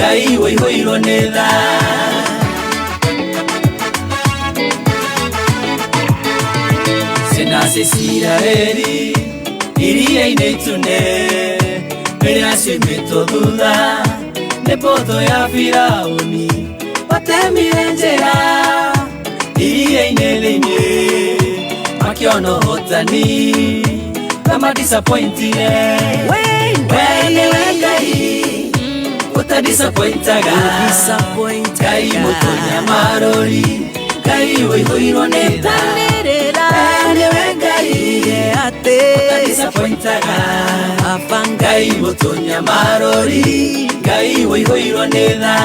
Ngai wĩihũirwo nĩ tha. Ciana cia Isiraeli iria-inĩ itune rĩrĩa ciumĩtwo thutha nĩ mbũtũ ya Firaũni, watemire njĩra iria-inĩ thĩinĩ, makĩona ũhotani na madisappointire. We nĩwe Ngai ũtadisappointaga, Ngai mũtũnyamarũri, Ngai wĩihũirwo nĩ tha. We nĩwe Ngai ũtadisappointaga, Ngai mũtũnyamarũri, Ngai wĩihũirwo nĩ tha.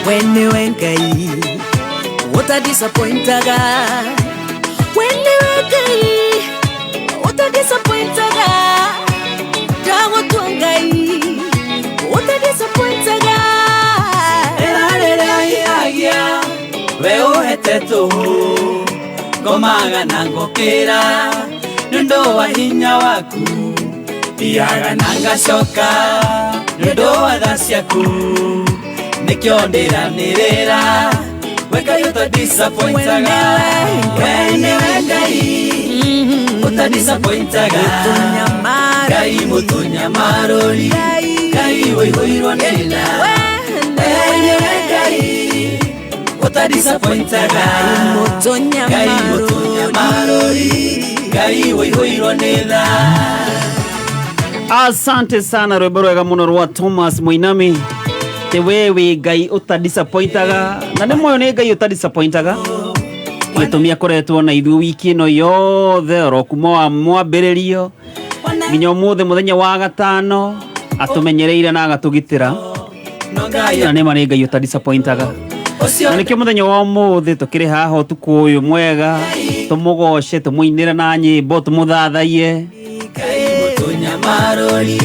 We nĩwe Ngai ũtadisappointaga, we nĩwe Ngai ũtadisappointaga, ndagũtua Ngai ũtadisappointaga. Rĩra rĩrĩa hihagia we ũhete tũhũ, ngomaga na ngũkĩra nĩ ũndũ wa hinya waku, thiaga na ngacoka nĩ ũndũ wa tha ciaku, nĩkĩo ndĩranĩrĩra we Ngai ũtadisappointaga. We nĩwe Ngai ũtadisappointaga, Ngai mũtũnyamarũri, Ngai wĩihũirwo nĩ tha. We nĩwe Ngai ũtadisappointaga, Ngai mũtũnyamarũri, Ngai wĩihũirwo nĩ tha. Asante sana, rwĩmbo rwega mũno rwa Thomas Mũinami, te we wĩ Ngai ũtadisappointaga, na nĩ moyo nĩ Ngai ũtadisappointaga, gĩtũmi akoretwo na ithuĩ wiki ĩno yothe oro kuma wa mwambĩrĩrio nginya ũmũthĩ mũthenya wa gatano, atũmenyereire na agatũgitĩra, No Ngai na nĩ ma nĩ Ngai ũtadisappointaga. Ũcio Na nĩkĩo mũthenya wa ũmũthĩ tũkĩrĩ haha ũtukũ ũyũ mwega, tũmũgoce, tũmũinĩre na nyĩmbo, tũmũthathaiye. Ngai mũtũnyamarũri,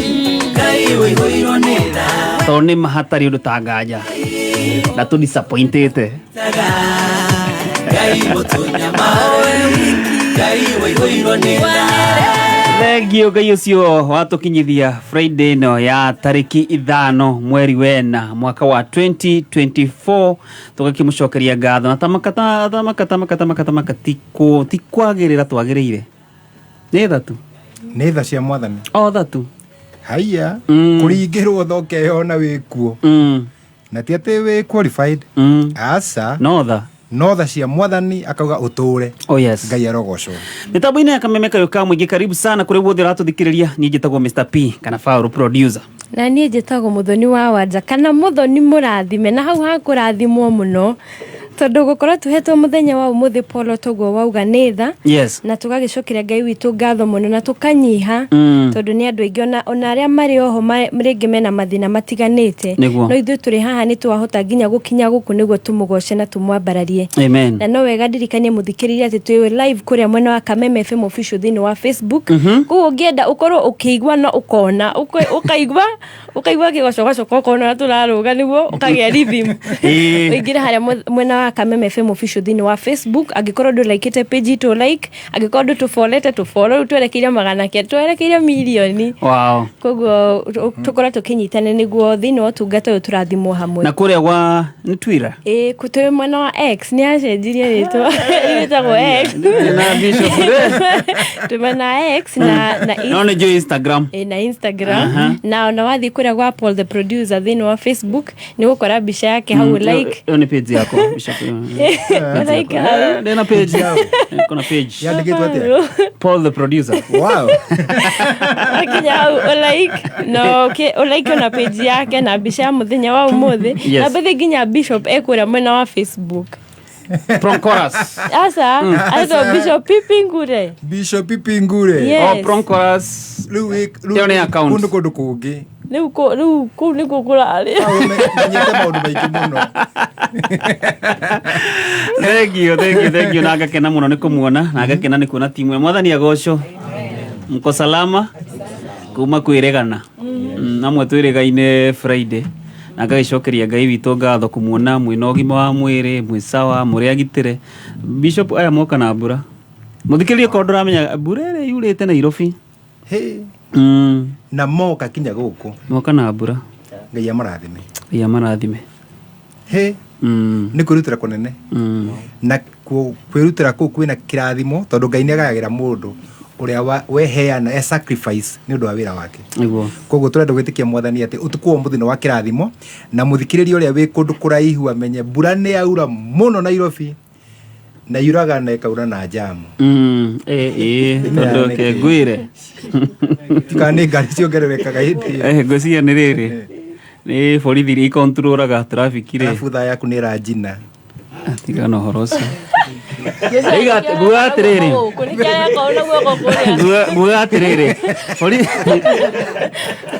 Ngai wĩihũirwo nĩ tha. Tondũ nĩ ma hatarĩ ũndũ ta nganja na tũdisappointĩte. Ngai mũtũnyamarũri, Ngai wĩihũirwo nĩ tha. Thengio Ngai ũcio watũkinyithia Friday ĩno ya tarĩki 5 mweri wena mwaka wa 2024, tũgakĩmũcokeria ngatho na tamaka tamaka tamaka tamaka tamaka ti kwagĩrĩra twagĩrĩire nĩ tha tu. Nĩ tha cia Mwathani. O tha tu. Haiya, kũringĩrwo thokeyona wĩ kuo, na ti atĩ wĩ qualified, aca. No tha. No tha cia Mwathani, akauga ũtũre. Oh yes. Ngai arogocwo. Mĩtambo-inĩ ya Kameme Kayũ ka Mũingĩ, karibu sana kũrĩ guothe ũratũthikĩrĩria. Niĩ njĩtagwo Mr P kana Faũrũ producer. Na niĩ njĩtagwo Mũthoni wa Wanja kana Mũthoni mũrathime, na hau hakũrathimwo mũno tondũ gũkorwo tũhetwo mũthenya wa ũmũthĩ, Polo, toguo wauga, nĩ tha. Na tũgagĩcokeria Ngai witũ ngatho mũno na tũkanyiha, tondũ nĩ andũ aingĩ ona arĩa marĩ oho rĩngĩ mena mathĩna matiganĩte, no ithuĩ tũrĩ haha nĩ twahota nginya gũkinya gũkũ nĩguo tũmũgoce na tũmwambararie. Amen. Na no wega ndirikanie mũthikĩrĩria atĩ twĩ live kũrĩa mwena wa Kameme FM Official thĩinĩ wa Facebook. Koguo ũngĩenda ũkorwo ũkĩigua na ũkona ũkaigua kĩgocogoco, ũkona ũrĩa tũrarũga nĩguo ũkagĩa rhythm. Ũingĩre harĩa mwena wa Kameme FM Official thĩinĩ wa Facebook. Angĩkorwo ndũlaikĩte page itũ, like. Angĩkorwo ndũtũbolete, tũbolo. Rĩu twerekeire 900, twerekeire mirioni. Koguo tũkorwo tũkĩnyitana nĩguo thĩinĩ wa ũtungata ũyũ tũrathimwo hamwe. Na kũrĩa gwa nĩ Twitter. Ĩĩ, twĩ mwena wa X, nĩ acenjirie rĩtwa, rĩtagwo X. Na Bishop. Twĩ mwena wa X na No nĩ njũĩ Instagram. Ĩ, na Instagram, na ona wathiĩ kũrĩa gwa Paul the producer thĩinĩ wa Facebook nĩ gũkora mbica yake hau, like. Ĩyo nĩ page yakwa, Bishop. Like hau. Ndĩna page. Kuna page. Yandĩkĩtwo atĩa? Paul the producer. Wakinya hau ũlike na ũlike ona page yake na mbica ya mũthenya wa ũmũthĩ. Na mbĩthĩ nginya Bishop ekũrĩa mwena wa Facebook. Pronchorus. Aca, aitwo Bishop Pipi Ngure. Bishop Pipi Ngure. Yes. Oh, Pronchorus. Rĩu rĩu Ĩyo nĩ account. Kũndũ kũndũ kũngĩ. Rĩu kũu nĩkuo kũrarĩ. Menyete maũndũ maingĩ mũno. Thank you, thank you, thank you. Na ngakena mũno nĩ kũmuona, na ngakena nĩ kuona timu ya Mwathani agocwo. Mko salama kuma kwĩregana. Amwe twĩrĩgaine Friday, na ngagĩcokeria Ngai witũ ngatho kũmuona mwĩna ũgima wa mwĩrĩ, mwĩ sawa, mũrĩ agitĩre. Bishop, aya moka na mbura, mũthikĩrĩrie, korwo ndũramenya mbura ĩrĩa yurĩte Nairobi. Hĩ, na moka kinya gũkũ. Moka na mbura. Ngai amarathime. Ngai amarathime. Hĩ, nĩ kwĩrutĩra kũnene. Na kwĩrutĩra kũu kwĩna kĩrathimo, tondũ Ngai nĩagayagĩra mũndũ ũrĩa weheana e sacrifice nĩ ũndũ wa wĩra wake. Nĩguo. Koguo tũrenda gwĩtĩkia Mwathani atĩ ũtukũ wa ũmũthĩ nĩ wa kĩrathimo, na mũthikĩrĩria ũrĩa wĩ kũndũ kũraihu amenye mbura nĩ yaura mũno Nairobi, na yuraga na ĩkaura na jamu. Tondũ ke ngwĩre. Kana nĩ ngari ciongererekaga hĩndĩ ĩyo. Ngwĩciria nĩ rĩrĩ, nĩ borithi iria ikontrolaga traffic rĩ. Arabu thaa yaku nĩ ĩranjina. Tiga na ũhoro ũcio. Nguga atĩrĩrĩ. Nguga atĩrĩrĩ,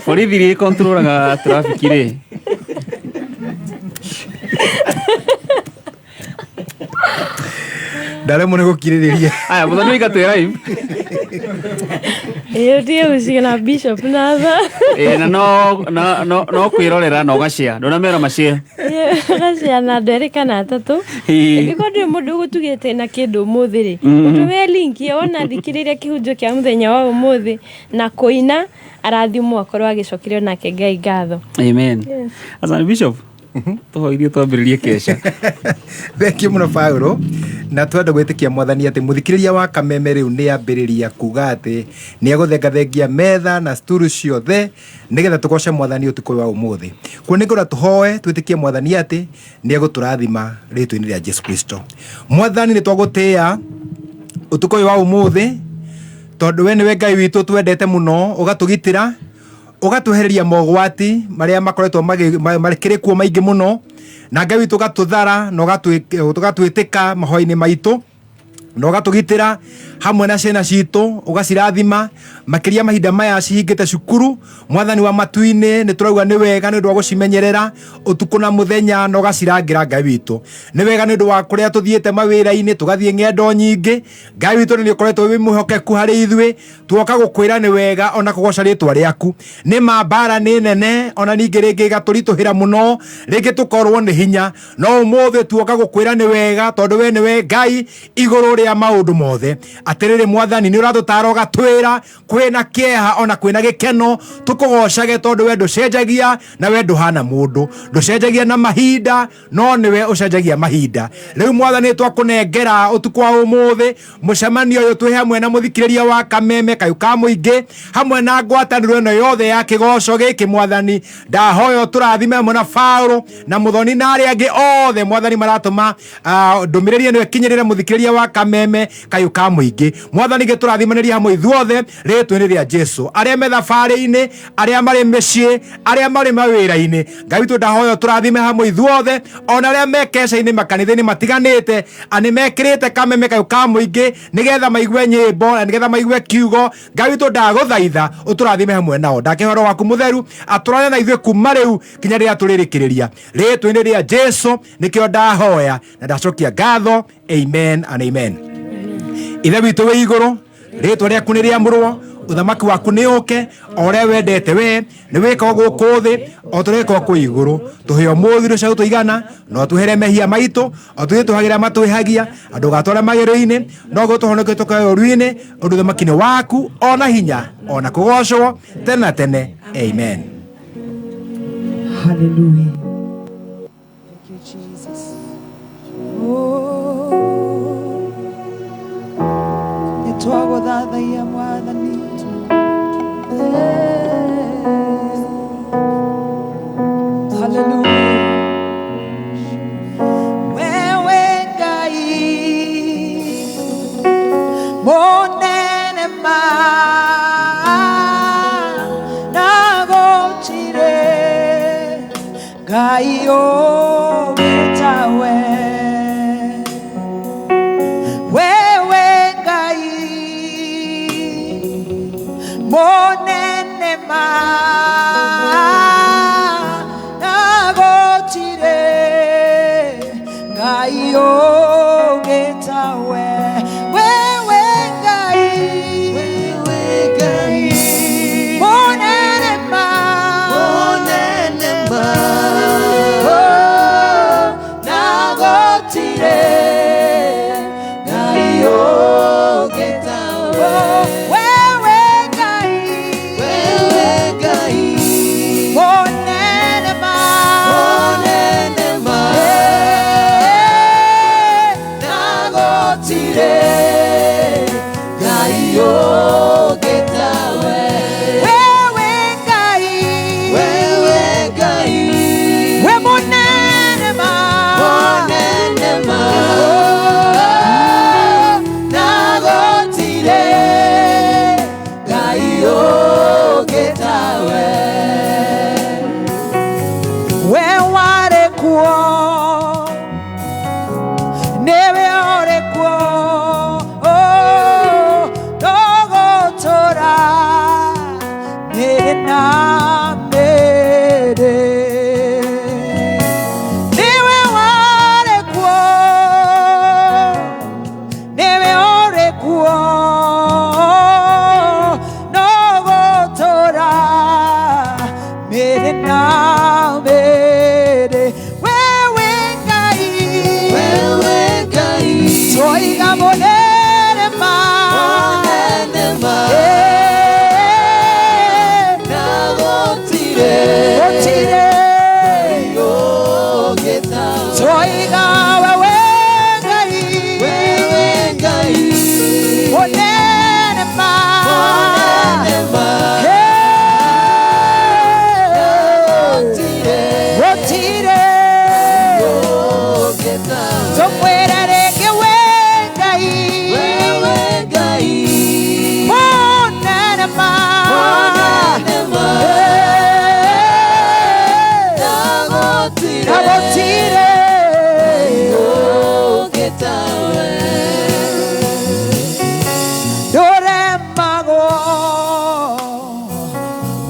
borithi iria ikontrolaga traffic rĩ. Ndaremwo nĩ gũkirĩrĩria. Aya, mũthoni wika twĩ live. Ĩĩ, ũtige gũcigana Bishop na tha. Ĩĩ, na no kwĩrorera na ũgashare. Ndũnamera mashare. Ũgashare na andũ erĩ kana atatũ. Angĩkorwo ndũrĩ mũndũ ũgũtugĩte na kĩndũ ũmũthĩ rĩ, ũtũme link ĩyo wona thikĩrĩria kĩhunjio kĩa mũthenya wa ũmũthĩ na kũina, arathimwo akorwo agĩcokerio nake Ngai ngatho. Amen. Asante Bishop. Tũhoirie twambĩrĩrie kesha. Thank you mũno Paulo. Na twenda gwĩtĩkia Mwathani atĩ mũthikĩrĩria wa Kameme rĩu nĩ ambĩrĩria kuga atĩ nĩ egũthengathengia metha na sturu ciothe nĩgetha tũgoce Mwathani ũtukũ wa ũmũthĩ. Kuo nĩ ngwenda tũhoe twĩtĩkie Mwathani atĩ nĩ egũtũrathima rĩtwa-inĩ rĩa Jesu Kristo. Mwathani, nĩ twagũtĩĩa ũtukũ ũyũ wa ũmũthĩ, tondũ we nĩwe Ngai witũ twendete mũno, ũgatũgitĩra, ũgatwehereria mogwati marĩa makoretwo makĩrĩ kuo maingĩ mũno, na Ngai witũ ũgatũthara na ũgatwĩtĩka mahoya-inĩ maitũ, na ũgatũgitĩra hamwe na ciana citũ, ũgacirathima makĩria mahinda maya cihingĩte cukuru. Mwathani wa matu-inĩ, nĩ tũrauga nĩ wega nĩ ũndũ wa gũcimenyerera ũtukũ na mũthenya, na ũgacirangĩra Ngai witũ. Nĩ wega nĩ ũndũ wa kũrĩa tũthiĩte mawĩra-inĩ, tũgathiĩ ng'endo nyingĩ. Ngai witũ nĩ ũkoretwo wĩ mwĩhokeku harĩ ithuĩ, tuoka gũkwĩra nĩ wega ona kũgoca rĩtwa rĩaku. Nĩ ma mbara nĩ nene, ona ningĩ rĩngĩ ĩgatũritũhĩra mũno, rĩngĩ tũkorwo nĩ hinya, no ũmũthĩ tuoka gũkwĩra nĩ wega, tondũ we nĩwe Ngai igũrũ rĩa maũndũ mothe. Atĩrĩrĩ Mwathani, nĩ ũratũtara ũgatwĩra kwĩna kĩeha ona kwĩna gĩkeno, tũkũgocage tondũ we ndũcenjagia na we ndũhana mũndũ, ndũcenjagia na mahinda, no nĩwe ũcenjagia mahinda. Rĩu Mwathani, twakũnengera ũtukũ wa ũmũthĩ mũcemanio ũyũ twĩ hamwe na mũthikĩrĩria wa Kameme kayũ ka mũingĩ, hamwe na ngwatanĩro ĩno yothe ya kĩgoco gĩkĩ. Mwathani, ndahoya ũtũrathime hamwe na Paũlũ na Mũthoni na arĩa angĩ othe Mwathani maratũma ndũmĩrĩri ĩno ĩkinyĩrĩre mũthikĩrĩria wa Kameme kayũ ka mũingĩ. Mwathani, gĩtũrathimanĩrie hamwe ithuothe rĩtwa-inĩ rĩa Jesu. Arĩa me thabarĩ-inĩ, arĩa marĩ mĩciĩ, arĩa marĩ mawĩra-inĩ, Ngai witũ ndahoya ũtũrathime hamwe ithuothe, ona arĩa me keca-inĩ makanitha-inĩ matiganĩte, nĩ mekĩrĩte Kameme kayũ ka mũingĩ nĩgetha maigue nyĩmbo na nĩgetha maigue kiugo. Ngai witũ ndagũthaitha ũtũrathime hamwe nao. Ndakĩhoya Roho waku mũtheru atũrane na ithuĩ kuma rĩu kinya rĩrĩa tũrĩrĩkĩrĩria. Rĩtwa-inĩ rĩa Jesu nĩkĩo ndahoya na ndacokia ngatho. Amen and amen. Ithe witũ wĩ igũrũ, rĩtwa rĩaku nĩ rĩamũrwo, ũthamaki waku nĩ ũke, o ũrĩa wendete we nĩ wĩkagwo gũkũ thĩ o ta ũrĩa wĩkagwo kũu igũrũ. Tũhe ũmũthĩ irio cia gũtũigana, na ũtwehere mehia maitũ o tũthiĩ tũhagĩra matwĩhagia, na ndũgatware magerio-inĩ, no gũtũhonokie tũkae ũũru-inĩ, ũndũ ũthamaki nĩ waku, ona hinya, ona kũgocwo tene na tene. Amen. Hallelujah. Thank you, Jesus. Oh, nĩtwagũthathaiya Mwathani. Hallelujah. Wewe Ngai mũnene ma na gũtirĩ Ngai ũngĩ tawe. Wewe Ngai mũnene ma na gũtirĩ Ngai ũngĩ tawe. Wewe Ngai, mũnene ma, oh, na gũtirĩ Ngai ũngĩ tawe. Wewe Ngai,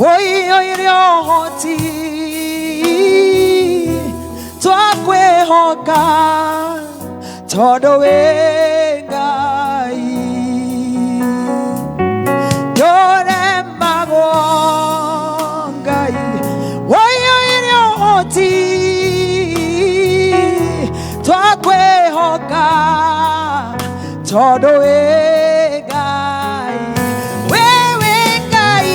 Woiyũire ũhoti twakwĩhoka tondũ wĩ Ngai ndũremagwo Ngai woiyũire ũhoti twakwĩhoka tondũ wĩ Ngai wewe Ngai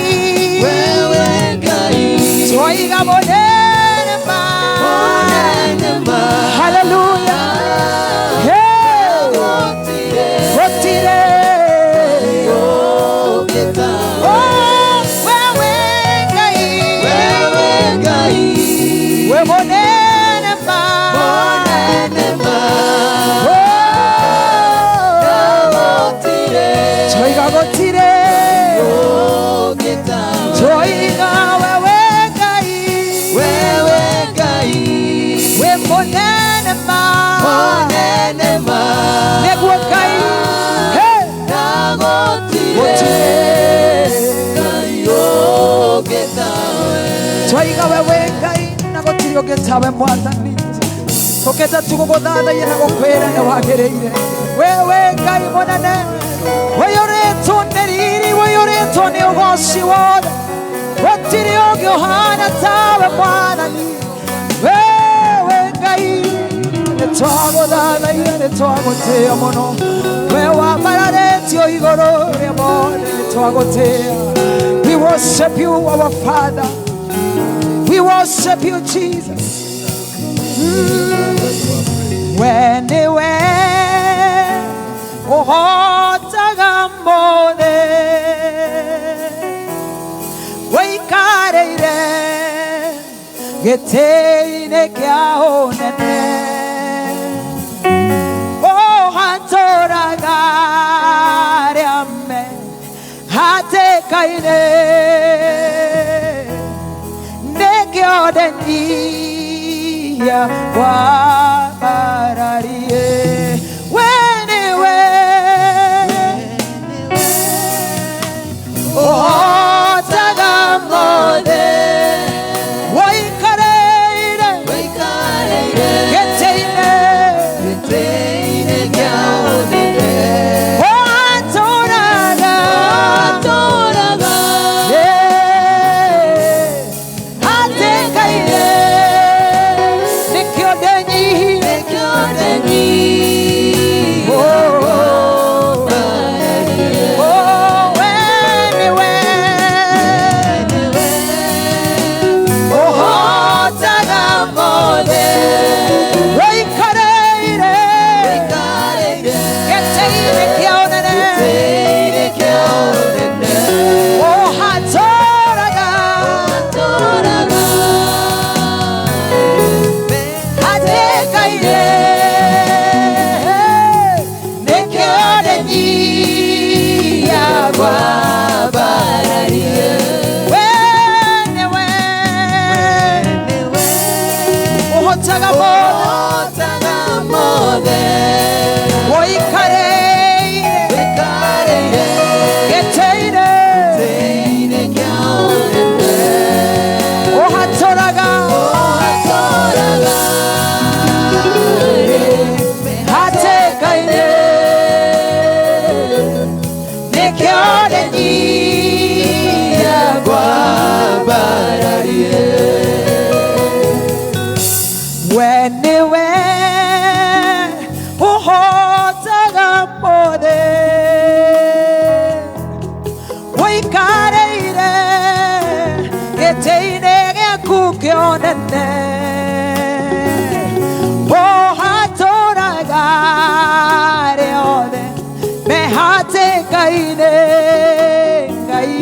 Wewe Ngai twoiga mũnene ma Mũnene ma Hallelujah. Hey. Gũtirĩ Gũtirĩ. ũngĩ tawe. Oh, wewe Ngai. Wewe Ngai We mũnene ma. Mũnene ma Oh. Gũtirĩ Twoiga gũtirĩ. ũngĩ tawe. Twoiga wewe Ngai. Wewe Ngai We mũnene ma. Mũnene ma Nĩguo Ngai. Hey. Na gũtirĩ Gũtirĩ. Ngai ũngĩ tawe. Twaiga wewe Ngai na gũtirĩ ũngĩ tawe mwathani tũkĩte tu gũgũthathaiya na gũkwĩra nĩ wagĩrĩire wewe Ngai mũnene ũiyũrĩtwo nĩ riri ũiyũrĩtwo nĩ ũgoci wothe gũtirĩ ũngĩ ũhana tawe mwathani wewe Ngai nĩ twagũthathaiya nĩ twagũtĩĩa mũno we wambararĩtio igũrũ rĩa mothe nĩ twagũtĩĩa. We worship you, our Father. We worship you, Jesus. When we ũhotaga mothe wĩikarĩire gĩtĩ-inĩ kĩa ũnene ũhatũraga arĩa me hatĩka-inĩ nĩkĩo ndenia wambararie we nĩwe ũhotaga mothe wĩikarĩire Wĩikarĩire gĩtĩ-inĩ gĩtĩ-inĩ kĩa ũnene ũhatũraga Ũhatũraga hatĩka-inĩ nĩkĩo ndenyihia nĩkĩo ndenyihia Oh, we nĩwe ũhotaga mothe wĩikarĩire Wĩikarĩire gĩtĩ-inĩ kĩa ũnene gĩtĩ-inĩ kĩa ũnene ũhatũraga Ũhatũraga hatĩka-inĩ nĩkĩo ndenyihia wambararie we nĩwe nĩwe ũhotaga mothe ũhotaga mothe wĩikarĩire Wĩikarĩire gĩtĩ-inĩ gĩtĩ-inĩ kĩa ũnene ũhatũraga Ũhatũraga hatĩka-inĩ nĩkĩo ndenyihia wambararie we nĩwe ũhotaga mothe wĩikarĩire gĩtĩ-inĩ gĩaku kĩa ũnene ũhatũraga arĩa othe me hatĩka-inĩ Ngai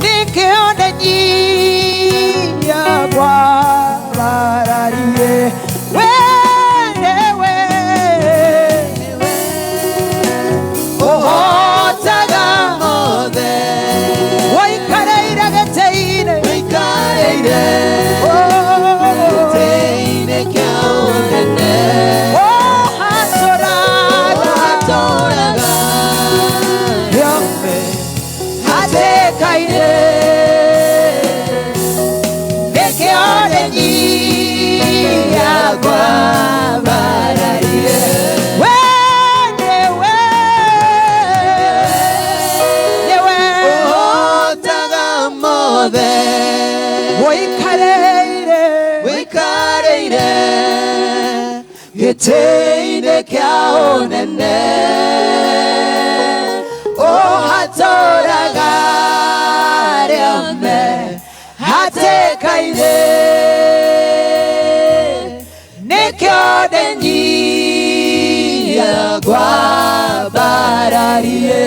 nĩkĩo ndenyihia ngwambararie we nĩwe ũhotaga mothe wĩikarĩire gĩtĩ-inĩ Wĩikarĩire Oh, gĩtĩ-inĩ kĩa ũnene ũhatũraga Ũhatũraga hatĩka-inĩ yothe Wĩikarĩire wĩikarĩire gĩtĩ-inĩ kĩa ũnene ũhatũraga arĩa me hatĩka-inĩ nĩkĩo ndenyihia ngwambararie.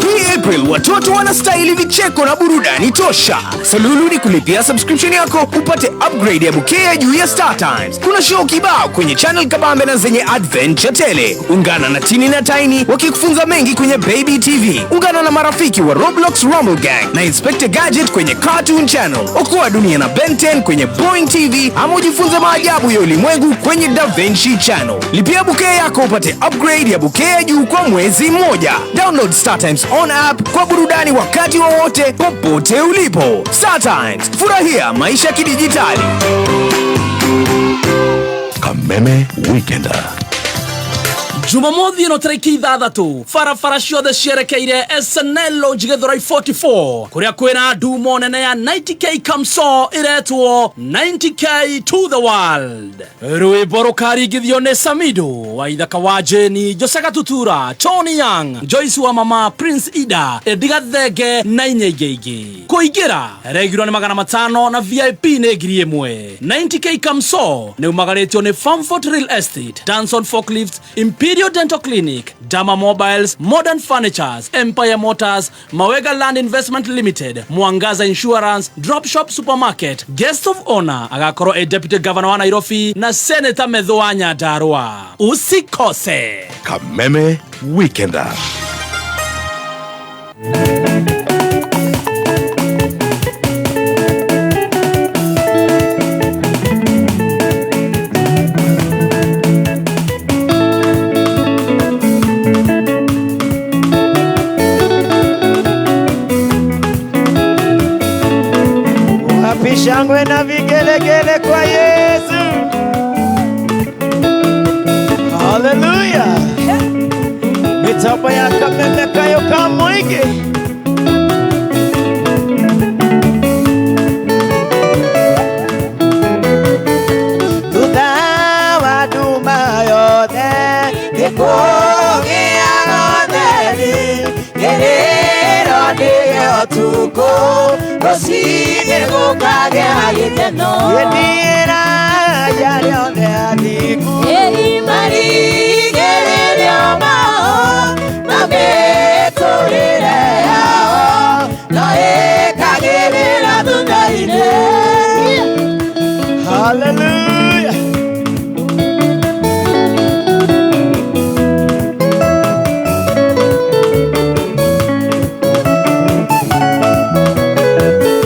Hii April watoto wanastahili vicheko na burudani tosha. Suluhu ni kulipia subscription yako upate upgrade ya bouquet ya juu ya Star Times. Kuna show kibao kwenye channel kabambe na zenye adventure tele. Ungana na Tini na Tiny wakikufunza mengi kwenye Baby TV. Ungana na marafiki wa Roblox Rumble Gang na Inspector Gadget kwenye Cartoon Channel. Okoa dunia na Ben 10 kwenye Boeing TV ama ujifunze maajabu ya ulimwengu kwenye Da Vinci Channel. Lipia bouquet yako upate upgrade ya bouquet ya juu kwa mwezi mmoja. Download Star Times on app kwa burudani wakati wowote popote ulipo. Star Times, furahia maisha kidijitali. Kameme Weekender. Jumamothi ĩno tarĩki 6 barabara ciothe cierekeire SNL Lounge Gĩthũrai 44 kũrĩa kwĩna ndumo nene ya 90K Kamso ĩretwo 90K to the world. Rwĩmbo rũkaringithio nĩ Samido wa Ithaka wa Jeni, Jose Gatutura, Tony Young, Joyce wa Mama, Prince Ida, Ediga Thenge na inya ingĩ ingĩ. Kũingĩra regular nĩ 500 na VIP nĩ 1000. 90K Kamso nĩ umagarĩtio nĩ Famfort Real Estate, Danson Forklifts, Imperial Dental Clinic, Dama Mobiles, Modern Furnitures, Empire Motors, Mawega Land Investment Limited, Mwangaza Insurance, Drop Shop Supermarket. Guest of Honor agakorwo e Deputy Governor wa Nairobi na Senator Methu wa Nyandarua. Usikose. Kameme Weekender. Wapi shangwe na vigelegele kwa Yesu? Haleluya! Mitambo ya Kameme kayo kamoige. Thutha wa nduma yothe gĩkũgĩa ũtheri, kĩrĩro nĩgĩo ũtukũ, rũcinĩ gũkagĩa gĩkeno. Gĩthiĩra arĩa othe athingu. Marigĩrĩrio mao na mĩtũrĩre yao no ĩkagĩrĩra thutha-inĩ. Haleluya!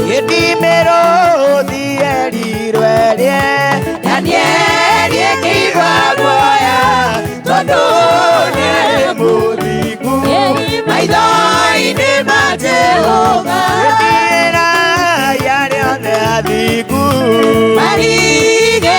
Gĩthimĩro thierirwe rie Danieli ĩkĩigua guoya tondũ nĩ mũthingu. Maitho-inĩ ma Jehova. Gĩthiĩra arĩa othe athingu. Marigĩrĩrio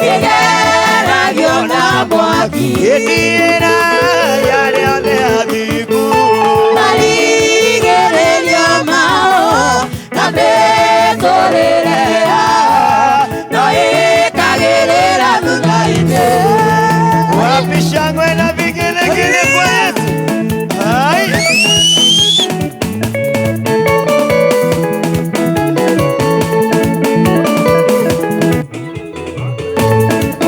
Kĩgeragio na mwaki. Ĩtĩra yarĩa othe athingu. Marigĩrĩrio mao na mĩtũrĩre yao no ĩkagĩrĩra thutha-inĩ. Wapi shangwe na vigelegele kwa Yesu? Ai.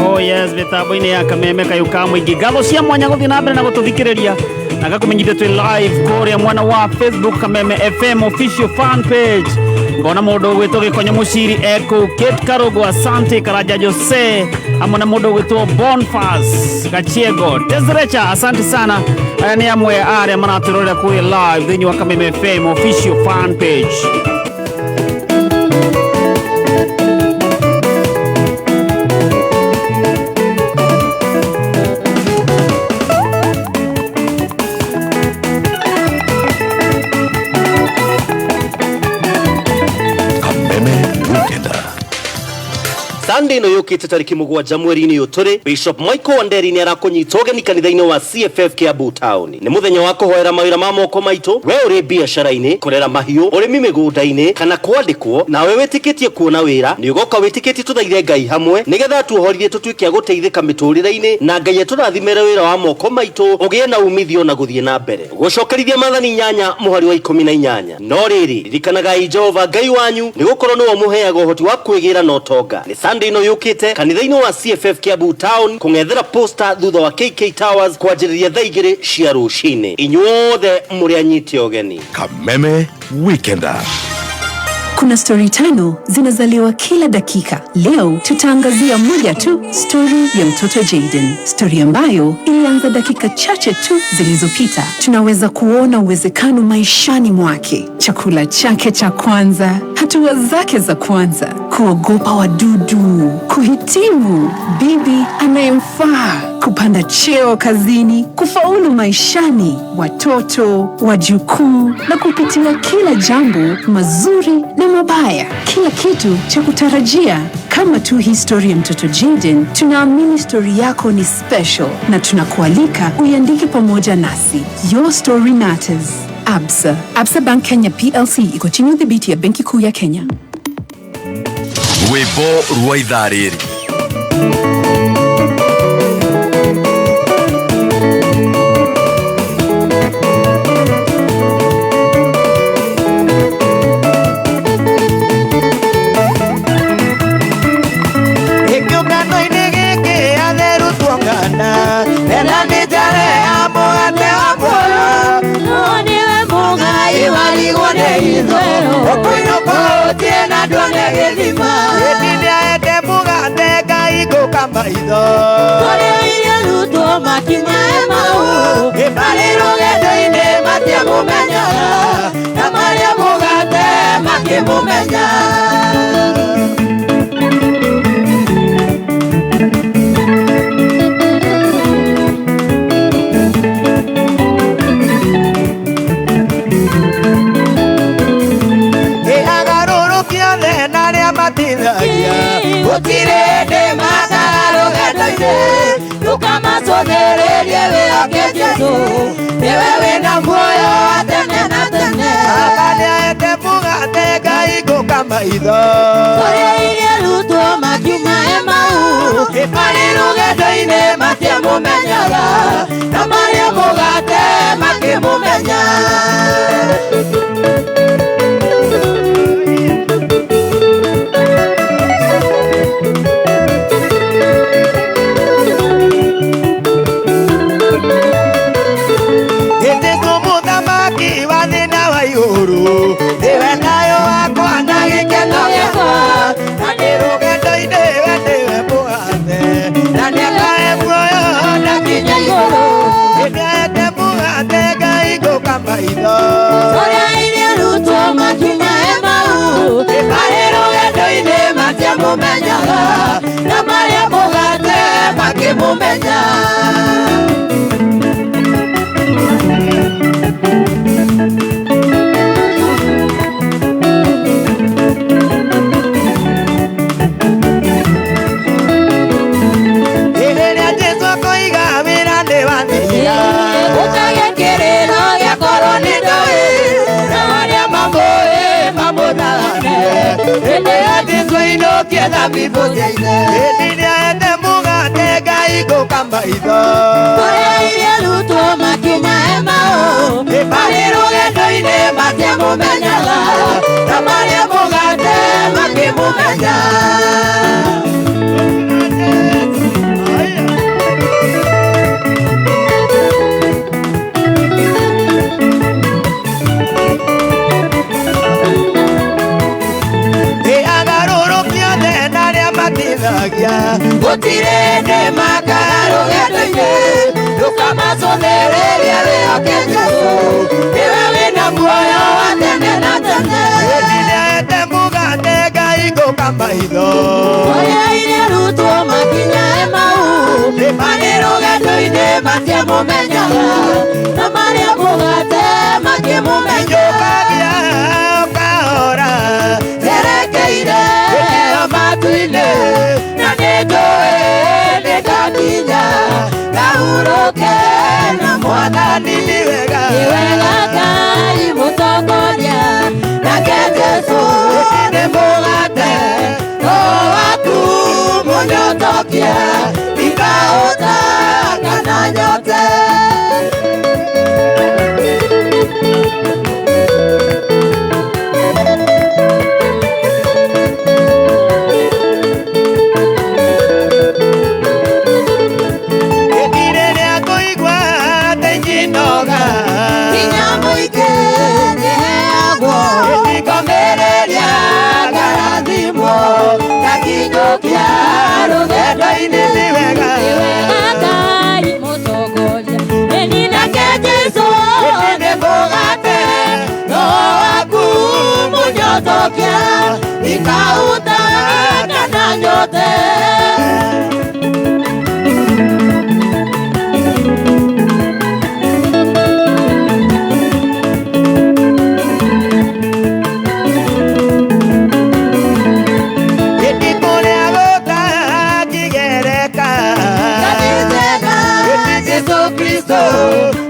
Oh yes, mitambo-inĩ ya Kameme kayũ ka mũingĩ. Ngatho cia mwanya gũthiĩ na mbere na gũtũthikĩrĩria na gakũmenyithia twĩ live kũrĩa mwena wa Facebook Kameme FM official fan page. Ngona mũndũ ũgwĩtwo Gĩkonyo Mũciri ekũu, Kate Karũgũ, asante Karanja Jose, hamwe na mũndũ ũgwĩtwo Bonfas Gachiego, Desrecha, asante sana. Aya nĩ amwe a arĩa maratũrorera kũrĩa live thĩinĩ wa Kameme FM official fan page. Kameme Weekender. Sunday ĩno yũkĩte tarĩki 7 mweri-inĩ ũyũ tũrĩ, Bishop Michael Wanderi nĩ arakũnyita ũgeni kanitha-inĩ wa CFF Kiambu Town. Nĩ mũthenya wa kũhoera mawĩra ma moko maitũ, we ũrĩ biacara-inĩ, kũrera mahiũ, ũrĩmi mĩgũnda-inĩ kana kwandĩkwo, nawe wĩtĩkĩtie kuona wĩra, nĩ ũgoka wĩtĩkĩtie tũthaithe Ngai hamwe nĩgetha tuohorithie tũtuĩke a gũteithĩka mĩtũrĩre-inĩ na Ngai atũrathimĩre wĩra wa moko maitũ ũgĩe na umithio na gũthiĩ na mbere. Gũcokerithia Maathani 8 mũhari wa 18. No rĩrĩ, ririkanagai Jehova Ngai wanyu nĩgũkorwo nĩwe ũmũheaga ũhoti wa kwĩgĩra na ũtonga. Nĩ Sunday ĩno yũkĩte kanitha-inĩ wa CFF Kiambu Town kũng'ethera posta thutha wa KK Towers kwanjĩrĩria thaa 2 cia rũcinĩ. Inyuothe mũrĩ anyite ũgeni. Kameme Weekender. Kuna stori 5 zinazaliwa kila dakika. Leo tutaangazia moja tu, stori ya mtoto Jaden, stori ambayo ilianza dakika chache tu zilizopita. Tunaweza kuona uwezekano maishani mwake, chakula chake cha kwanza, hatua zake za kwanza, kuogopa wadudu, kuhitimu, bibi anayemfaa, kupanda cheo kazini, kufaulu maishani, watoto, wajukuu na kupitia kila jambo mazuri na mabaya, kila kitu cha kutarajia. Kama tu hii story ya mtoto Jaden, tunaamini story yako ni special na tunakualika uiandike pamoja nasi. Your story matters. Absa. Absa Bank Kenya PLC iko chini ya udhibiti ya Benki Kuu ya Kenya. Rwĩmbo rwa ithaa rĩrĩ. Kĩũngano-inĩ gĩkĩ atheru tuongana, tena nĩ njare ya mũgate wa muoyo. No nĩwe mũgai warigwo nĩ ithuĩ, ũkũinũka ũthiĩ na nduone gĩthima. Ĩndĩ nĩaete mũgate Ngai ngũka maitho. Kũrĩ irio arutwo makinya Emau, marĩ rũgendo-inĩ matiamũmenyaga, na marĩa mũgate makĩmũmenya. Ĩ agarũrũki othe na arĩa matithagia. Gũtirĩ hĩndĩ makaga rũgendo-inĩ, ndũkamacũthĩrĩrie wĩhoke Jesũ, nĩwe wĩna muoyo wa tene na tene. Baba nĩaete mũgate Ngai ngũka maitho. Kũrĩ irio arutwo makiuma Emau, marĩ rũgendo-inĩ matiamũmenyaga, na marĩa mũgate makĩmũmenya. Jesũ mũthamaki wa thĩ na wa igũrũ, nĩwe thayũ wakwa na gĩkeno gĩakwa, na ndĩ rũgendo-inĩ we nĩwe mũgate, na nĩakahe muoyo na kinya igũrũ. Nĩaete mũgate Ngai ngũka maitho. Kũrĩa irio arutwo makiuma Emau, marĩ rũgendo-inĩ matiamũmenyaga, na marĩa mũgate makĩmũmenya. Akinyũkie thabibũ cia ithe. Hĩndĩ nĩaete mũgate Ngai gũka maitho. Kũrĩa arutwo makinya Emau, marĩ rũgendo-inĩ matiamũmenyaga, na marĩa mũgate makĩmũmenya. Ĩ agarũrũki othe na arĩa matithagia. Gũtirĩ hĩndĩ makaga rũgendo-inĩ, ndũkamacũthĩrĩrie wĩhoke Jesũ, nĩwe wĩna muoyo wa tene na tene. Hĩndĩ nĩaete mũgate Ngai gũka maitho. Kũrĩa arutwo makinya Emau, marĩ rũgendo-inĩ matiamũmenyaga, na marĩa mũgate makĩmũmenya. Ũkagia ũkahora. Njerekeire matu-inĩ, na nĩnjũĩ nĩngakinya, ngahurũke na Mwathani. Nĩ wega. Nĩ wega Ngai mũtongoria, nake Jesũ nĩ mũgate, roho waku mũnyotokia, ndikahũta kana nyote. Hĩndĩ rĩrĩa ngũigua atĩ njinoga. Hinya mũingĩ nĩheagwo, ngomĩrĩria ngarathimwo, ngakinyũkia rũgendo-inĩ. Nĩ wega. Nĩ wega Ngai mũtongoria, ĩni nake Jesũ nĩ mũgate, roho waku mũnyotokia, ndikahũta kana nyote. Hĩndĩ kũrĩa gũtangĩgereka. Ngathiĩte na Jesũ Kristo,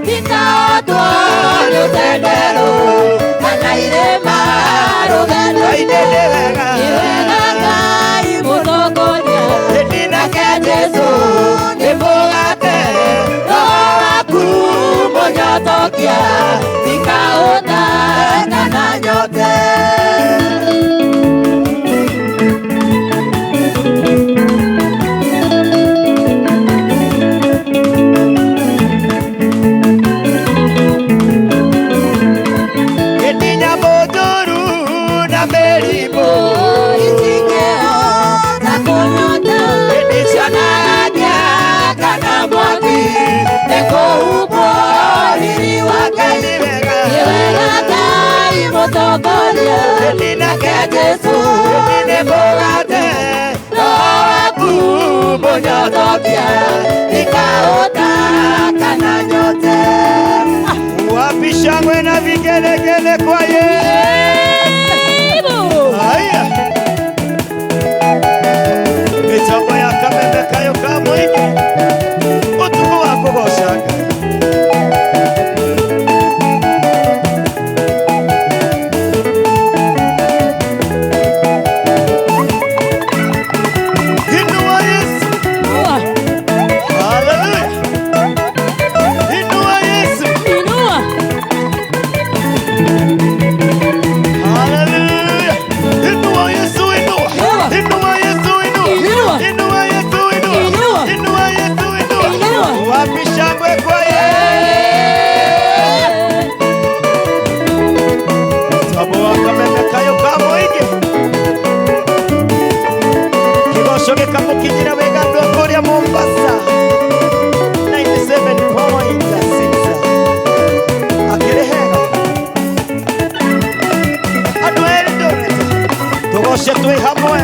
ndikahotwo nĩ ũtenderũ kana irĩma rũgendo-inĩ. Nĩ wega. Nĩ wega Ngai mũtongoria, Hĩndĩ nake Jesũ nĩ mũgate, roho waku mũnyotokia, ndikahũta kana nyote. Hĩndĩ nyamũ njũru na mĩrimũ. Itingĩhota kũnyota, cionaga kana mwaki, nĩkũhumbwo riri wa Ngai. Nĩ wega. Nĩ wega Ngai mũtongoria, Hĩndĩ nake Jesũ nĩ mũgate, roho waku mũnyotokia, ndikahũta kana nyote. Wapi shangwe na vigelegele kwa Yesu. Haya. Mitambo ya kameme kayo ka mũingĩ. Ũtukũ wa kũgooca Ngai. Inua Yesu. Hallelujah. Inua Yesu. Inua. Hallelujah. Inua Yesu, inua. Inua Yesu, inua. Inua. Inua Yesu, inua. Inua. Inua Yesu, inua. Inua. Wapi shangwe kwa Yesu? Mtambo wa kameme kayo ka mũingĩ. Kĩgoco gĩkamũkinyĩra wega andũ a kũrĩa Mombasa. 97.6. Akĩrĩ hega. Andũ a Eldoret. Tũgoce twĩ hamwe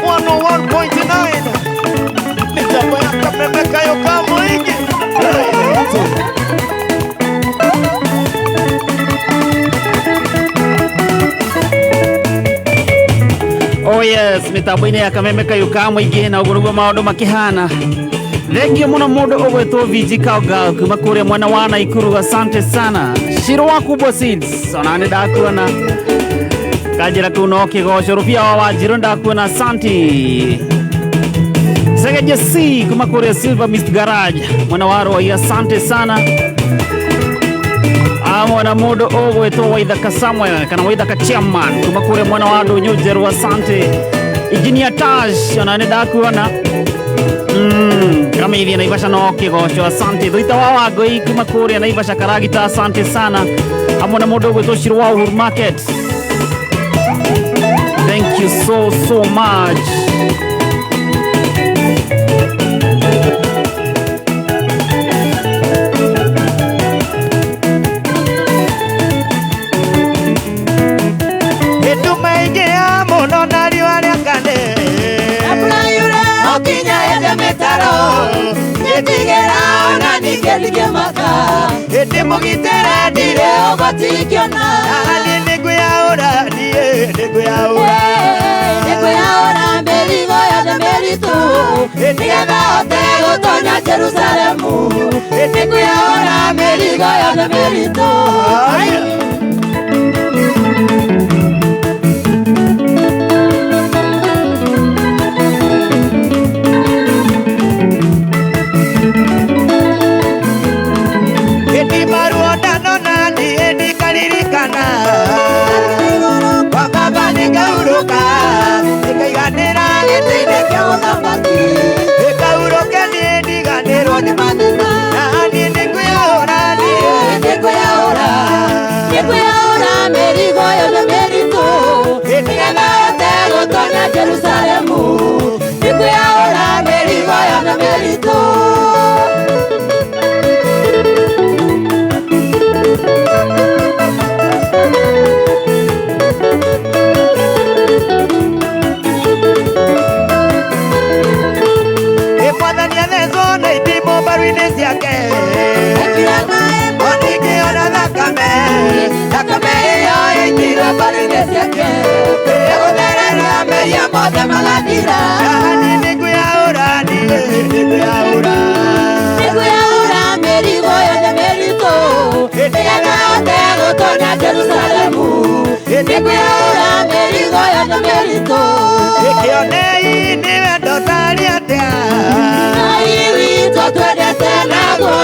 101.9. Mĩtambo ya kameme kayo ka mũingĩ. Oh yes, mitambo-inĩ ya kameme kayũ ka mũingĩ na ũguo nĩguo maũndũ makĩhana. Thengio mũno mũndũ ũgwĩtwo VG Cowgirl kuma kũrĩa mwena wa Naikuru, asante sana. Shiro wa Kubwa Seeds, ona nĩ ndakuona. Kanjĩra kĩu no kĩgoco rũbia wa Wanjirũ ndakuona asanti. Segeje C kuma kũrĩa Silver Mist Garage mwena wa Rwai, asante sana. Amwe na mũndũ ũgwĩtwo Waithaka Samuel kana Waithaka Chairman kuma kũrĩa mwena wa Ndũnyũ Njerũ, asante. Engineer Taj ona nĩ ndakuona. Kamithia Naivasha no kĩgoco, asante. Thuita wa Wangũi kuma kũrĩa Naivasha Karagita, asante sana. Hamwe na mũndũ ũgwĩtwo Shiru wa Uhuru Market, thank you so so much. Ĩnduma mũno na riũa rĩakane Okinya ende mĩtaro nĩndigĩra ona ningĩ ndingĩmaka ĩndĩ mũgitĩre ndirĩ ũgwati ingĩona naniĩ nĩngwĩyaũra niĩ nĩngwĩyaũra nĩngwĩyaũra mĩrigo yothe mĩritũ nĩgetha hote gũtonya Jerusalemu nĩngwĩyaũra mĩrigo yothe mĩritũ. Ĩndĩ maruo ndanona niĩ ndikaririkana kwa baba nĩngaurũka nĩngaiganĩra gĩtĩ-inĩ kĩa ũthamaki nĩngaurũke niĩ ndiganĩrwo nĩ mathĩna naniĩ nĩngwĩyaũra niĩ nĩngwĩyaũra nĩngwĩyaũra mĩrigo yothe mĩritũ nĩgetha hote gũtonya Jerusalemu nĩngwĩyaũra mĩrigo yothe mĩritũ. Mwathani athecwo na itimũ mbaru-inĩ ciake oningĩona thakame thakame ĩyo ĩitirwo mbaru-inĩ ciake ĩgũtherera mehia mothe magathira naniĩ nĩngwĩyaũra niĩ nĩngwĩyaũra nĩngwĩyaũra mĩrigo yothe mĩritũ nĩgetha hote gũtonya Jerusalemu nĩngwĩyaũra mĩrigo yothe mĩritũ. Ĩkĩonei nĩ wendo tarĩ atĩa Ngai witũ twendete naguo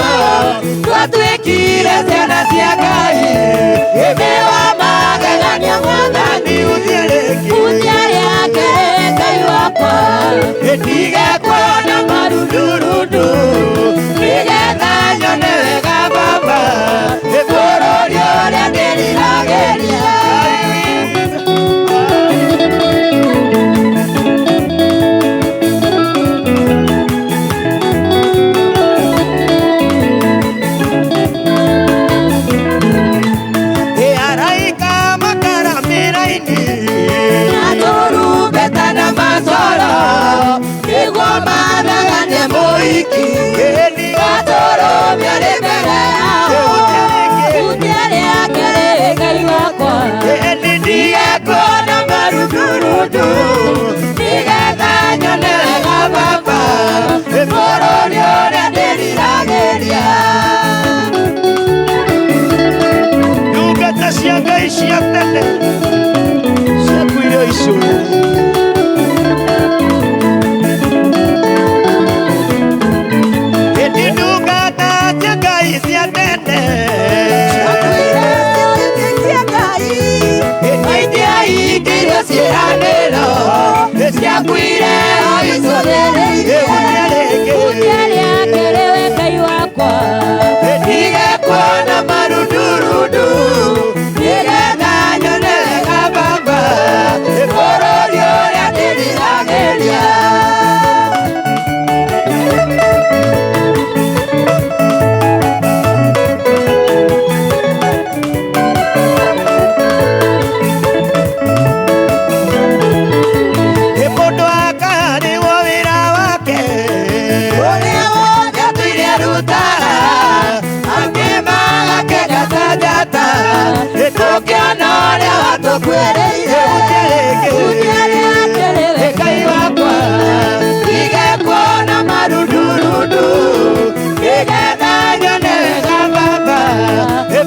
twatuĩkire ciana cia Ngai ĩmĩ wa magegania Mwathani uthiĩ rĩngĩ uthiĩ rĩake Ngai wakwa ĩndige kuona marundurundu nĩgetha nyone wega baba bũrũri ũrĩa ndĩriragĩria. Ĩ araika makaramĩra-inĩ Na tũrumbeta na macoro nĩguo mathaganie mũhiki gatũrũmio rĩ mbere yao hutia rĩake rĩ Ngai wakwa ndige kuona marundurundu nĩgetha nyone wega baba bũrũri ũrĩa ndĩriragĩria. Ndungata cia Ngai cia tene ciakuire icũrĩ ĩndĩ ndungata cia Ngai cia tene Maitiaingĩire ciĩranĩro ciakuire o icũthĩrĩirie hutia rĩake rĩwe Ngai wakwa ndige kuona marundurundu nĩgetha nyone wega baba bũrũri ũrĩa ndĩriragĩria. Ĩ mũndũ akarĩhwo wĩra wake Ũrĩa wothe atũire arutaga angĩ magakena ta njata tũkĩona ũrĩa watũkuĩrĩire hutia rĩake rĩwe Ngai wakwa ndige kuona marundurundu nĩgetha nyone wega baba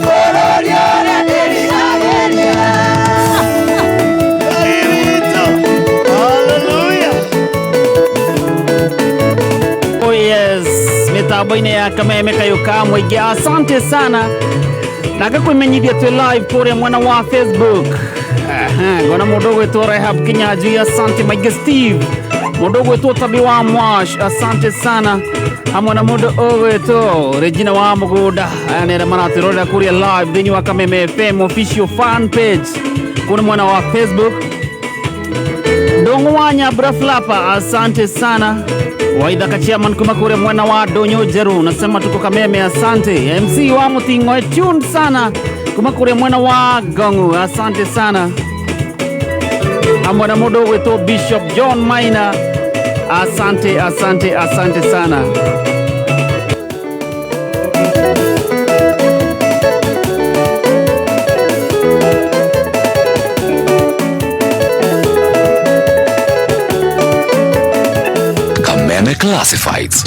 bũrũri ũrĩa ndĩriragĩria. Mitambo-inĩ ya Kameme Kayũ ka Mũingĩ. Asante sana na ngakũmenyithia twĩ live kũrĩa mwena wa Facebook. Aha, ngona mũndũ ũgwĩtwo Rehab Kinyanjui, asante. Maingĩ Steve, mũndũ ũgwĩtwo Tabi wa Mwash, asante sana, hamwe na mũndũ ũgwĩtwo Regina wa Mũgũnda. Aya nĩ arĩa maratwĩrorera kũrĩa live thĩinĩ wa Kameme FM official fan page kũrĩ mwena wa Facebook. Ndung'u wa Nyambura Flapa, asante sana. Waithaka chairman kuma kule mwena wa Donyo Njeru, nasema tuko Kameme, asante. MC wa Mutingo tuned sana kuma kule mwena wa Gongu, asante sana. Hamwe na mũndũ ũgwĩtwo Bishop John Maina, asante, asante, asante sana. Kameme Classifieds.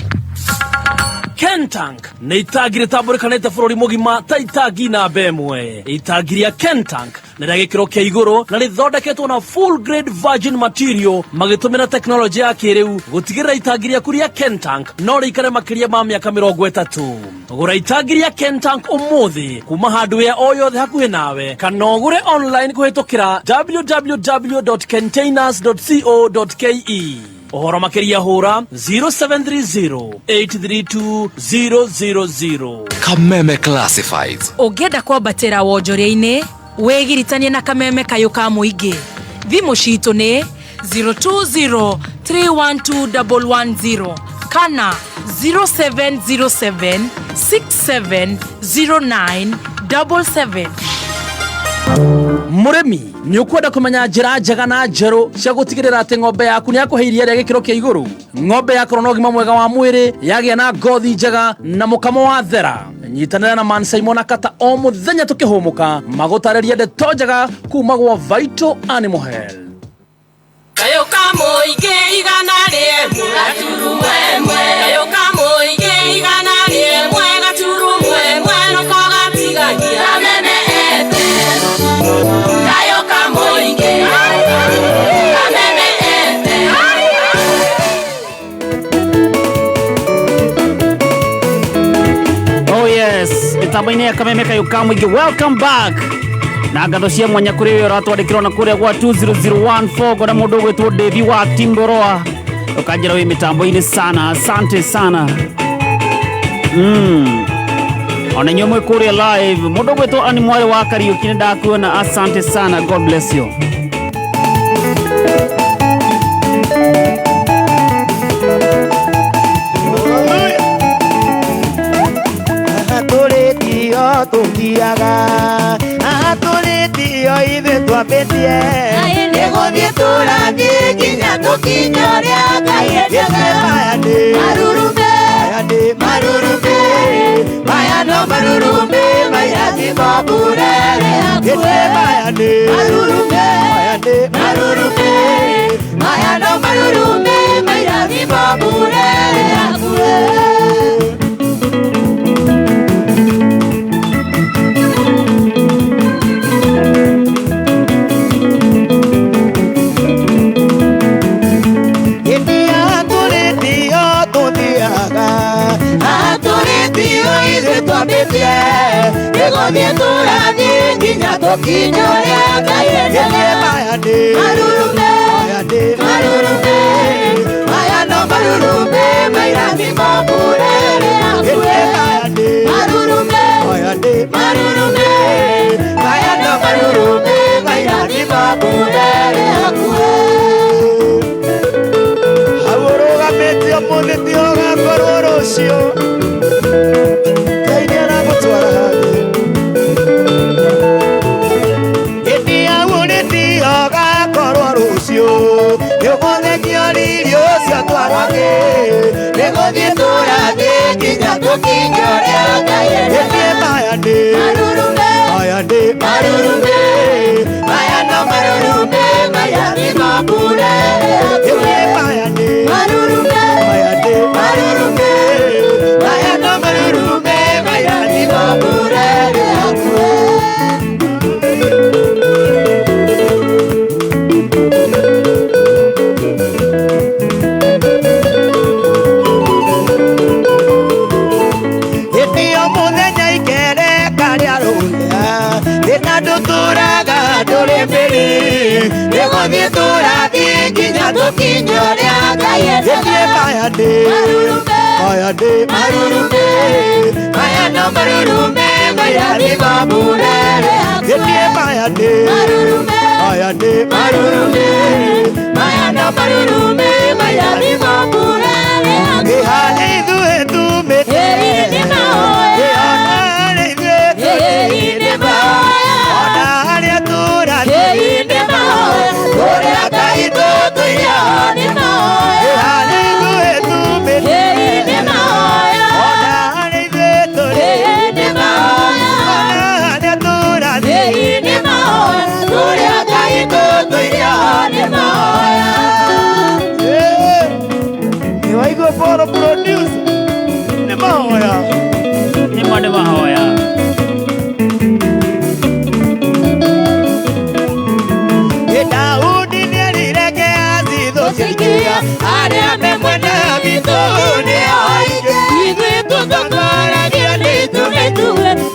Kentank nĩ itangi rĩtambũrĩkanĩte bũrũri mũgima ta itangi namba ĩmwe. Itangi rĩa Kentank nĩ rĩa gĩkĩro kĩa igũrũ na rĩthondeketwo na full grade virgin material magĩtũmĩra tekinoronjĩ ya kĩrĩu gũtigĩrĩra itangi rĩaku rĩa Kentank no rĩikare makĩria ma mĩaka 30. Gũra itangi rĩa Kentank ũmũthĩ kuma hardware o yothe hakuhĩ nawe kana ũgũre online kũhĩtũkĩra www.containers.co.ke. Ũhoro makĩria hũra 0730 832 000. Kameme Classifieds. Ũngĩenda kwambatĩra wonjoria-inĩ, wĩgiritanie na Kameme Kayũ ka Mũingĩ. Thimũ citũ nĩ 020 312 110 kana 0707 6709 77. Mũrĩmi, nĩ ũkwenda kũmenya njĩra njega na njerũ cia gũtigĩrĩra atĩ ng'ombe yaku nĩ yakũhe iria rĩa gĩkĩro kĩa igũrũ, ng'ombe yakorwo na ũgima mwega wa mwĩrĩ, yagĩa na ngothi njega na mũkamo wa thera? Nyitanĩra na Man Simon na Kata o mũthenya tũkĩhũmũka magũtarĩria ndeto njega kuma gwa Vital Animal Health. Kayũ ka Mũingĩ 101.1. Kayũ ka Mũingĩ 101.1 noko gatigagia. Kameme FM. Kayũ ka Mũingĩ. Kameme FM. Oh yes, mitambo-inĩ ya Kameme Kayũ ka Mũingĩ, welcome back. Na ngatho cia mwanya kũrĩ ũrĩa ũratwandĩkĩrwo na kũrĩa gwa 20014. Ngona mũndũ ũgwĩtwo Devi wa Timboroa, ũkanjĩra wĩ mĩtambo-inĩ sana, asante sana. Ona inyuĩ mwĩ kũrĩa live, mũndũ ũgwĩtwo Ani Mwarĩ wa Kariũki, nĩ ndakuona, asante sana, God bless you. Tũrĩtio tũthiaga, tũrĩtio ithuĩ twambĩtie. Nĩgũthiĩ tũrathiĩ nginya tũkinye ũrĩa Ngai endaga. Maya nĩ Marurume, maya nĩ marurume, maya no marurume, mairathimo mbura-rĩ hakuhĩ. Maya nĩ Marurume, maya nĩ marurume, maya no marurume, mairathimo mbura-rĩ hakuhĩ. Hĩndĩ ya tũrĩtio tũthiaga, Tũrĩtio ithuĩ twambĩtie, nĩgũthiĩ tũrathiĩ nginya tũkinye ũrĩa Ngai endaga. Maya nĩ Marurume, maya nĩ marurume, maya no marurume, mairathimo mbura-rĩ hakuhĩ. Maya nĩ Marurume, maya nĩ marurume, maya no marurume, mairathimo mbura-rĩ hakuhĩ. Hau ũrũgamĩte ũmũthĩ ti ũgakorwo rũciũ. Ngai nĩ aragũtwara handũ. Hĩndĩ ya ũrĩthi ũgakorwo rũciũ, nĩũgũthengio riri ũcio twarwo thĩ. Nĩgũthiĩ tũrathiĩ tũkinye ũrĩa Ngai endaga. Maya nĩ Marurume, maya nĩ marurume, maya no marurume, mairathimo mbura-rĩ Gĩthiĩ maya nĩ Marurume, maya nĩ marurume, maya no marurume, mairathimo mbura-rĩ Ĩ harĩa ithuĩ tumĩte Ĩĩ nĩ mahoya. Ĩ ona harĩa ithuĩ tũrĩ Ĩĩ nĩ mahoya. Ona harĩa tũrathiĩ Ĩĩ nĩ mahoya. Kũrĩa Ngai tũtũire nĩ mahoya. Ĩ harĩa ithuĩ tumĩte Ĩĩ nĩ mahoya. Ona harĩa ithuĩ tũrĩ Ĩĩ nĩ mahoya. Ona harĩa tũrathiĩ Ĩĩ nĩ mahoya. Kũrĩa Ngai tũtũire nĩ mahoya. Nĩ waigua Paul producer nĩ mahoya nĩmo nĩ mahoya Ĩ Daudi nĩerire Gehazi thũ Gũcikia arĩa me mwena witũ nĩ aingĩ. Ithuĩ tũtongoragia nĩ ithuĩ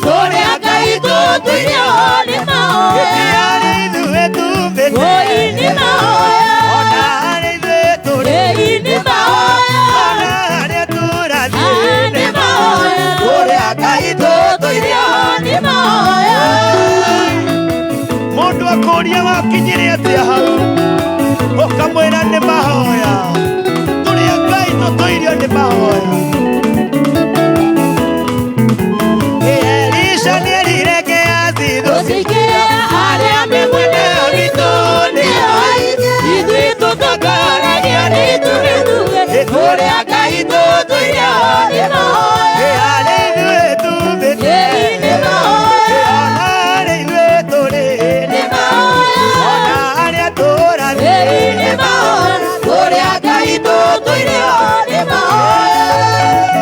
kũrĩa Ngai tũtũire nĩ mahoya. Harĩa ithuĩ tumĩte Oi nĩ mahoya. Ona harĩa ithuĩ tũrĩ Ĩĩ nĩ mahoya. Ona harĩa tũrathiĩ Nĩ mahoya. Kũrĩa Ngai tũtũire Nĩ mahoya. Mũndũ akũria wakinyire atĩa hau ũkamwĩra nĩ mahoya tũrĩa Ngai tũtũirio nĩ mahoya Ĩ Elisha nĩerire Gehazi thũ Gũcikia arĩa me mwena witũ nĩ aingĩ. Ithuĩ tũtongoragia nĩ ithuĩ kũrĩa Ngai tũtũire nĩ mahoya. Ĩ harĩa ithuĩ tumĩte Ĩĩ nĩ mahoya. Ona harĩa ithuĩ tũrĩ Nĩ mahoya. Ona harĩa tũrathiĩ Ĩĩ nĩ mahoya. Kũrĩa Ngai tũtũire nĩ mahoya.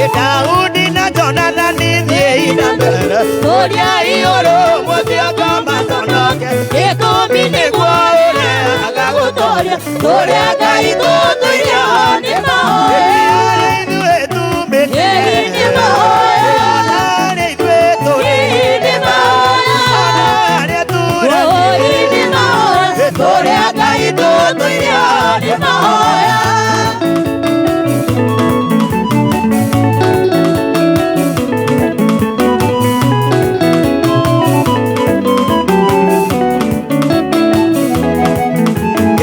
Ĩ Daudi na Jonathani thiĩi na mbere Kũrĩa igũrũ mũtiakamaconoke Gĩtũmi nĩguo ũrehaga gũtooria kũrĩa Ngai tũtũire nĩ mahoya. Harĩa ithuĩ tumĩte Ĩĩ nĩ mahoya. Ona harĩa ithuĩ tũrĩ Ĩĩ nĩ mahoya. Ona harĩa tũrathiĩ Oi nĩ mahoya. Kũrĩa Ngai tũtũire nĩ mahoya.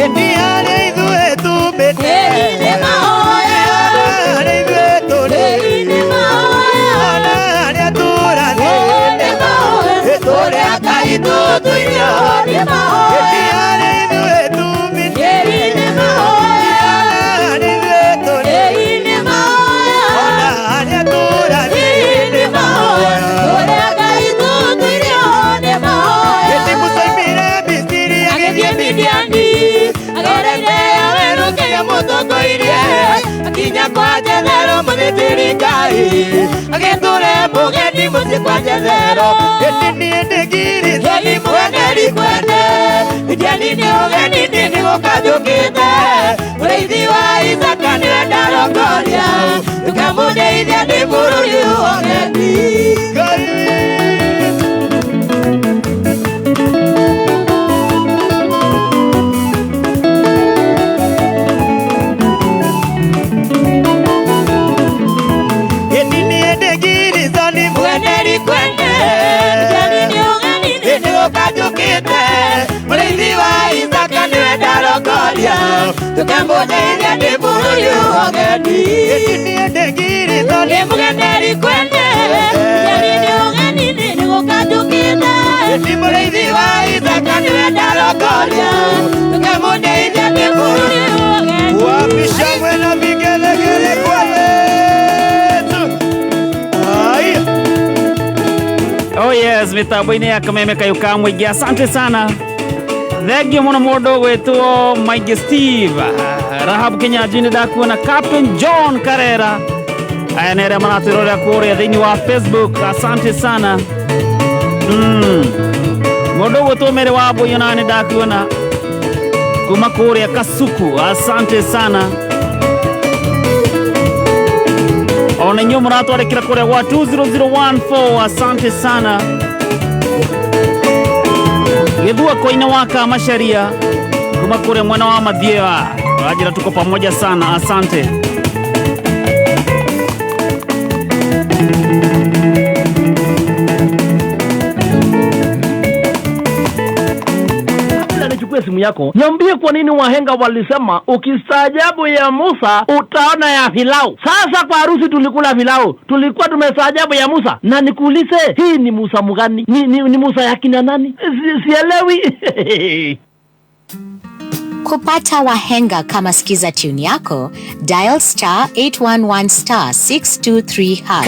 Ĩni harĩa ithuĩ tumĩte Ĩĩ nĩ mahoya. Ona harĩa ithuĩ tũrĩ Ĩĩ nĩ mahoya. Ona harĩa tũrathiĩ Nĩ mahoya. Kũrĩa Ngai tũtũire nĩ mahoya. Ĩni harĩa ithuĩ tumĩte Ĩĩ nĩ mahoya. Ona harĩa ithuĩ tũrĩ Ĩĩ nĩ mahoya. Ona harĩa tũrathiĩ Ĩĩ nĩ mahoya. Kũrĩa Ngai tũtũire nĩ mahoya. Ĩni Musa oimire Misiri Agĩthiĩ Midiani, agereire werũ kĩrĩa mũtongoirie, akinya kwa Jethero mũthĩnjĩri Ngai, agĩtũre mũgeni mũciĩ kwa Jethero. Ĩni niĩ ndĩngirĩte Geni mweneri kwene, Midiani nĩ ũgeni niĩ nĩ gũka njũkĩte, mũrĩithi wa Isaaka nĩwe ndarongoria, ndũkamũndeithia ndĩ bũrũri ũgeni. Ngai witũ Ĩni niĩ ndĩngirĩte nĩ Mweneri kwene, Midiani nĩ ũgeni niĩ nĩ gũka njũkĩte, mũrĩithi wa Isaaka nĩwe ndarongoria, ndũkamũndeithia ndĩ bũrũri ũgeni. Ĩni niĩ ndĩngirĩte Nĩ mũgeneri kwene, Midiani nĩ ũgeni niĩ nĩ gũka njũkĩte, Ĩni mũrĩithi wa Isaaka nĩwe ndarongoria, ndũkamũndeithia ndĩ bũrũri ũgeni. Wapi shangwe na vigelegele kwa Yesu? Haya. Oh yes, mitambo-inĩ ya kameme kayũ ka mũingĩ asante sana thengio mũno mũndũ ũgwĩtwo Mike Steve Rahab Kinyanjui nĩ ndakuona Captain John Karera aya nĩ arĩa maratwĩrorera kũrĩa thĩinĩ wa Facebook asante sana Mũndũ ũgwĩtwo Mary wa Mbui ona nĩ ndakuona kuma kũrĩa Kasuku asante sana. Ona inyuĩ mũratwarĩkĩra kũrĩa gwa 20014, asante sana. Gĩthua koine wa Kamacharia kuma kũrĩa mwena wa Mathia, rajira tuko pamoja sana, asante. Kabla nichukue simu yako, niambie kwa nini wahenga walisema ukistaajabu ya Musa utaona ya Filau. Sasa kwa harusi tulikula filau, tulikuwa tumestaajabu ya Musa. Na nikuulize, hii ni Musa mgani? Ni Musa ya kina nani? Sielewi. Kupata Wahenga kama skiza tune yako, dial star 811 star 623 hash.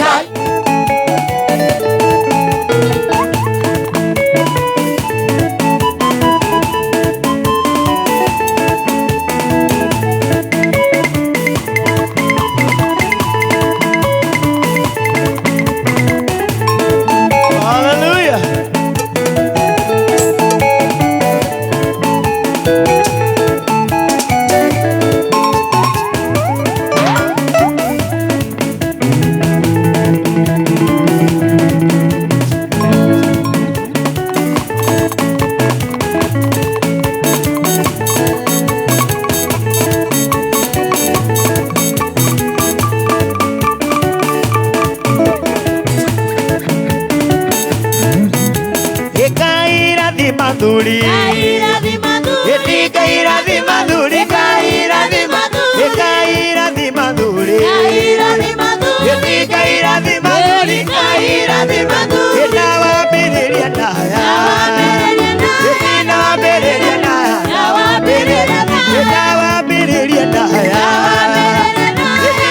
Hallelujah. Ikairathima thuri, ikairathima thuri, ikairathima thuri, ikairathima thuri, ikairathima thuri, ikairathima thuri, inawambĩrĩria naya, inawambĩrĩria naya, inawambĩrĩria naya,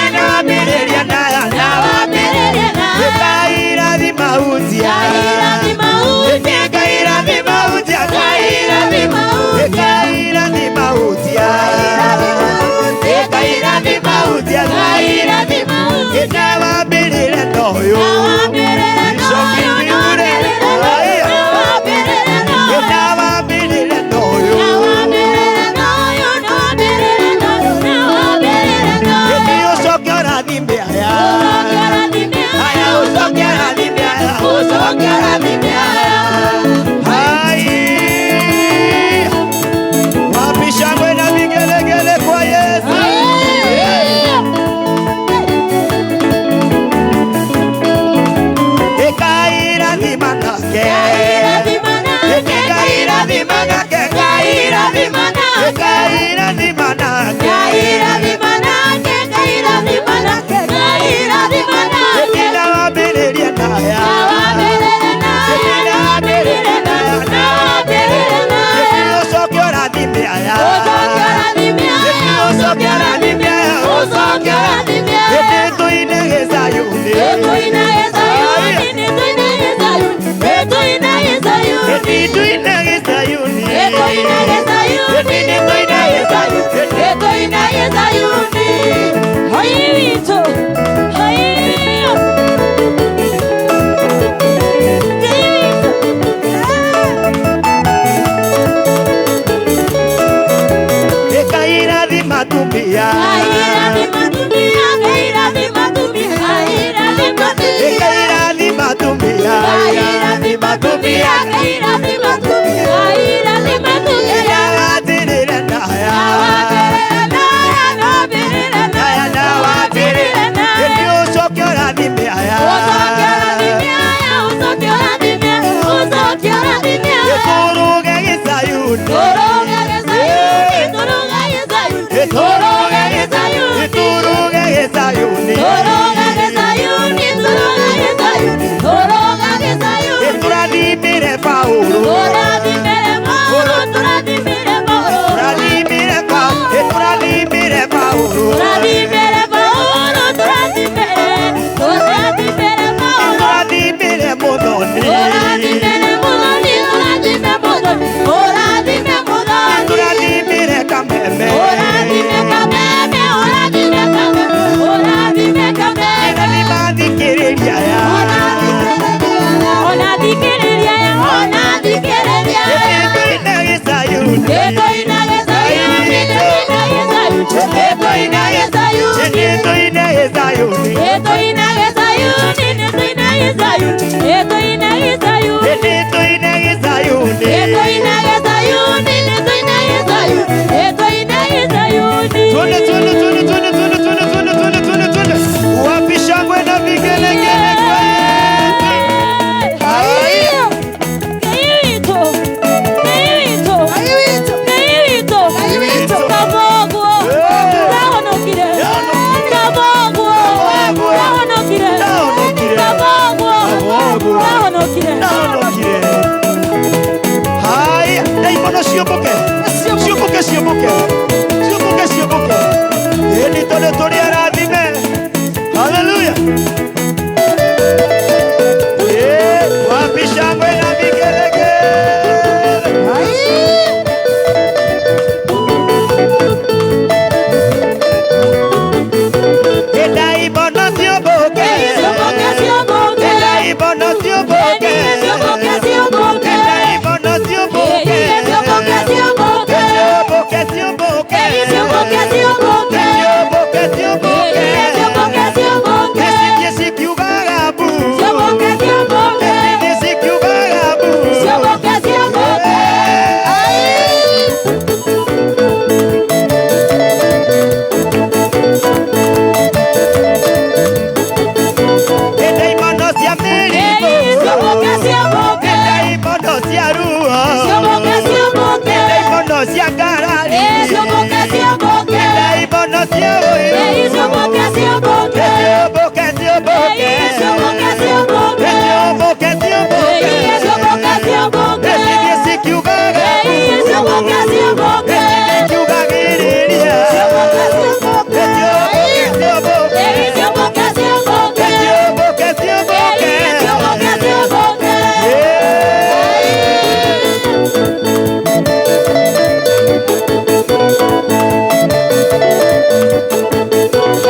inawambĩrĩria naya, ikairathima uzia, ikairathima uzia, ikairathima uzia, ikairathima uzia, inawambĩrĩria noyo, inawambĩrĩria noyo, ũcoke ũrathime aya, aya ũcoke ũrathime aya, ũcoke ũrathime aya. Hai, wapi shangwe na vigelegele kwa Yesu? Ikairathima nake, ikairathima nake, ikairathima nake, inawambĩrĩria naya, inawambĩrĩria naya, ũcoke ũrathime aya, ũcoke ũrathime aya, ũcoke ũrathime aya, tũine gĩcayuni, tũine gĩcayuni, tũine gĩcayuni. Ikairathima tumia, ikairathima tumia, inawatĩrĩra naya, naya nawatĩrĩra, ĩndĩ ũcoke ũrathime aya, ĩtũrũge gĩcayuni, ĩtũrũge gĩcayuni, ĩtũrathimire Paũlũ, Twende, twende, twende, twende, twende, twende, twende, twende, twende, twende. Wapi shangwe na vigelegele kwetu? Haya. Haya, ndaimono ciũmbũke. Ciũmbũke, ciũmbũke. Ciũmbũke, ciũmbũke. Ĩni tondũ tũrĩ arathime. Hallelujah. Wapi shangwe na vigelegele? Ndaimono ciũmbũke. Ndaimono ciũmbũke. Ndaimono ciũmbũke. Ciũmbũke, ciũmbũke. Ciũmbũke, ciũmbũke. Ecithie cikiugaga mbu. Ecithie cikiugaga mbu. Ndaimono cia mĩrimũ. Ndaimono cia ruo. Ndaimono cia ngarari. Ndaimono cia ũiru. Ciũmbũke, ciũmbũke. Ciũmbũke, ciũmbũke. Ecithie cikiugaga mbu. Ecithie ikiugagĩrĩria. Ciũmbũke, ciũmbũke. Ciũmbũke, ciũmbũke.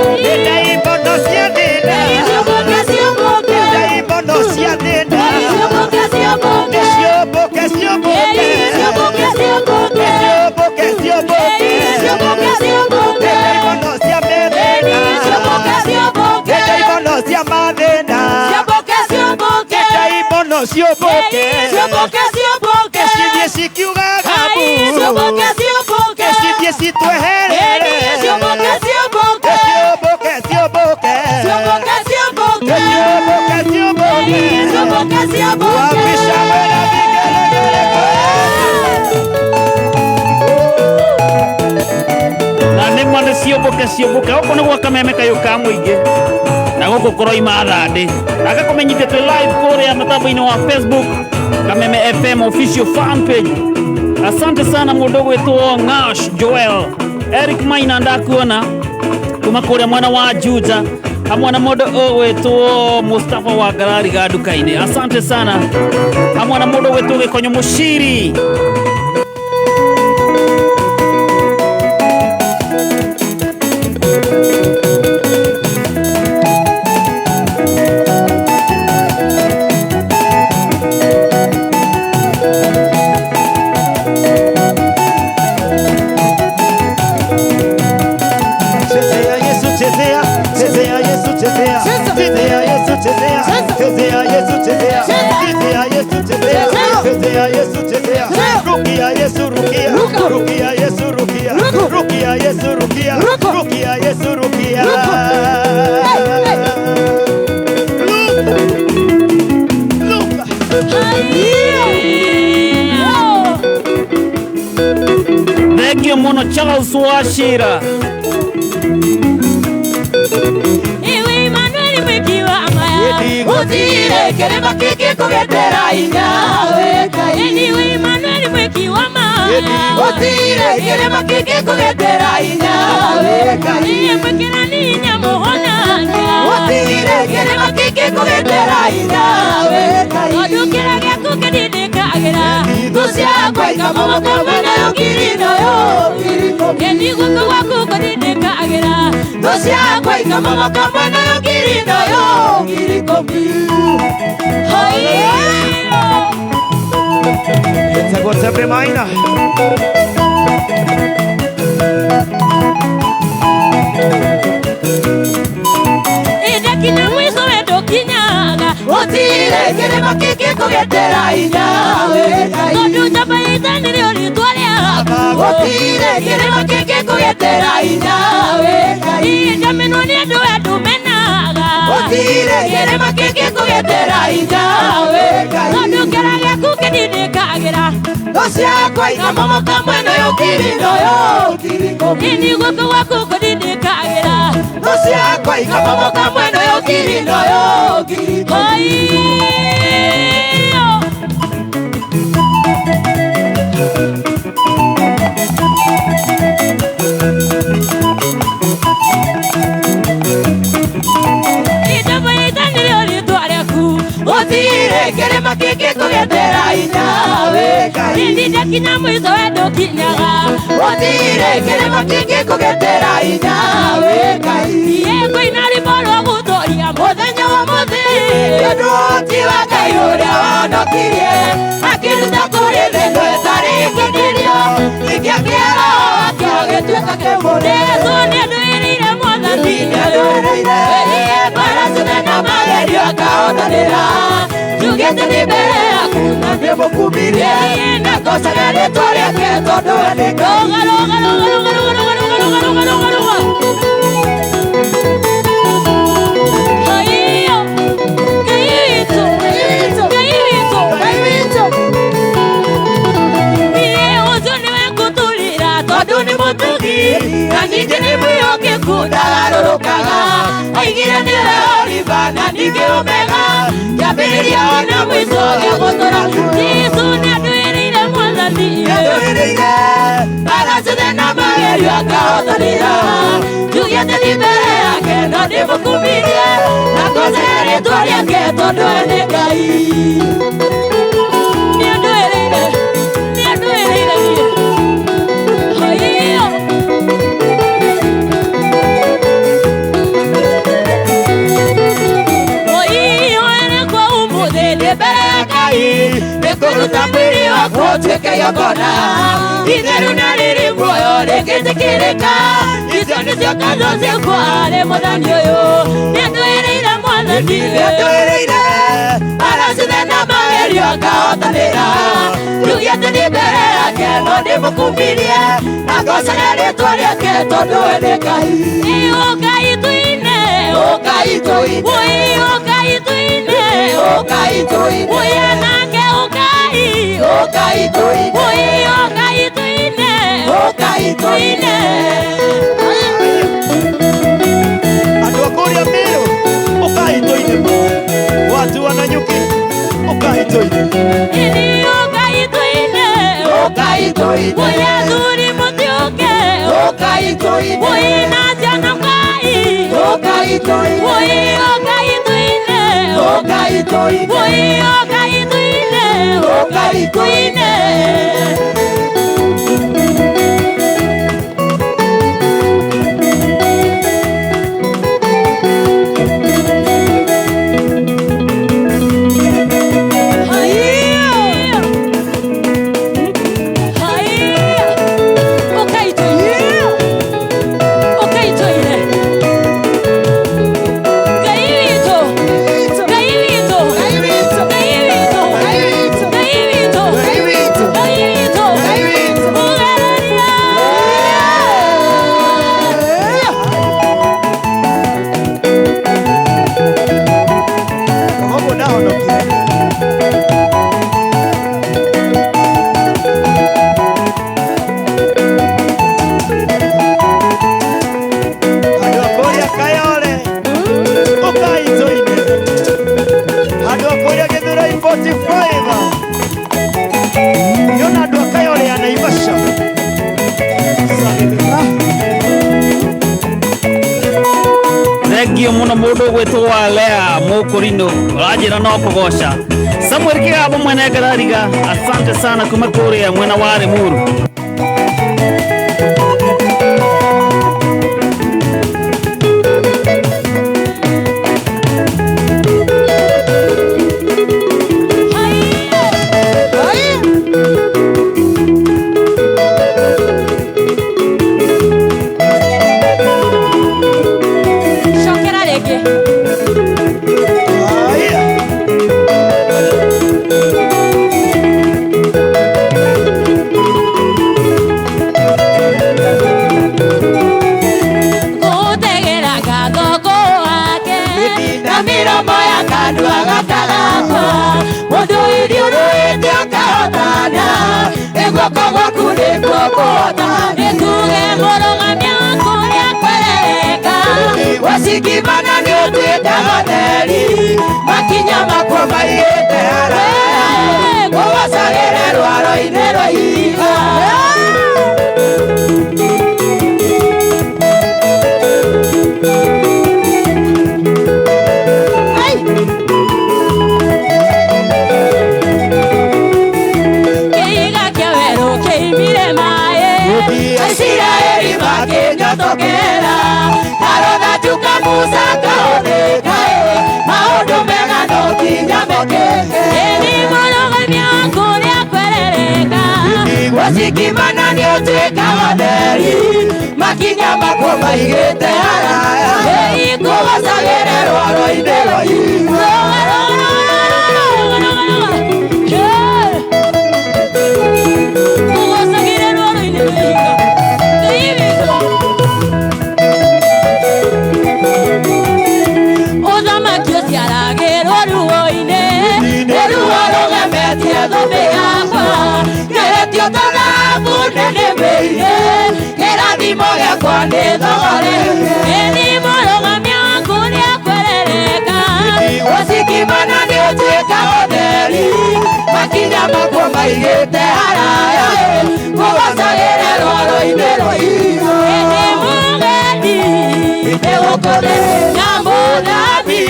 Ndaimono cia thĩna. Ndaimono cia thĩna. Nĩ ciũmbũke, ciũmbũke. Ciũmbũke, ciũmbũke. Ndaimono cia mĩthĩna. Ndaimono cia mathĩna. Ndaimono ciũmbũke. Ecithie cikiugaga mbu. Ecithie citweherere. Ciũmbũke, ciũmbũke. Ciũmbũke, ciũmbũke. Wapi shangwe na vigelegele kwetu? Na nĩ ma nĩ ciũmbũke ciũmbũke gũkũ nĩ gwa Kameme kayũ ka mũingĩ na gũkũ kũroima thandĩ na gakũmenyithia twĩ live kũrĩa mũtambo-inĩ wa Facebook Kameme FM official fan page. Asante sana mũndũ ũgwĩtwo Ngash Joel Eric Maina, ndakuona kuma kũrĩa mwena wa Juja hamwe na mũndũ ũgwĩtwo Mustafa wa Ngarari ga nduka-inĩ. Asante sana hamwe na mũndũ ũgwĩtwo Gĩkonyo Mũciri. Chezea Yesu, chezea, chezea Yesu, chezea, chezea Yesu, chezea, chezea Yesu, chezea, chezea Yesu, chezea, chezea Yesu, chezea, rukia Yesu, rukia, rukia Yesu, rukia, rukia Yesu, rukia, rukia Yesu, rukia. Thengio mũno Charles Wachira. Gũtirĩ kĩrĩma kĩngĩkũgitĩra hinya we Ngai. Gũtirĩ kĩrĩma kĩngĩkũgitĩra hinya we Ngai. Gũtirĩ kĩrĩma kĩngĩkũgitĩra hinya we Ngai. Thũ ciakwa ikamomoka mwena yo ngiri nayo ngiri ikũmi. Thũ ciakwa ikamomoka mwena yo ngiri nayo ngiri ikũmi. Yetagwo Tembe Maina. Ĩndakinya mũico wendo kinyaga. Gũtirĩ kĩrĩma kĩngĩkũgĩtĩra hinya we Ngai. Tondũ njamba ya ita nĩrĩo rĩtwa rĩaku. Gũtirĩ kĩrĩma kĩngĩkũgĩtĩra hinya we Ngai. Ndamenwo nĩ andũ andũ menaga. Gũtirĩ kĩrĩma kĩngĩkũgĩtĩra hinya we Ngai. Tondũ kĩara gĩaku kĩndindĩkagĩra. Thũ ciakwa ikamomoka mwena ũyũ kirindo ũyũ kirikũmi. Ĩni guoko gwaku kũndindĩkagĩra. Thũ ciakwa ikamomoka mwena ũyũ kirindo ũyũ kirikũmi. Haiyo. Njamba ya ita nĩrĩo rĩtwa rĩaku. Gũtirĩ kĩrĩma kĩngĩkũgĩtĩra hinya we Ngai. Ĩni ndakinya mũico we ndũkinyaga. Gũtirĩ kĩrĩma kĩngĩkũgĩtĩra hinya we Ngai. Niĩ ngũina rwĩmbo rwa gũtũũria mũthenya wa mũthĩ. Tondũ ti wa Ngai ũrĩa wahonokirie akĩruta kũrĩ thĩ ĩno ĩtarĩ ĩkĩnĩrio. Ingĩakĩara wakĩo gĩtuĩka kĩmũrĩ. Jesũ nĩandũĩrĩire Mwathani. Nĩandũĩrĩire. Wĩiye mbara ciothe na magerio akahotanĩra. Njugĩte nĩ mbere yaku na ndĩmũkumirie. Na ngocaga rĩtwa rĩake tondũ we nĩ Ngai. Rũga, rũga, rũga, rũga, rũga, rũga, rũga, rũga, rũga, rũga. Haiyo. Ngai witũ. Ngai witũ. Ngai witũ. Niĩ ũcio nĩwe ngũtũrĩra tondũ nĩ mũtugi na ningĩ nĩ mwĩhokeku ndagarũrũkaga. Aigire nĩwe Oliva na ningĩ Omega, kĩambĩrĩria ona mũico gĩa gũtũra. Jesũ nĩandũĩrĩire Mwathani. Nĩandũĩrĩire mbara ciothe na magerio akahotanĩra. Njugĩte nĩ mbere yake no ndĩmũkumirie na ngocaga rĩtwa rĩake tondũ we nĩ Ngai. Nĩandũĩrĩire. Nĩandũĩrĩire niĩ. Haiyo. Oi, kwa ũmũthĩ ndĩ mbere ya Ngai nĩ kũruta mwĩrĩ wakwa ũtuĩke igongona itheru na rĩrĩ muoyo rĩngĩtĩkĩrĩka. Icio nĩcio ngatho ciakwa harĩ Mwathani ũyũ. Nĩandũĩrĩire Mwathani. Nĩandũĩrĩire mbara ciothe na magerio akahotanĩra. Njugĩte ndĩ mbere yake no ndĩmũkumirie na ngocaga rĩtwa rĩake tondũ we nĩ Ngai. Ĩ ũkai tũine. Ũkai tũine. Oi, ũkai tũine. Ũkai tũine. Oi, anake ũkai. Ũkai tũine. Oi, ũkai tũine. Ũkai tũine. Andũ a kũrĩa Meru, ũkai tũine ma. Watu wa Nanyuki, ũkai tũine. Ĩni ũkai tũine. Ũkai tũine. Oi, athuri mũtiũke. Ũkai tũine. Oi, na ciana ũkai. Ũkai tũine. Oi, ũkai tũine. Ũkai tũine. Oi, ũkai tũine. Ũkai tũine. Haiyo. Haiyo. Ũkai tũine. Ũkai tũine. Ngai witũ. Ngai witũ. Ngai witũ. Ngai witũ. Ngai witũ. Ngai witũ. Ngai witũ. Ngai witũ. Ngai witũ. Ũgereria. Ũguo ndahonokire. Andũ a kũrĩa Kayole, ũkai tũine. Andũ a kũrĩa Gĩthũrai 45. Nĩona andũ a Kayole ya Naivasha. Thengio muno mundu ugwitwo Lea Mukurino uranjira no kugoca. Samuel Kigabo mwene Ngarariga, asante sana kuma kuria mwena wa Limuru. Cokera rĩngĩ. Haya. Nĩtuge mũrũgamia waku nĩakwerereka. Wacikimana nĩ ũtuĩte matheri, makinya makwa maigĩte haraya, ngũgocagĩre rwaro-inĩ rwa ihiga. Kĩiga kĩa werũ kĩimire maĩ. Aisiraeli makĩnyotokera, karotha Musa kahũthĩka, maũndũ mega no nginya mekĩke. Ĩni mũrũgamia waku nĩakwerereka. Wacikimana nĩ ũtuĩka matheri, makinya makwa maigĩte haraya, ngũgocagĩre rwaro-inĩ rwa ihiga. Ngũgocagĩre rwaro-inĩ rwa ihiga. Ũthamaki ũciaragĩrwo ruo-inĩ, nĩ ruo rũgemetie thũmbĩ yakwa, ngeretio ta thahabu nĩnĩmbĩire, kĩrathimo gĩakwa nĩ thogorete. Ĩni mũrũgamia waku nĩakwerereka. Wacikimana nĩ ũtuĩka ũtheri, makinya makwa maigĩte haraya, ngũgocagĩre rwaro-inĩ rwa ihiga. Ĩni mũgendi nĩ gũkũ thĩ, na mũthami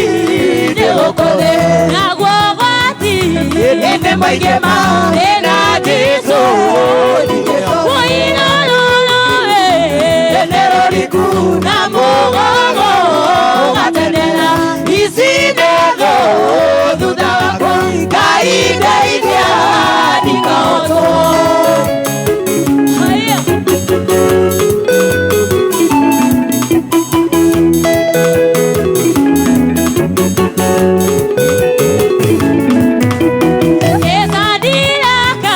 nĩ gũkũ thĩ, naguo ũgwati nĩ mũingĩ ma na Jesũ Ũirororo-ĩ. Nĩ rũriku na mũgogo ũgatenera, ici nĩ thũ thutha wakwa, Ngai ndeithia ndikahotwo. Haya. Ĩcandiraka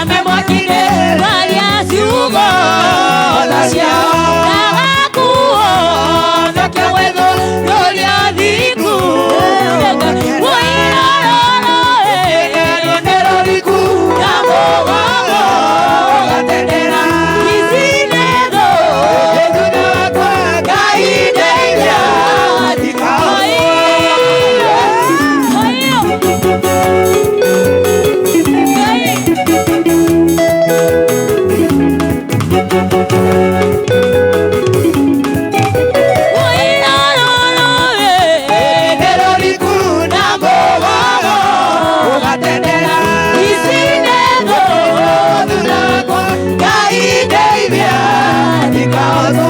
Memwakire kwaria ciugo na ciao, ndagakuo nakĩo gwethwo rũrĩa thingu. Ũirororo-ĩ. Nĩ rũriku na mũgogo ũgatenera, ici nĩ thũ thutha wakwa, Ngai ndeithia ndikahotwo. Nĩ rũriku na mũgogo ũgatenera, ici nĩ thũ thutha wakwa, Ngai ndeithia ndikahotwo.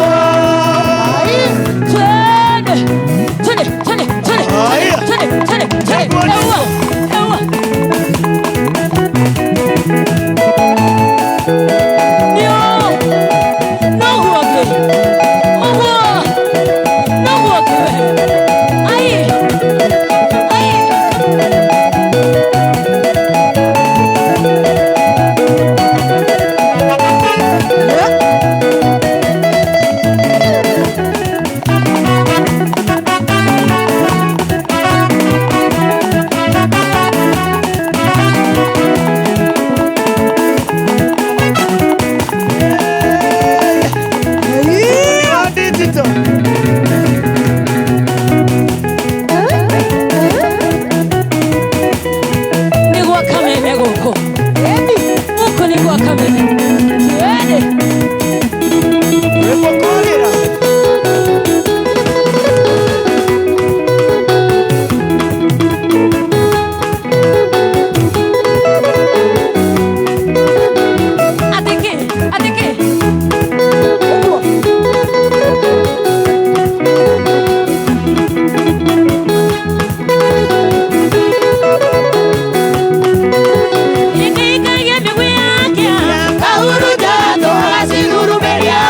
Nĩ gwa Kameme gũkũ. Gũkũ nĩ gwa Kameme. Twende. Atĩkĩ, atĩkĩ. Ikaikagia mĩguu yake. Kahuruja tũgacihurumeria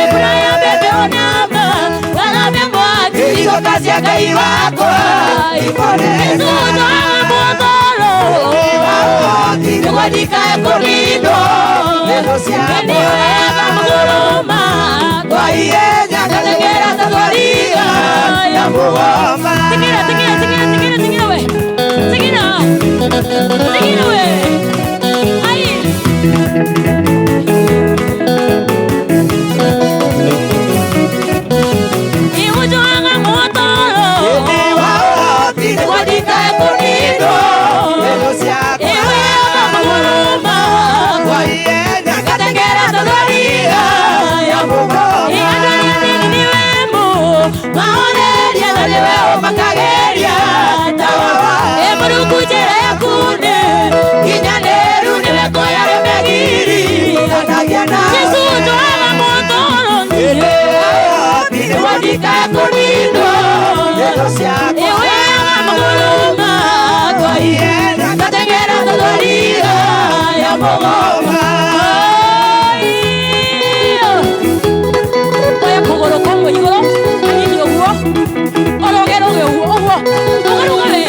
Mbura ya mbembe onamba, warabe mwaki. Igoka cia Ngai wakwa ikoneka. Ĩcũnjaga mũthoro. Nĩguo ndikae kũrindwo nĩ thũ ciakwa. Nĩ wega magũrũ makwa. Twaihenya ngathegera ta thwariga na mũgoma. Tigĩra, tigĩra, tigĩra, tigĩra, tigĩra we. Tigĩra. Tigĩra we. Ai. mũgoma. Oya kũgũrũ kũmwe igũrũ hanini ũguo ũrũge rũge ũguo ũguo rũga rũga we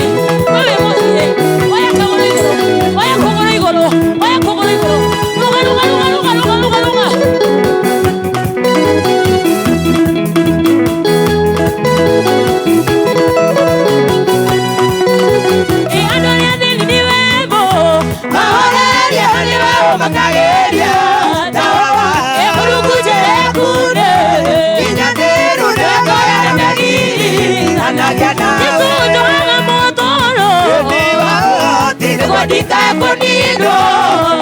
we wĩ mũciĩ oya kagũrũ igũrũ oya kũgũrũ igũrũ oya kũgũrũ igũrũ rũga rũga rũga rũga rũga rũga rũga. Ĩ andũ arĩa athĩni nĩ wemo Mahoreria nĩwe ũmakagĩria tawa wa Ĩ Mũrungu njĩre kinyanĩru nĩngoyanagiri anagia Jesũ nawe njohaga motoro Nĩ wa ũhoti nĩguo ndikae-kũninwo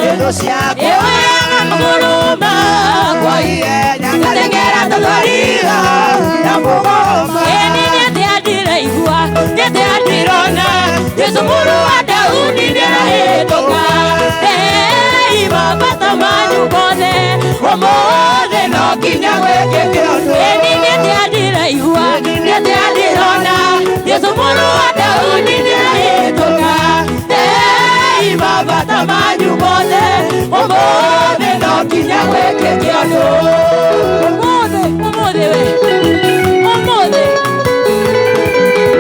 nĩ thũ ciakwa Ĩoyaga magũrũ makwa ihenya ngateng'era tũthwariga na mũgoma. Ĩni nĩ atĩa ndĩraigua nĩ atĩa ndĩrona Jesũ mũrũ wa Daudi nĩarahĩtũka. Rehei mabata manyu mothe Ũmũthĩ no nginya gwĩkĩke ũndũ. Ĩni nĩ atĩa ndĩraigua nĩ atĩa ndĩrona Jesũ mũrũ wa Daudi nĩarahĩtũka. Rehei mabata manyu mothe ũmũthĩ no nginya gwĩkĩke ũndũ. Ũmũthĩ ũmũthĩ we ũmũthĩ.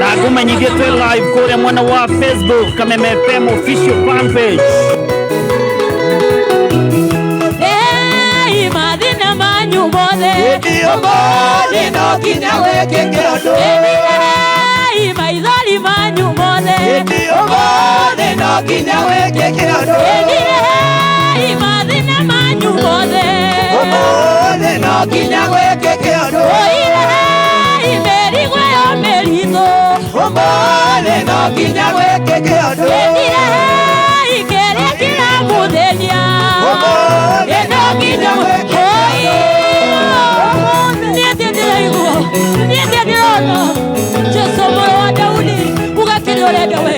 Na ngumenyithie twĩ live kũrĩa mwena wa Facebook Kameme FM official fan page. Rehei mathĩna manyu mothe Ũmũthĩ no nginya gwĩkĩke ũndũ. Rehei maithori manyu mothe Ũmũthĩ no nginya gwĩkĩke ũndũ. Rehei mathĩna manyu mothe Ũmũthĩ no nginya gwĩkĩke ũndũ. Rehei mĩrigo ĩyo mĩritũ Ũmũthĩ no nginya gwĩkĩke ũndũ. Rehei kĩrĩa kĩramũthĩnia Ũmũthĩ no nginya gwĩkĩke ũndũ. Nĩ atĩa ndĩraigua nĩ atĩa ndĩrona Jesũ mũrũ wa Daudi uga kĩrĩa ũrenda we.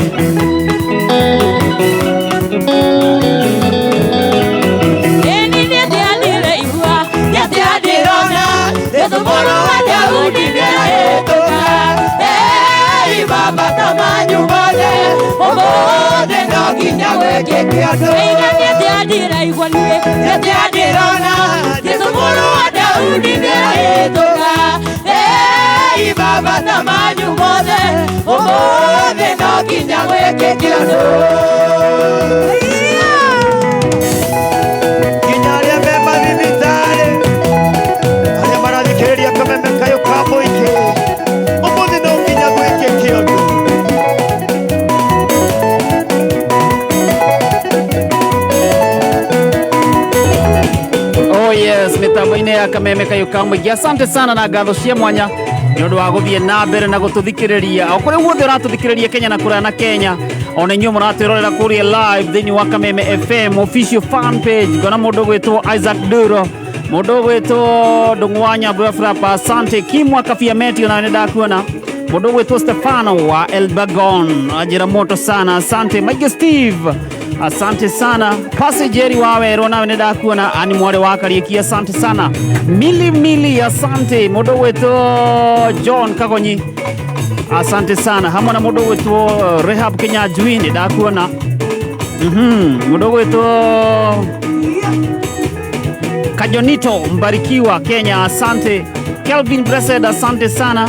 Ĩni nĩ atĩa ndĩraigua nĩ atĩa ndĩrona Jesũ mũrũ wa Daudi nĩarahĩtũka. Rehei mabata manyu mothe ũmũthĩ no nginya gwĩkĩke ũndũ. Wĩiga nĩ atĩa ndĩraigua niĩ Nĩ atĩa ndĩrona Jesũ mũrũ wa Daudi nĩarahĩtũka. Rehei mabata manyu mothe ũmũthĩ no nginya gwĩkĩke ũndũ. Nginya arĩa me mathibitarĩ arĩa marathikĩrĩria Kameme kayũ ka mũingĩ ũmũthĩ no nginya gwĩkĩke ũndũ. Oh yes, mitambo-inĩ ya Kameme kayũ ka mũingĩ. Asante sana na ngatho cia mwanya nĩ ũndũ wa gũthiĩ na mbere na gũtũthikĩrĩria o kũrĩa guothe ũratũthikĩrĩria Kenya na kũraya na Kenya ona inyuĩ mũratwĩrorera kũrĩa live thĩinĩ wa Kameme FM official fan page. Ngona mũndũ ũgwĩtwo Isaac Duro, mũndũ ũgwĩtwo Ndung'u wa Nyambo ya Frapa, asante. Kimwa Kafia Meti, onawe nĩ ndakuona. Mũndũ ũgwĩtwo Stefano wa Elbagon anjĩra moto sana, asante. Maige Steve, asante sana. Pasi Jerry wa Werũ, nawe nĩ ndakuona. Ani mwarĩ wa Kariũki, asante sana. Mili Mili, asante. Mũndũ ũgwĩtwo John Kagonyi, asante sana. Hamwe na mũndũ ũgwĩtwo Rehab Kinyanjui, nĩ ndakuona. Mũndũ ũgwĩtwo Kajonito Mbarikiwa Kenya, asante. Kelvin Blessed, asante sana.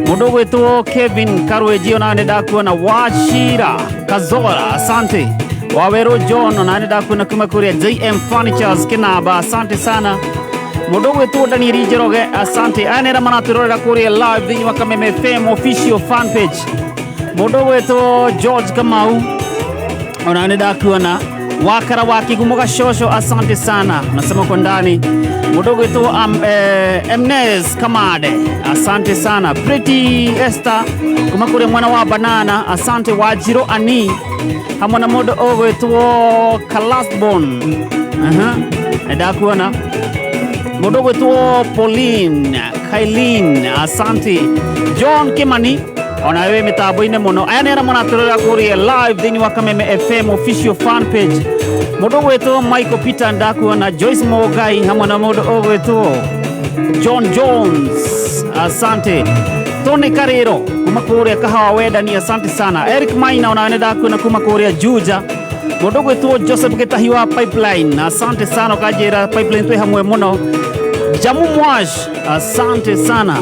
Mũndũ ũgwĩtwo Kevin Karweji, onawe nĩ ndakuona. Wachira Kazora, asante. Wawerũ John, onawe nĩ ndakuona kuma kũrĩa JM Furnitures Kinaba, asante sana. Mũndũ ũgwĩtwo Daniel Njoroge, asante. Aya nĩ arĩa maratwĩrorera kũrĩa live thĩinĩ wa Kameme FM official fan page. Mũndũ ũgwĩtwo George Kamau, onawe nĩ ndakuona. Wakara wa Kigumo Gashosho, asante sana, nasema kwa ndani. Mũndũ ũgwĩtwo Emnes Kamade, asante sana. Pretty Esther kuma kũrĩa mwena wa Banana, asante. Wajiro Ani hamwe na mũndũ ũgwĩtwo Kalasbon, nĩ ndakuona. Mũndũ ũgwĩtwo Pauline Kailin, asante. John Kimani, ona wĩ mĩtambo-inĩ mũno. Aya nĩ arĩa maratũrora kũrĩa live thĩinĩ wa Kameme FM official fan page. Mũndũ ũgwĩtwo Michael Peter ndakuona, Joyce Mogai hamwe na mũndũ ũgwĩtwo John Jones, asante. Tony Karero kuma kũrĩa Kahawa Wendani, asante sana. Eric Maina ona nĩ ndakuona kuma kũrĩa Juja. Mũndũ gwĩtwo Joseph Gĩtahi wa Pipeline, asante sana, ũkanjĩra Pipeline twĩ hamwe mũno. Jamu Mwash, asante sana.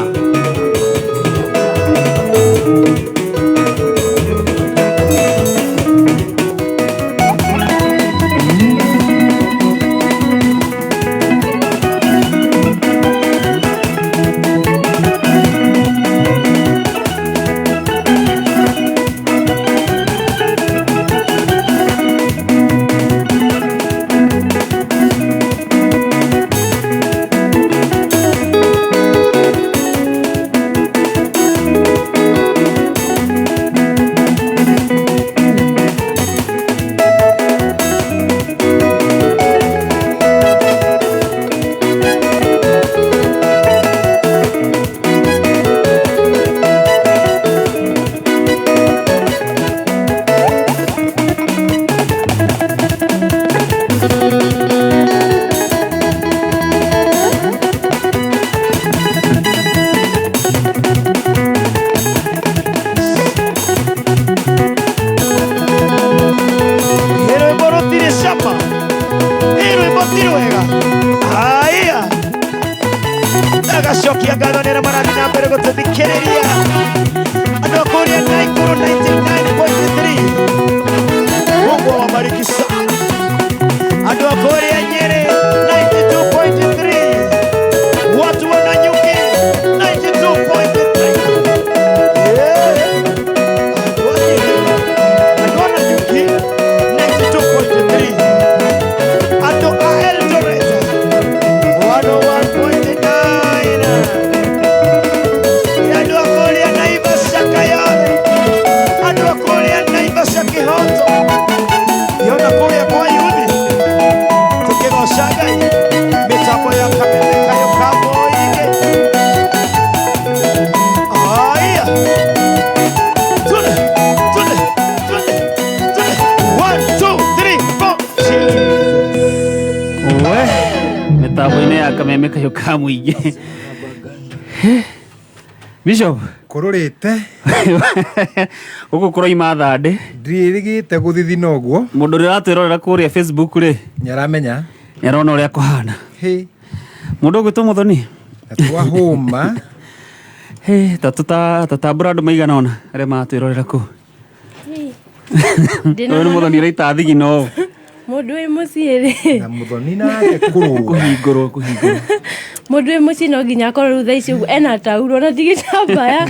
Rwĩmbo rũtirĩ cama, ĩ rwĩmbo ti rwega. Aya, agacokia ngatho nĩ arĩa marathiĩ na mbere gũtũthikĩrĩria. Andũ a kũrĩa Naikuru 99.3, Mungu awabariki sana. Andũ a kũrĩa Nyĩrĩ 92.3, watu wa Nanyuki 92.3. Yeah. Andũ a Nyĩrĩ, andũ a Nanyuki 92.3. Andũ a Eldoret 101.9. Andũ a kũrĩa Naivasha Kayole, andũ a kũrĩa Naivasha Kĩhonzo, yona kũrĩa kwa Yuthi tũkĩgoca Ngai mĩtambo ya Kameme Kayũ ka Mũingĩ. Aya, tune tune tune tune, 1 2 3 4. We mĩtambo-inĩ ya Kameme Kayũ ka Mũingĩ. Bishop kũrũrĩte gũkũ kũroima thandĩ ndirĩgĩte gũthithina ũguo. Mũndũ ũrĩa ũratwĩrorera kũrĩa Facebook rĩ, nĩaramenya, nĩarona ũrĩa kũhana. Hĩ. Mũndũ ũgwĩtwo Mũthoni na twahũma tatambũra andũ maigana ũna arĩa maratwĩrorera kũu. Ũyũ nĩ Mũthoni ũraita thigino ũũ. Mũndũ wĩ mũciĩ rĩ, na Mũthoni nake kũrũga kũhingũrwo kũhingũrwo. Mũndũ wĩ mũciĩ no nginya akorwo rĩu thaa ici ũguo ena tauro na ti gĩtambaya,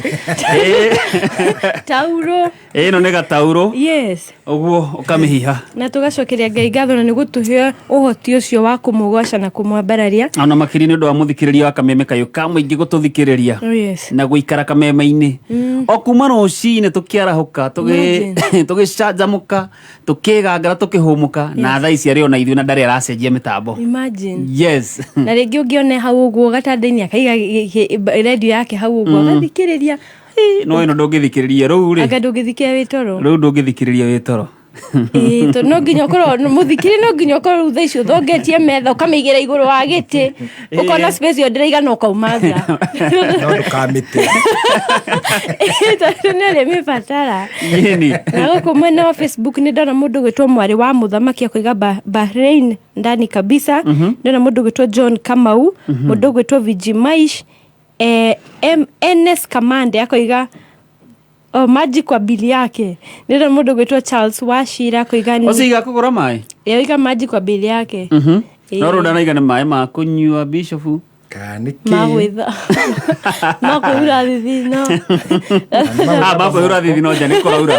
tauro. Ĩno nĩ gataurũ. Yes. Ũguo ũkamĩhiha. Na tũgacokeria Ngai ngatho na nĩ gũtũhe ũhoti ũcio wa kũmũgoca na kũmwambararia. Ona makĩria nĩ ũndũ wa mũthikĩrĩria wa Kameme Kayũ ka Mũingĩ gũtũthikĩrĩria Oh, yes. na gũikara kameme-inĩ o kuma rũcinĩ tũkĩarahũka, tũgĩcanjamũka, tũkĩgangara, tũkĩhũmũka, na thaa ici arĩ ona ithuĩ na ndarĩ aracenjia mĩtambo. Imagine. Yes. Na rĩngĩ ũngĩone hau ũguo gatanda-inĩ akaiga redio yake hau ũguo agathikĩrĩria. No ĩno ndũngĩthikĩrĩria rũu rĩ. Anga ndũngĩthikĩrĩria wĩ toro. Rũu ndũngĩthikĩrĩria wĩ toro. Ĩĩ, tondũ no nginya ũkorwo mũthikĩrĩria, no nginya ũkorwo rĩu thaa ici ũthongetie metha ũkamĩigĩra igũrũ wa gĩtĩ, ũkona space ĩyo ndĩraigana ũkauma nja. No ndũkamĩte. Ĩĩ, tondũ nĩ ũrĩmĩbatara. Gĩni. Na gũkũ mwena wa Facebook nĩ ndona mũndũ gwĩtwo mwarĩ wa mũthamaki akoiga Bahrain ndani kabisa. Ndona mũndũ gwĩtwo John Kamau, mũndũ gwĩtwo Viji Maish, NS Kamande akoiga o maji kwa bili yake. Ndona mũndũ gwĩtwo Charles Wachira akoiga ni Ũcio iga kũgũra maĩ. Yoiga maji kwa bili yake. Ĩĩ. No rũu ndanaiga nĩ maĩ ma kũnyua Bishop. Magwĩtha makwĩhura thithino. Ah, makwĩhura thithino nja nĩ kũraura.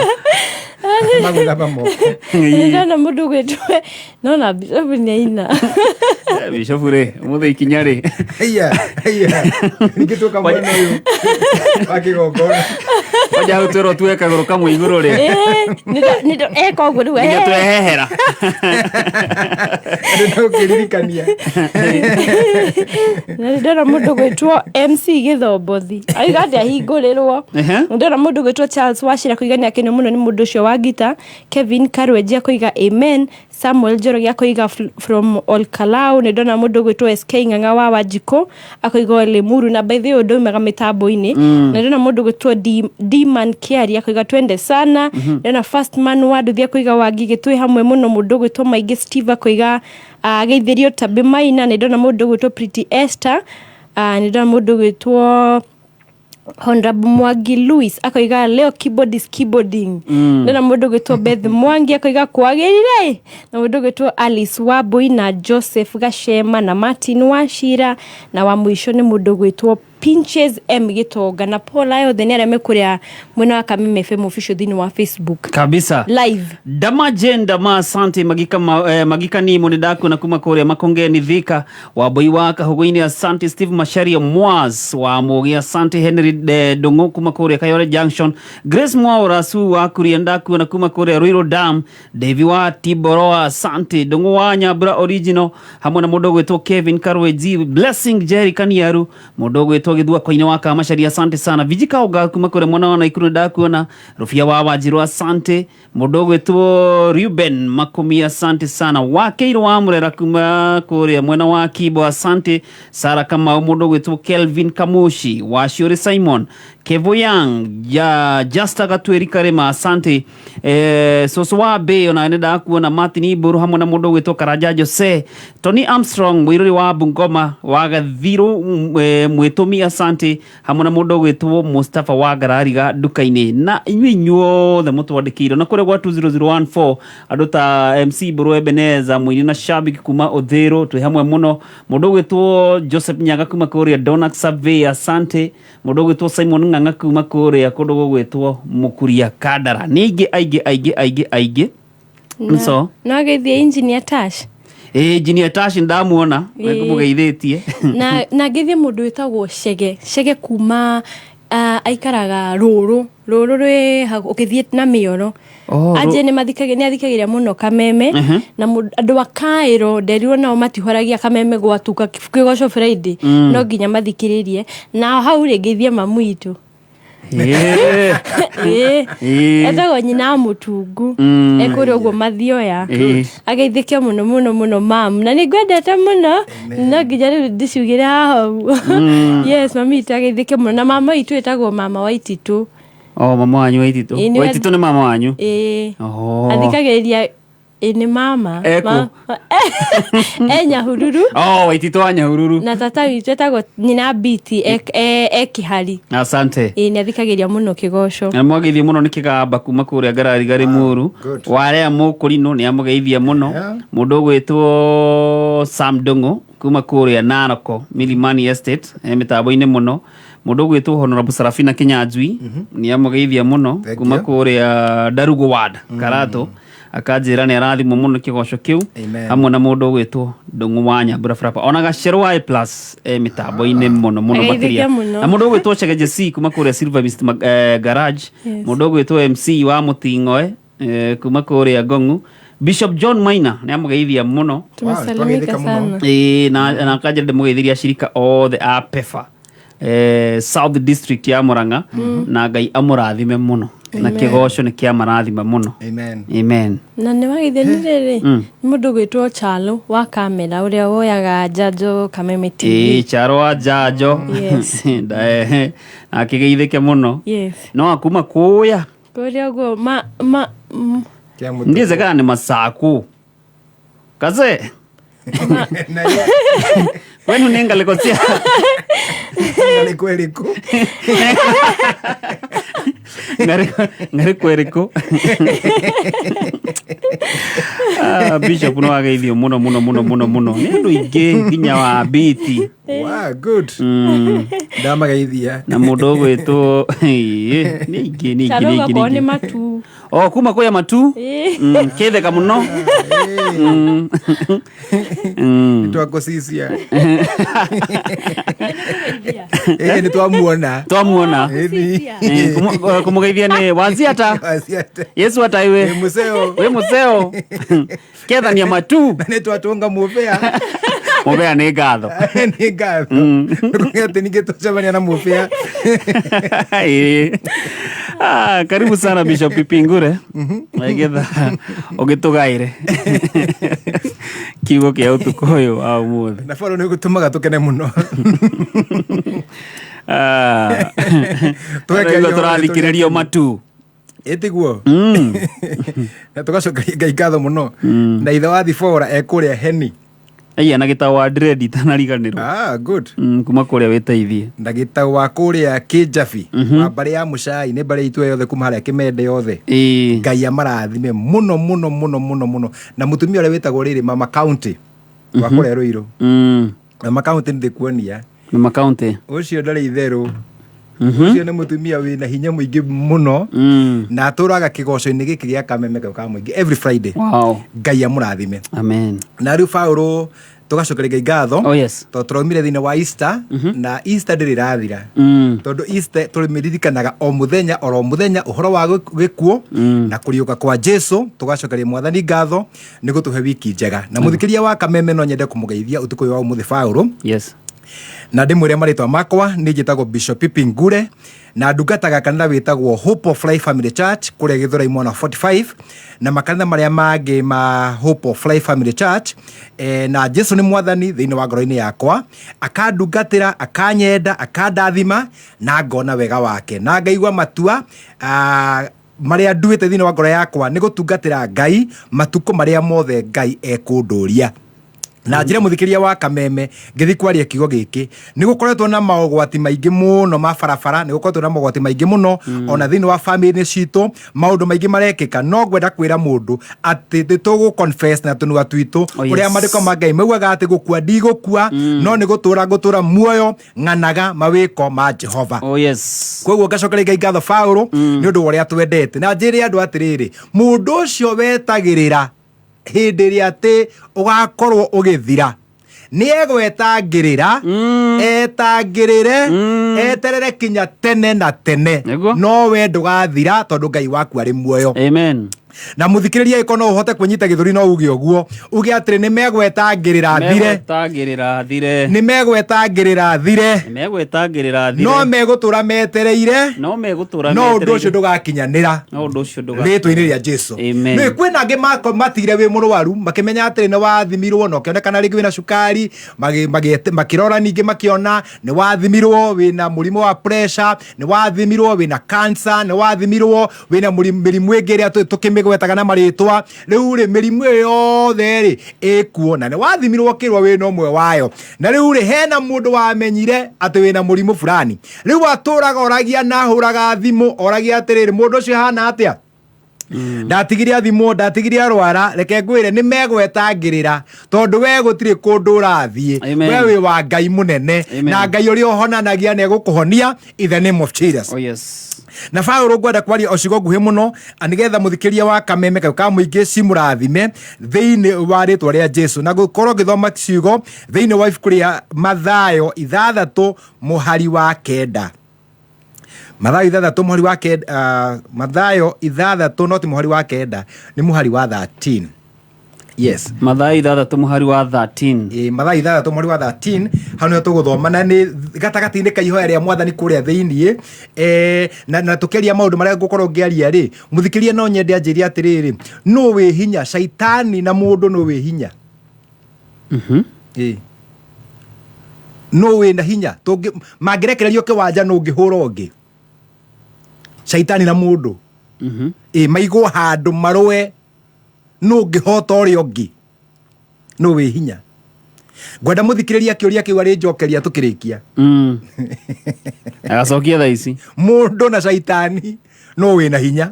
Magwĩthamba moko. Ndona mũndũ gwĩtwo nona Bishop nĩ aina. Bishop rĩ, ũmũthĩ ikinya rĩ. Haiya, haiya. Ningĩ tũka mwena ũyũ wa kĩgongona. Kwanja hau twĩrwo tuoe kagũrũ kamwe igũrũ rĩ. Ĩĩ, eka ũguo rĩu. Nginya twehehera. Ndũkĩririkania. Na nĩ ndona mũndũ gwĩtwo MC Gĩthombothi auga atĩ ahingũrĩrwo. Ndona mũndũ gwĩtwo Charles Wachira kũiga nĩ akenio mũno nĩ mũndũ ũcio wa ngita. Kevin Karwenji akoiga amen. Samuel Njoroge akoiga from Olkalau. Nĩ ndona mũndũ ũgwĩtwo SK Ng'ang'a wa Wanjikũ akoiga Limuru, na by the way ndaumaga mĩtambo-inĩ. Na ndona mũndũ ũgwĩtwo Dman Kiari akoiga twende sana. Ndona First Man wa Nduthi akoiga Wangigĩ twĩ hamwe mũno. Mũndũ ũgwĩtwo Maingĩ Steve akoiga ageithĩrio Tabi Maina. Nĩ ndona mũndũ ũgwĩtwo Pretty Esther. Nĩ ndona mũndũ ũgwĩtwo Honorable Mwangi Louis akoiga leo keyboard is keyboarding. Ndona mũndũ ũgwĩtwo Beth Mwangi akoiga kwagĩrĩire, na mũndũ ũgwĩtwo Alice Wambui na Joseph Gachema na Martin Wachira, na wa mũico nĩ mũndũ ũgwĩtwo Pinches M Gĩtonga na Paul. Aya othe nĩ arĩa me kũrĩa mwena wa Kameme FM official thĩinĩ wa Facebook Kabisa. live. Dama jenda ma asante Magika, Magika nimo nĩ ndakuona kuma kũrĩa Makongeni Thika, Wambui wa Kahugu-inĩ, asante. Steve Macharia Mwas wa Mũgĩ, asante. Henry Ndung'u kuma kũrĩa Kayore Junction, Grace Mwaura Su wa Kuria ndakuona kuma kũrĩa Ruiru Dam, Devi wa Tiboroa, asante. Ndung'u wa Nyambura original hamwe na mũndũ ũgwĩtwo Kevin Karweji, Blessing Jerry Kaniaru, mũndũ ũgwĩtwo Gĩthua Koine wa Kamacharia, asante sana. Vijika Oga kuma kũrĩa mwena wa Naikuru ndakuona. Rufia wa Wanjiru, asante. Mũndũ ũgwĩtwo Ruben Makumi, asante sana. Wakeiro wa Murera kuma kũrĩa mwena wa Kibo, asante. Sara Kamau, mũndũ ũgwĩtwo Kelvin Kamushi wa Shiore, Simon Kevo Yang ja Justa Gatweri Karema, asante. Soso wa Be ona nĩ ndakuona. Martin Iburu hamwe na mũndũ ũgwĩtwo Karanja Jose, Tony Armstrong mũirũri wa Bungoma wa Gathiru, Mwĩtũmi, asante, hamwe na mũndũ ũgwĩtwo Mustafa wa Ngarariga nduka-inĩ, na inyuĩ inyuothe mũtwandĩkĩire na kũrĩa gwa 20014, andũ ta MC Mbũrũ Ebeneza mũini na shabiki kuma Ũthĩrũ, twĩ hamwe mũno. Mũndũ ũgwĩtwo Joseph Nyaga kuma kũrĩa Donak Survey, asante. Mũndũ ũgwĩtwo Simon Ng'ang'a kuma kũrĩa kũndũ gũgwĩtwo Mũkuria Kandara, nĩ aingĩ aingĩ aingĩ aingĩ aingĩ. So No ageithie Engineer Tash. Ĩ, Engineer Tash ndamuona. Nĩngũmũgeithĩtie. Na ngeithie mũndũ wĩtagwo Chege Chege kuma aikaraga rũrũ rũrũ rwĩ ũgĩthiĩ na mĩoro. Oh, Anje nĩ athikagĩria mũno Kameme. Na andũ a Kaĩro nderirwo nao matihoragia Kameme gwatuka kĩgoco Friday. No nginya mathikĩrĩrie, na hau rĩ ngeithie mamu witũ. Ĩĩ. Etagwo nyina wa Mũtungu. Ekũrĩa ũguo Mathioya. Ageithĩke mũno mũno mũno mam, na nĩ ngwendete mũno, no nginya rĩu ndĩciugĩre haha ũguo. Yes, mami witũ ageithĩke mũno, na mama witũ ĩtagwo mama wa Ititũ. Oh, mama wanyu Waititũ. Ĩĩ, Waititũ nĩ mama wanyu? Ĩĩ. Oh. Athikagĩrĩria, ĩ nĩ mama. Ekũ? E Nyahururu. Oh, Waititũ wa Nyahururu. Na tata witũ etagwo nyina Biti, e Kĩhari. Asante. Ĩĩ, nĩ athikagĩrĩria mũno kĩgoco. Na mwageithie mũno nĩ Kĩgamba kuma kũrĩa Ngarariga Rĩmuru, warĩa Mũkũrinũ nĩ amũgeithia mũno. Mũndũ ũgwĩtwo Sam Ndung'u kuma kũrĩa Naroko Milimani Estate e mĩtambo-inĩ mũno. Mũndũ ũgwĩtwo Honorable Sarafina Kinyanjui nĩ amũgeithia mũno kuma kũrĩa Ndarugu Ward Karatũ, akanjĩra nĩ arathimwo mũno kĩgoco kĩu. Amen. Hamwe na mũndũ ũgwĩtwo Ndung'u wa Nyambura Frapa, ona Gacerũ wa A plus e mĩtambo-inĩ mũno mũno Ageithĩke makĩria. mũno. Na mũndũ ũgwĩtwo Chege C kuma kũrĩa Silver Mist Garage. Mũndũ ũgwĩtwo MC wa Mũting'oe kuma kũrĩa Ngong'u, Bishop John Maina nĩ amũgeithia mũno. Tumesalimika sana. Ĩĩ, na akanjĩra ndĩmũgeithirie acirika othe a PEFA South District ya Murang'a, na Ngai amũrathime mũno, na Amen. kĩgoco nĩ kĩamarathima mũno. Amen. Amen. Na nĩ wageithia nĩ rĩrĩ, nĩ mũndũ ũgwĩtwo Chalo wa kamera ũrĩa woyaga njanjo Kameme TV. Ĩĩ, Charo wa njanjo. Yes. Akĩgeithĩke mũno. Yes. No akuma kũya Kũrĩa ũguo ma ndiĩze kana nĩ masaku kaze kwenu nĩ ngaliko cia Ngarĩkũ ĩrĩkũ? Ngarĩkũ ĩrĩkũ? Ah, Bishop no ageithio mũno mũno mũno mũno mũno nĩ andũ aingĩ nginya wa biti. Wow, good. Ndamageithia. Na mũndũ ũgwĩtwo nĩ aingĩ nĩ aingĩ Chalo nĩ aingĩ ũgakorwo nĩ nĩ aingĩ. matu. O kuma kũya matu. Ĩĩ. Kĩtheka mũno. Twakũcicia. Ĩĩ, nĩ twamuona. Twamuona. Ĩni. Kũmũgeithia nĩ waziata. Waziata. Yesu ataiwe. Wĩ mũceo. Wĩ mũceo kethania matu. Na nĩ twatũnga mũbea. Mũbea nĩ ngatho. Nĩ ngatho. Nĩkuga atĩ ningĩ tũcemania na mũbĩa. Ĩĩ. Ah, karibu sana Bishop Ipingure nĩgetha ũgĩtũgaĩre kiugo kĩa ũtukũ ũyũ wa ũmũthĩ. Na bado nĩ gũtũmaga tũkene mũno. Ah. Tũgekerio Tũraigua tũrathikĩrĩrio matu. Ĩtiguo. Na tũgacokeria Ngai ngatho mũno. Na ithe wa Thibora ekũrĩa Heni. Aya na gĩtaũ wa dread itanariganĩrwo. Ah, good. Kuma kũrĩa wĩteithie. Na gĩtaũ wa kũrĩa Kĩnjabi wa mbarĩ ya Mũcai nĩ mbarĩ itũ yothe kuma harĩa Kĩmende yothe. Ngai amarathime mũno mũno mũno mũno mũno. Na mũtumia ũrĩa wĩtagwo rĩrĩ Mama County wa kũrĩa Ruiru. Mama County nĩ ndĩkuonia. Mama County. Ũcio ndarĩ itherũ. Ũcio nĩ mũtumia wĩna hinya mũingĩ mũno na atũraga kĩgoco-inĩ gĩkĩ gĩa kameme kau ka mũingĩ every Friday. Wow. Ngai amũrathime. Amen. Na rĩu Paũlũ tũgacokeria Ngai ngatho. Oh, yes. Tondũ tũraumire thĩinĩ wa Easter na Easter ndĩrĩ ĩrathira. Tondũ Easter tũrĩmĩririkanaga o mũthenya oro mũthenya ũhoro wa gĩkuũ na kũriũka kwa Jesu. Tũgacokeria Mwathani ngatho nĩ gũtũhe wiki njega. Na mũthikĩria wa kameme no nyende kũmũgeithia ũtukũ ũyũ wa ũmũthĩ Paũlũ. Yes. Na ndĩmwĩre marĩtwa makwa nĩ njĩtagwo Bishop Pipi Ngure na ndungataga kanitha wĩtagwo Hope of Life Family Church kũrĩa Gĩthũrai mwena 45 na makanitha marĩa mangĩ ma Hope of Life Family Church. Na Jesu nĩ mwathani thĩinĩ wa ngoro-inĩ yakwa, akandungatĩra, akanyenda, akandathima na ngona wega wake na ngaigua matua marĩa nduĩte thĩinĩ wa ngoro yakwa nĩ gũtungatĩra Ngai matukũ marĩa mothe Ngai ekũndũria. Na njĩre mũthikĩria wa kameme ngĩthiĩ kwaria kiugo gĩkĩ, nĩ gũkoretwo na maũgwati maingĩ mũno ma barabara, nĩ gũkoretwo na maũgwati maingĩ mũno ona thĩinĩ wa famĩlĩ citũ, maũndũ maingĩ marekĩka. No ngwenda kwĩra mũndũ atĩ nĩ tũgũ confess na tũnua twitũ ũrĩa maandĩko ma Ngai maugaga atĩ gũkua ndigũkua, no nĩ gũtũra ngũtũra muoyo ng'anaga mawĩko ma Jehova. Oh, yes. Koguo ngacokeria Ngai ngatho Paũlũ nĩ ũndũ wa ũrĩa twendete. Na njĩre andũ atĩrĩrĩ, mũndũ ũcio wetagĩrĩra hĩndĩ ĩrĩa atĩ ũgakorwo ũgĩthira nĩ egwetangĩrĩra, etangĩrĩre, eterere kinya tene na tene, no we ndũgathira tondũ Ngai waku arĩ muoyo. Amen. Na mũthikĩrĩria ĩko no ũhote kwĩnyita gĩthũri no uge ũguo, uge atĩrĩ nĩ megwetangĩrĩra thire. Megwetangĩrĩra thire. Nĩ megwetangĩrĩra thire. Nĩ megwetangĩrĩra thire. No megũtũra metereire. No megũtũra No ũndũ metereire. ũcio ndũgakinyanĩra. No ũndũ ũcio ndũgakinyanĩra. Rĩtwa-inĩ rĩa Jesu. Amen. Nĩ kwĩna angĩ matigire wĩ mũrwaru makĩmenya atĩrĩ nĩ wathimirwo na ũkĩonekana rĩngĩ wĩna cukari, makĩrora ningĩ makĩona nĩ wathimirwo wĩna mũrimũ wa pressure, nĩ wathimirwo wĩna cancer, nĩ wathimirwo wĩna mĩrimũ ĩngĩ ĩrĩa tũkĩmĩgwetaga na marĩtwa. Rĩu rĩ mĩrimũ ĩyo yothe rĩ ĩkuo na nĩ wathimirwo ũkĩrwo wĩna ũmwe wayo. Na rĩu rĩ hena mũndũ wamenyire atĩ wĩna mũrimũ fulani. Rĩu atũraga oragia na ahũraga thimũ oragia atĩrĩrĩ mũndũ ũcio ahana atĩa? Ndatigire athimwo, ndatigire arwara, reke ngwĩre nĩ megwetangĩrĩra tondũ we gũtirĩ kũndũ ũrathiĩ. Amen. We wĩ wa Ngai mũnene. Amen. Na Ngai ũrĩa ũhonanagia nĩ egũkũhonia in the name of Jesus. Oh, yes. Na Paũlũ ngwenda kwaria o ciugo nguhĩ mũno nĩgetha mũthikĩria wa kameme kau ka mũingĩ cimũrathime thĩinĩ wa rĩtwa rĩa Jesu, na gũkorwo ngĩthoma ciugo thĩinĩ wa ibuku rĩa Mathayo 6 mũhari wa 9. Mathayo 6 mũhari wa 9, Mathayo 6 no ti mũhari wa 9, nĩ mũhari wa 13. Yes. Mathayo 6 mũhari wa 13. Mathayo 6 mũhari wa 13, hau nĩho tũgũthoma na nĩ gatagatĩ-inĩ ka ihoya rĩa mwathani kũrĩa thĩiniĩ. Na tũkĩaria maũndũ marĩa ngũkorwo ngĩaria rĩ, mũthikĩria no nyende anjĩre atĩrĩrĩ, nũ wĩ hinya, caitani na mũndũ nũ wĩ hinya? Nũ wĩ na hinya? Mangĩrekererio kĩwanja nũ ũngĩhũra ũngĩ? Caitani na mũndũ. Maigwo handũ marũe, nũ ũngĩhota ũrĩa ũngĩ? Nũ wĩ hinya? Ngwenda mũthikĩrĩria kĩũria kĩu arĩnjokeria tũkĩrĩkia. Agacokia thaa ici. Mũndũ na caitani nũ wĩ na hinya?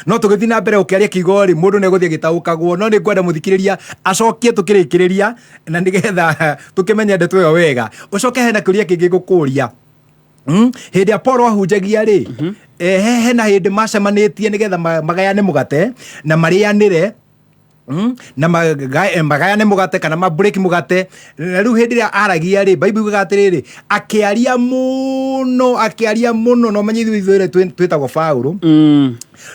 No tũgĩthiĩ na mbere ũkĩaria kiugo rĩ, mũndũ nĩ egũthiĩ agĩtaũkagwo, no nĩ ngwenda mũthikĩrĩria acokie tũkĩrĩkĩrĩria na nĩgetha tũkĩmenye ndeto ĩyo wega. Ũcoke hena kĩũria kĩngĩ ngũkũria. Hĩndĩ ya Paul ahunjagia rĩ, hena hĩndĩ macemanĩtie nĩgetha magayane mũgate na marĩanĩre. Na magayane mũgate kana ma break mũgate. Na rĩu hĩndĩ ĩrĩa aragia rĩ, Bible yugaga atĩrĩrĩ, akĩaria mũno, akĩaria mũno, na ũmenye ithuĩ ithuĩ twĩtagwo Paũlũ.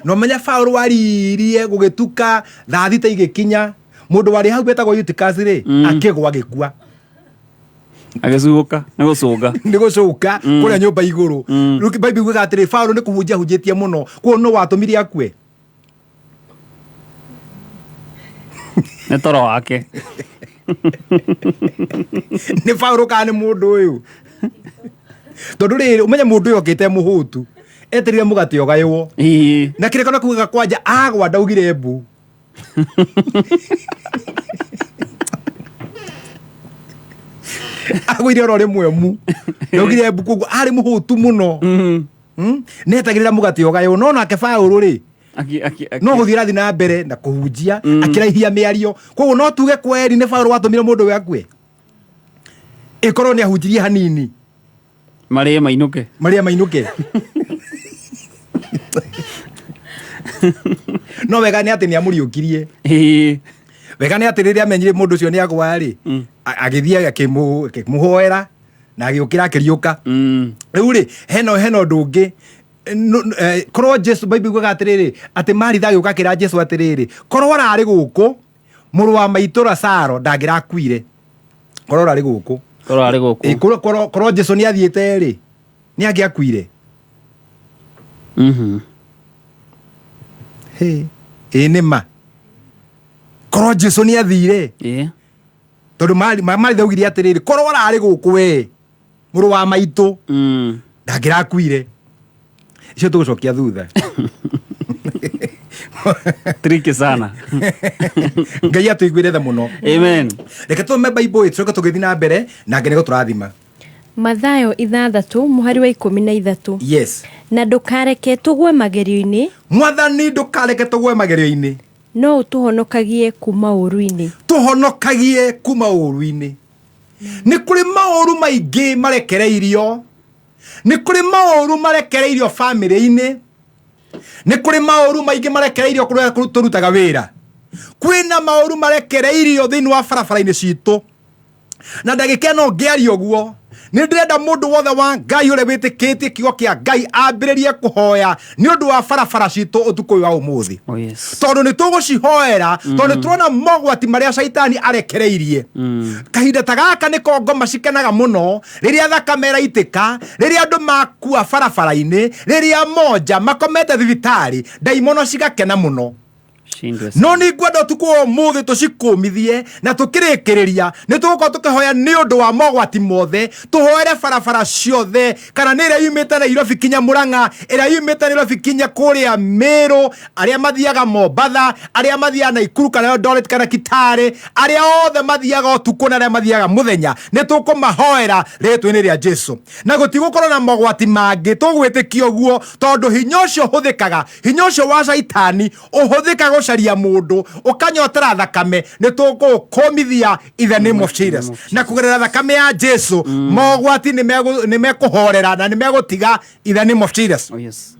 Na ũmenye Paũlũ aririe gũgĩtuka thaa thita igĩkinya, Mũndũ warĩ hau wetagwo Eutychus rĩ, akĩgwa agĩkua. Agĩcuũka nĩ gũcũnga. Nĩ gũcũka kũrĩa nyũmba igũrũ. Rĩu Bible yugaga atĩrĩ, Paũlũ nĩ kũhunjia ahunjĩtie mũno, koguo nũ watũmire akue? Nĩ toro wake. Nĩ Paũlũ kana nĩ mũndũ ũyũ? Tondũ rĩrĩ, ũmenye mũndũ ũyũ okĩte mũhũtu, eterire mũgate ũgaywo. Na kĩrĩko kugaga kwanja agwa ndaugire mbu. Agũire oro rĩmwe mu, ndaugire mbu, koguo arĩ mũhũtu mũno. Netagĩrĩra mũgate ũgaywo, no nake Paũlũ rĩ, no gũthiĩ rathiĩ na mbere na kũhunjia, akĩraihia mĩario. Koguo no tuge kweri nĩ Paũlũ watũmire mũndũ ũyũ akue, ĩkorwo nĩ ahunjirie hanini. Marĩe mainũke. Marĩe mainũke. No wega nĩ atĩ nĩ amũriũkirie. Wega nĩ atĩ rĩrĩa amenyire mũndũ ũcio nĩ agwa rĩ, agĩthiĩ akĩmũhoera na agĩũkĩra akĩriũka. Rĩu rĩ, hena ũndũ ũngĩ. Korwo Jesu, Bible yugaga atĩrĩrĩ, atĩ Maritha agĩũka akĩra Jesu atĩrĩrĩ, korwo ararĩ gũkũ mũrũ wa maitũ Lazaro ndangĩrakuire. Korwo ararĩ gũkũ. Korwo arĩ gũkũ. Korwo Jesu nĩ athiĩte rĩ, nĩ angĩakuire. Hĩ, ĩ nĩ ma. Korwo Jesu nĩ athire. Tondũ Maritha augire atĩrĩrĩ, korwo ararĩ gũkũ we mũrũ wa maitũ ndangĩrakuire. Icio tũgũcokia thutha. Tricky sana. Ngai atũiguĩre tha mũno. Amen. Reke tũthome Bible ĩ, tũcoke tũgĩthiĩ na mbere nake nĩguo tũrathima. Mathayo 6 mũhari wa 13. Yes. Na ndũkareke tũgwe magerio-inĩ. Mwathani ndũkareke tũgwe magerio-inĩ. No ũtũhonokagie kuma ũũru-inĩ. Tũhonokagie kuma ũũru-inĩ. Nĩ kũrĩ maũru maingĩ marekereirio. Nĩ kũrĩ maũru marekereirio bamĩrĩ-inĩ. Nĩ kũrĩ maũru maingĩ marekereirio kũrĩa tũrutaga wĩra. Kwĩna maũru marekereirio thĩinĩ wa barabara-inĩ citũ. Na ndagĩka ĩno ngĩaria ũguo, nĩ ndĩrenda mũndũ wothe wa Ngai ũrĩa wĩtĩkĩtie kiugo kĩa Ngai ambĩrĩrie kũhoya nĩ ũndũ wa barabara citũ ũtukũ ũyũ wa ũmũthĩ. Oh, yes. Tondũ nĩ tũgũcihoera, tondũ nĩ tũrona mogwati marĩa caitani arekereirie. Kahinda ta gaka nĩko ngoma cikenaga mũno, rĩrĩa thakame ĩraitĩka, rĩrĩa andũ makua barabara-inĩ, rĩrĩa monja makomete thibitarĩ, ndaimono cigakena mũno. Shindwe No nĩ ngwenda ũtukũ wa ũmũthĩ tũcikũmithie na tũkĩrĩkĩrĩria nĩ tũgũkorwo tũkĩhoya nĩ ũndũ wa mogwati mothe, tũhoere barabara ciothe, kana nĩ ĩrĩa yumĩte Nairobi kinya Murang'a, ĩrĩa yumĩte Nairobi kinya kũrĩa Meru, arĩa mathiaga Mombatha, arĩa mathiaga Naikuru kana Eldoret kana Kitale, arĩa othe mathiaga ũtukũ na arĩa mathiaga mũthenya, nĩ tũkũmahoera rĩtwa-inĩ rĩa Jesu. Na gũtigũkorwo na mogwati mangĩ, tũgwĩtĩkia ũguo tondũ hinya ũcio ũhũthĩkaga, hinya ũcio wa caitani ũhũthĩkaga gũcaria mũndũ ũkanyotera thakame, nĩ tũkũũkũmithia in the name of Jesus. Na kũgerera thakame ya Jesu, mogwati nĩ mekũhorera na nĩ megũtiga in the name of Jesus. Oh, yes.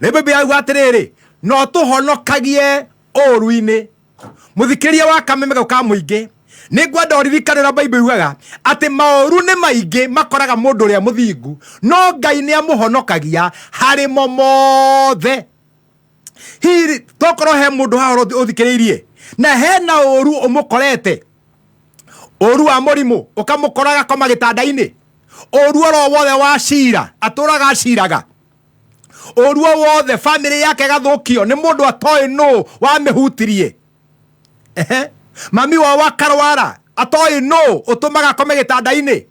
Rĩu Bible yauga atĩrĩrĩ, no tũhonokagie ũũru-inĩ. Mũthikĩrĩria wa kameme gau ka mũingĩ, nĩ ngwenda ũririkane ũrĩa Bible yugaga atĩ maũru nĩ maingĩ makoraga mũndũ ũrĩa mũthingu, no Ngai nĩ amũhonokagia harĩ mo mothe. Hihi tokorwo he mũndũ haha ũthikĩrĩirie na hena ũru ũmũkorete, ũru wa mũrimũ ũkamũkora agakoma gĩtanda-inĩ, ũru oro wothe wa cira atũraga aciraga, ũru o wothe bamĩrĩ yake ĩgathũkio nĩ mũndũ atoĩ nũ wamĩhutirie. Ehe. Mami wao akarwara atoĩ nũ ũtũmaga akome gĩtanda-inĩ.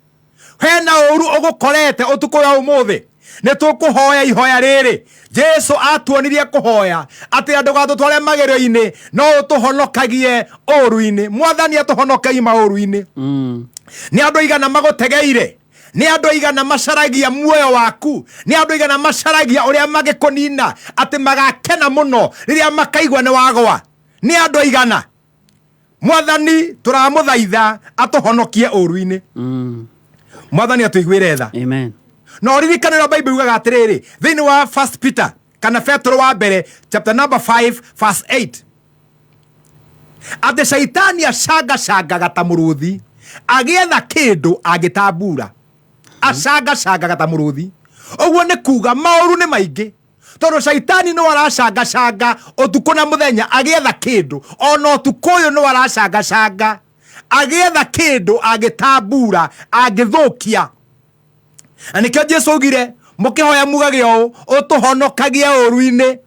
Hena ũru ũgũkorete ũtukũ wa ũmũthĩ, nĩ tũkũhoya ihoya rĩrĩ Jesu atuonirie kũhoya atĩ ndũgatũtware magerio-inĩ no ũtũhonokagie ũru-inĩ. Mwathani atũhonokerie maũru-inĩ. Nĩ andũ aigana magũtegeire, nĩ andũ aigana macaragia muoyo waku, nĩ andũ aigana macaragia ũrĩa mangĩkũnina atĩ magakena mũno rĩrĩa makaigua nĩ wagwa. Nĩ andũ aigana. Mwathani tũramũthaitha atũhonokie ũru-inĩ. Mwathani atũiguĩre tha. Amen. Na ũririkane ũrĩa Bible yugaga atĩrĩrĩ thĩinĩ wa First Peter kana Petero wa mbere chapter number 5 verse 8 atĩ caitani acangacangaga ta mũrũthi agĩetha kĩndũ angĩtambura. Acangacangaga ta mũrũthi. Ũguo nĩ kuga maũru nĩ maingĩ. Tondũ caitani no aracangacanga ũtukũ na mũthenya agĩetha kĩndũ. Ona ũtukũ ũyũ no aracangacanga agĩetha kĩndũ angĩtambura, angĩthũkia. Na nĩkĩo Jesu augire mũkĩhoya mugage ũũ, ũtũhonokagie ũũru-inĩ.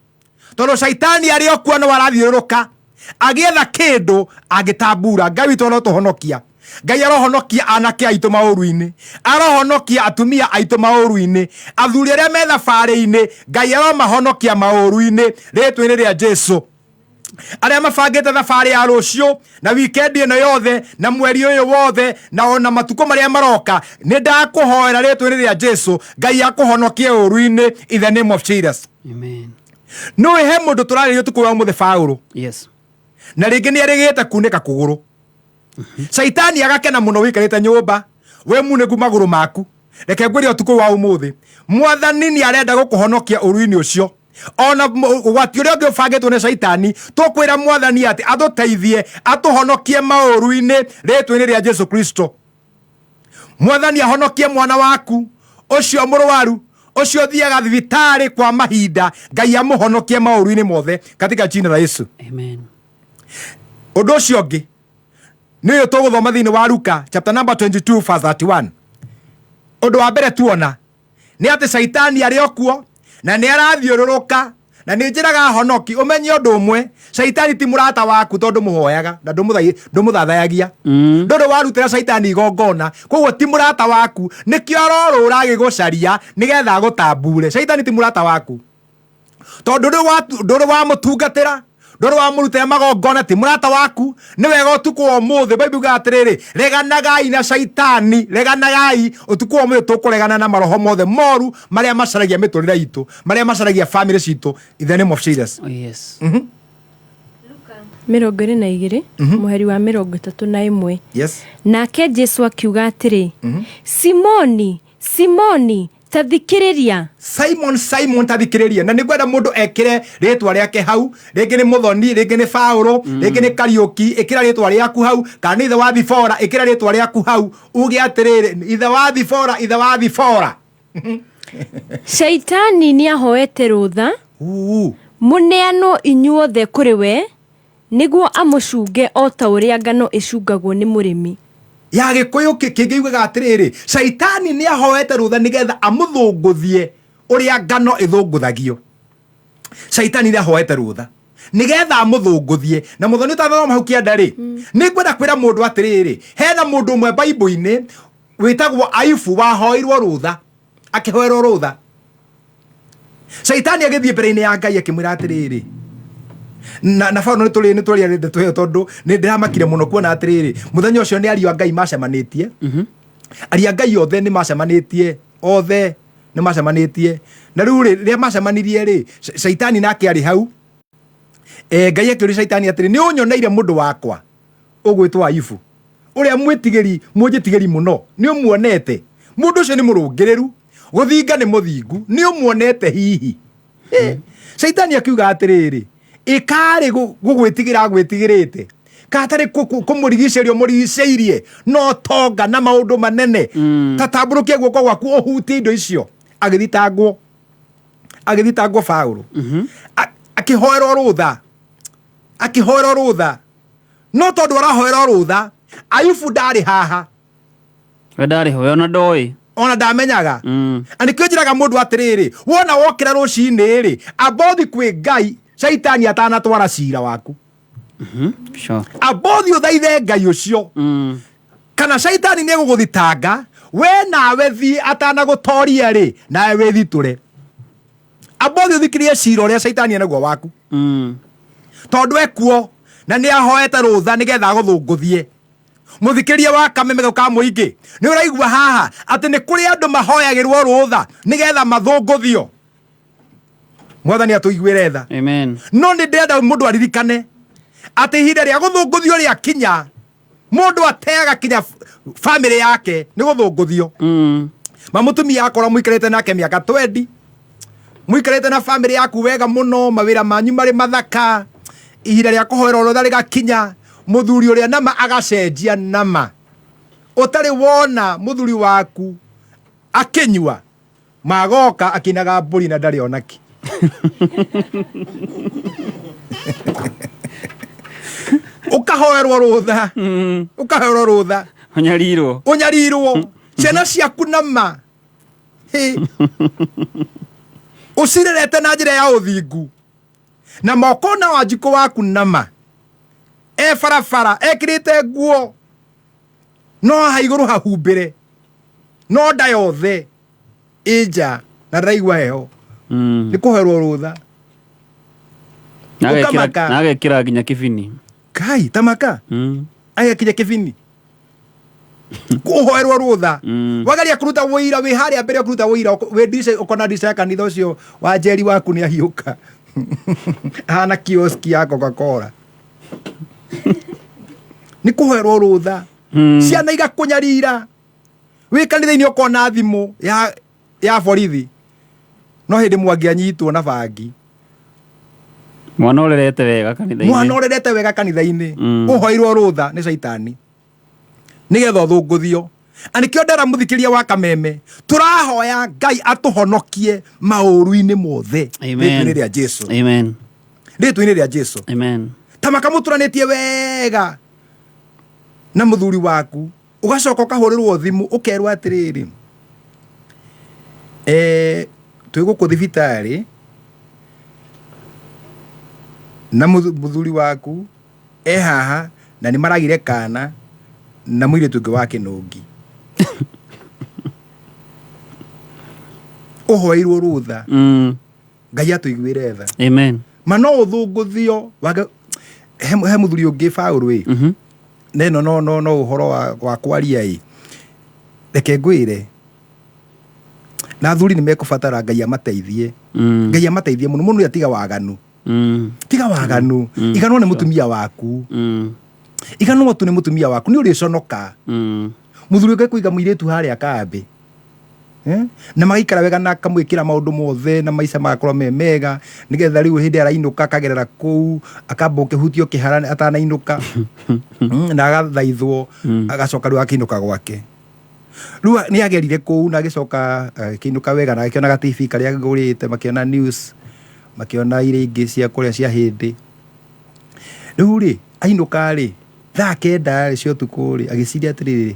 Tondũ caitani arĩ o kuo no arathiũrũrũka agĩetha kĩndũ angĩtambura. Ngai witũ arotũhonokia. Ngai arohonokia anake aitũ maũru-inĩ, arohonokia atumia aitũ maũru-inĩ, athuri arĩa me thabarĩ-inĩ, Ngai aromahonokia maũru-inĩ rĩtwa-inĩ rĩa Jesu. Arĩa mabangĩte thabarĩ ya rũciũ na wikendi ĩno yothe na mweri ũyũ wothe na ona matukũ marĩa maroka, nĩ ndakũhoera rĩtwa-inĩ rĩa Jesu, Ngai akũhonokie ũũru-inĩ in the name of Jesus. Amen. Nĩũĩ he mũndũ tũrarĩria ũtukũ wa ũmũthĩ Paũlũ. Yes. Na rĩngĩ nĩ erĩgĩte kunĩka kũgũrũ. Caitani agakena mũno wĩikarĩte nyũmba wĩ munĩku magũrũ maku. Reke ngwĩre ũtukũ wa ũmũthĩ, Mwathani nĩ arenda gũkũhonokia ũũru-inĩ ũcio. Ona ũgwati ũrĩa ũngĩ ũbangĩtwo nĩ caitani, tũkwĩra Mwathani atĩ atũteithie, atũhonokie maũũru-inĩ rĩtwa-inĩ rĩa Jesu Kristo. Mwathani ahonokie mwana waku ũcio mũrwaru, ũcio ũthiaga thibitarĩ kwa mahinda, Ngai amũhonokie maũũru-inĩ mothe katika jina la Yesu. Amen. Ũndũ ũcio ũngĩ nĩ ũyũ tũgũthoma thĩinĩ wa Luka chapter number 22 verse 31. Ũndũ wa mbere tuona nĩ atĩ caitani arĩ o kuo na nĩ arathiũrũrũka, na nĩ njĩraga honoki ũmenye ũndũ ũmwe, caitani ti mũrata waku tondũ mũhoyaga na ndũmũthathayagia. Ndũrĩ warutĩra caitani igongona, koguo ti mũrata waku, nĩkĩo arorũra agĩgũcaria nĩgetha agũtambure. Caitani ti mũrata waku tondũ ndũrĩ wamũtungatĩra, ndũrĩ wamũrutĩra magongona, ti mũrata waku. Nĩ wega ũtukũ wa ũmũthĩ, Bible yugaga atĩrĩrĩ, reganagai na caitani, reganagai. Ũtukũ wa ũmũthĩ tũkũregana na maroho mothe moru marĩa macaragia mĩtũrĩre itũ, marĩa macaragia family citũ, in the name of Jesus. Oh, yes. Mĩrongo ĩrĩ na igĩrĩ, mũheri wa mĩrongo ĩtatũ na ĩmwe. Yes. Nake Jesu akiuga atĩrĩ, Simoni, Simoni, ta thikĩrĩria. Simon, Simon, ta thikĩrĩria. Na nĩngwenda mũndũ ekĩre rĩtwa rĩake hau, rĩngĩ nĩ Mũthoni, rĩngĩ nĩ Paũlũ, rĩngĩ nĩ Kariũki, ĩkĩra rĩtwa rĩaku hau, kana nĩ ithe wa Thibora, ĩkĩra rĩtwa rĩaku hau, uge atĩrĩrĩ, ithe wa Thibora, ithe wa Thibora. Shaitani nĩahoete rũtha, mũneanwo inyuothe kũrĩ we, nĩguo amũcunge o ta ũrĩa ngano ĩcungagwo nĩ mũrĩmi. Ya Gĩkũyũ kĩngĩugaga atĩrĩrĩ, Shaitani nĩahoete rũtha nĩgetha amũthũngũthie ũrĩa ngano ĩthũngũthagio. Shaitani nĩahoete rũtha nĩgetha amũthũngũthie. Na Mũthoni ũtathoma hau kĩanda rĩ, nĩngwenda kwĩra mũndũ atĩrĩrĩ, hena mũndũ ũmwe Bible-inĩ wĩtagwo Ayubu wahoirwo rũtha, akĩhoerwo rũtha. Shaitani agĩthiĩ mbere-inĩ ya Ngai akĩmwĩra atĩrĩrĩ, na Paulo nĩ tũrĩ ndeto ĩyo tondũ nĩ ndĩramakire mũno kuona atĩrĩrĩ, mũthenya ũcio nĩ ariũ a Ngai macemanĩtie. Ariũ a Ngai othe nĩ macemanĩtie, othe nĩ macemanĩtie. Na rĩu rĩ, rĩrĩa macemanirie rĩ, Shaitani nake arĩ hau. Ngai akĩũria Shaitani atĩrĩ, nĩ ũnyoneire mũndũ wakwa ũgwĩtwo Ayubu, ũrĩa mwĩtigĩri, mũnjĩtigĩri mũno, nĩ ũmuonete? Mũndũ ũcio nĩ mũrũngĩrĩru, gũthinga nĩ mũthingu, nĩ ũmuonete hihi? Shaitani akiuga atĩrĩrĩ, ĩkarĩ gũgwĩtigĩra agwĩtigĩrĩte, katarĩ kũmũrigicĩria ũmũrigicĩirie no tonga na maũndũ manene, ta tambũrũkia guoko gwaku ũhutie indo icio. Agĩthitangwo, agĩthitangwo Paũlũ. Akĩhoerwo rũtha, akĩhoerwo rũtha. No tondũ arahoerwo rũtha, Ayubu ndarĩ haha. We ndarĩ ho, we ona ndoĩ. Ona ndamenyaga. Na nĩkĩo njĩraga mũndũ atĩrĩrĩ, wona wokĩra rũcinĩ rĩ, amba ũthiĩ kwĩ Ngai, Shaitani atanatwara cira waku. Amba ũthiĩ ũthaithe Ngai ũcio. Kana Shaitani nĩ egũgũthitanga, we nawe thiĩ atanagũtoria rĩ, nawe wĩthitũre. Amba ũthiĩ ũthikĩrĩrie cira ũrĩa Shaitani enaguo waku. Tondũ ekuo na nĩ ahoete rũtha nĩgetha agũthũngũthie. Mũthikĩria wa Kameme ka mũingĩ, nĩ ũraigua haha atĩ nĩ kũrĩ andũ mahoyagĩrwo rũtha nĩgetha mathũngũthio. Mwathani atũiguĩre tha. Amen. No nĩ ndĩrenda mũndũ aririkane atĩ ihinda rĩa gũthũngũthio rĩakinya, mũndũ ateaga kinya family yake nĩ gũthũngũthio. Ma mũtumia akorwo mũikarĩte nake mĩaka 20, mũikarĩte na family yaku wega mũno, mawĩra manyu marĩ mathaka, ihinda rĩa kũhoera rũtha rĩgakinya, mũthuri ũrĩa nama agacenjia nama. Ũtarĩ wona mũthuri waku akĩnyua, magoka akinaga mbũri na ndarĩ onaki. Ũkahoerwo rũtha, ũkahoerwo rũtha. Ũnyarirwo. Ũnyarirwo ciana ciaku nama. Hĩ. Ũcirerete na njĩra ya ũthingu na moko na wanjikũ waku nama e barabara ekĩrĩte nguo no haha igũrũ hahumbĩre no nda yothe ĩ nja na ndĩraigua heho. Nĩ kũherwo rũtha. Na Ũkamaka. Na agekĩra nginya kĩbini. Kai tamaka agĩkinya kĩbini ũhoerwo rũtha. Wageria kũruta wũira wĩ harĩa mbere kũruta wũira wĩ ndica ũkona ndica ya kanitha ũcio wa njeri waku nĩ ahiũka ahana kioski ya Coca-Cola. Nĩ kũhoerwo rũtha. Ciana igakũnyarira wĩ kanitha-inĩ ũkona thimũ ya borithi no hĩndĩ mwangi anyitwo na bangi. Mwana ũrerete wega kanitha-inĩ. Mwana ũrerete wega kanitha-inĩ. Ũhoirwo rũtha nĩ caitani nĩgetha ũthũngũthio. Na nĩkĩo ndera mũthikĩria wa Kameme tũrahoya Ngai atũhonokie maũru-inĩ mothe. Amen. Rĩtwa-inĩ rĩa Jesu. Amen. Rĩtwa-inĩ rĩa Jesu. Amen. Ta makamũtũranĩtie wega na mũthuri waku ũgacoka ũkahũrĩrwo thimũ ũkerwo atĩrĩrĩ, twĩ gũkũ thibitarĩ na mũthuri waku e haha na nĩ maragire kana na mũirĩtu ũngĩ wa kĩnũngi. Ũhoeirwo rũtha. Ngai atũiguĩre tha. Amen. Ma no ũthũngũthio wage he mũthuri ũngĩ Paũlũ ĩ. Neno no no no ũhoro wa kwaria ĩ. Reke ngwĩre. Na athuri nĩ mekũbatara Ngai amateithie. Ngai amateithie mũno mũno tiga waganu. Tiga waganu. Iganwo nĩ mũtumia waku. Iganwo tu nĩ mũtumia waku nĩ ũrĩconoka. Mũthuri ũngĩ kũiga mũirĩtu harĩa kambĩ. Na magaikara wega na akamwĩkĩra maũndũ mothe na maica magakorwo me mega nĩgetha rĩu hĩndĩ arainũka akagerera kũu akamba ũkĩhutio kĩhara atanainũka. Na agathaithwo agacoka rĩu akĩinũka gwake. Rĩu nĩ agerire kũu na agĩcoka akĩinũka wega na akĩona ga TV karĩa agũrĩte, makĩona news, makĩona iria ingĩ cia kũrĩa cia hĩndĩ. Rĩu rĩ ainũka rĩ thaa 9 rĩ cia ũtukũ rĩ agĩciria atĩrĩrĩ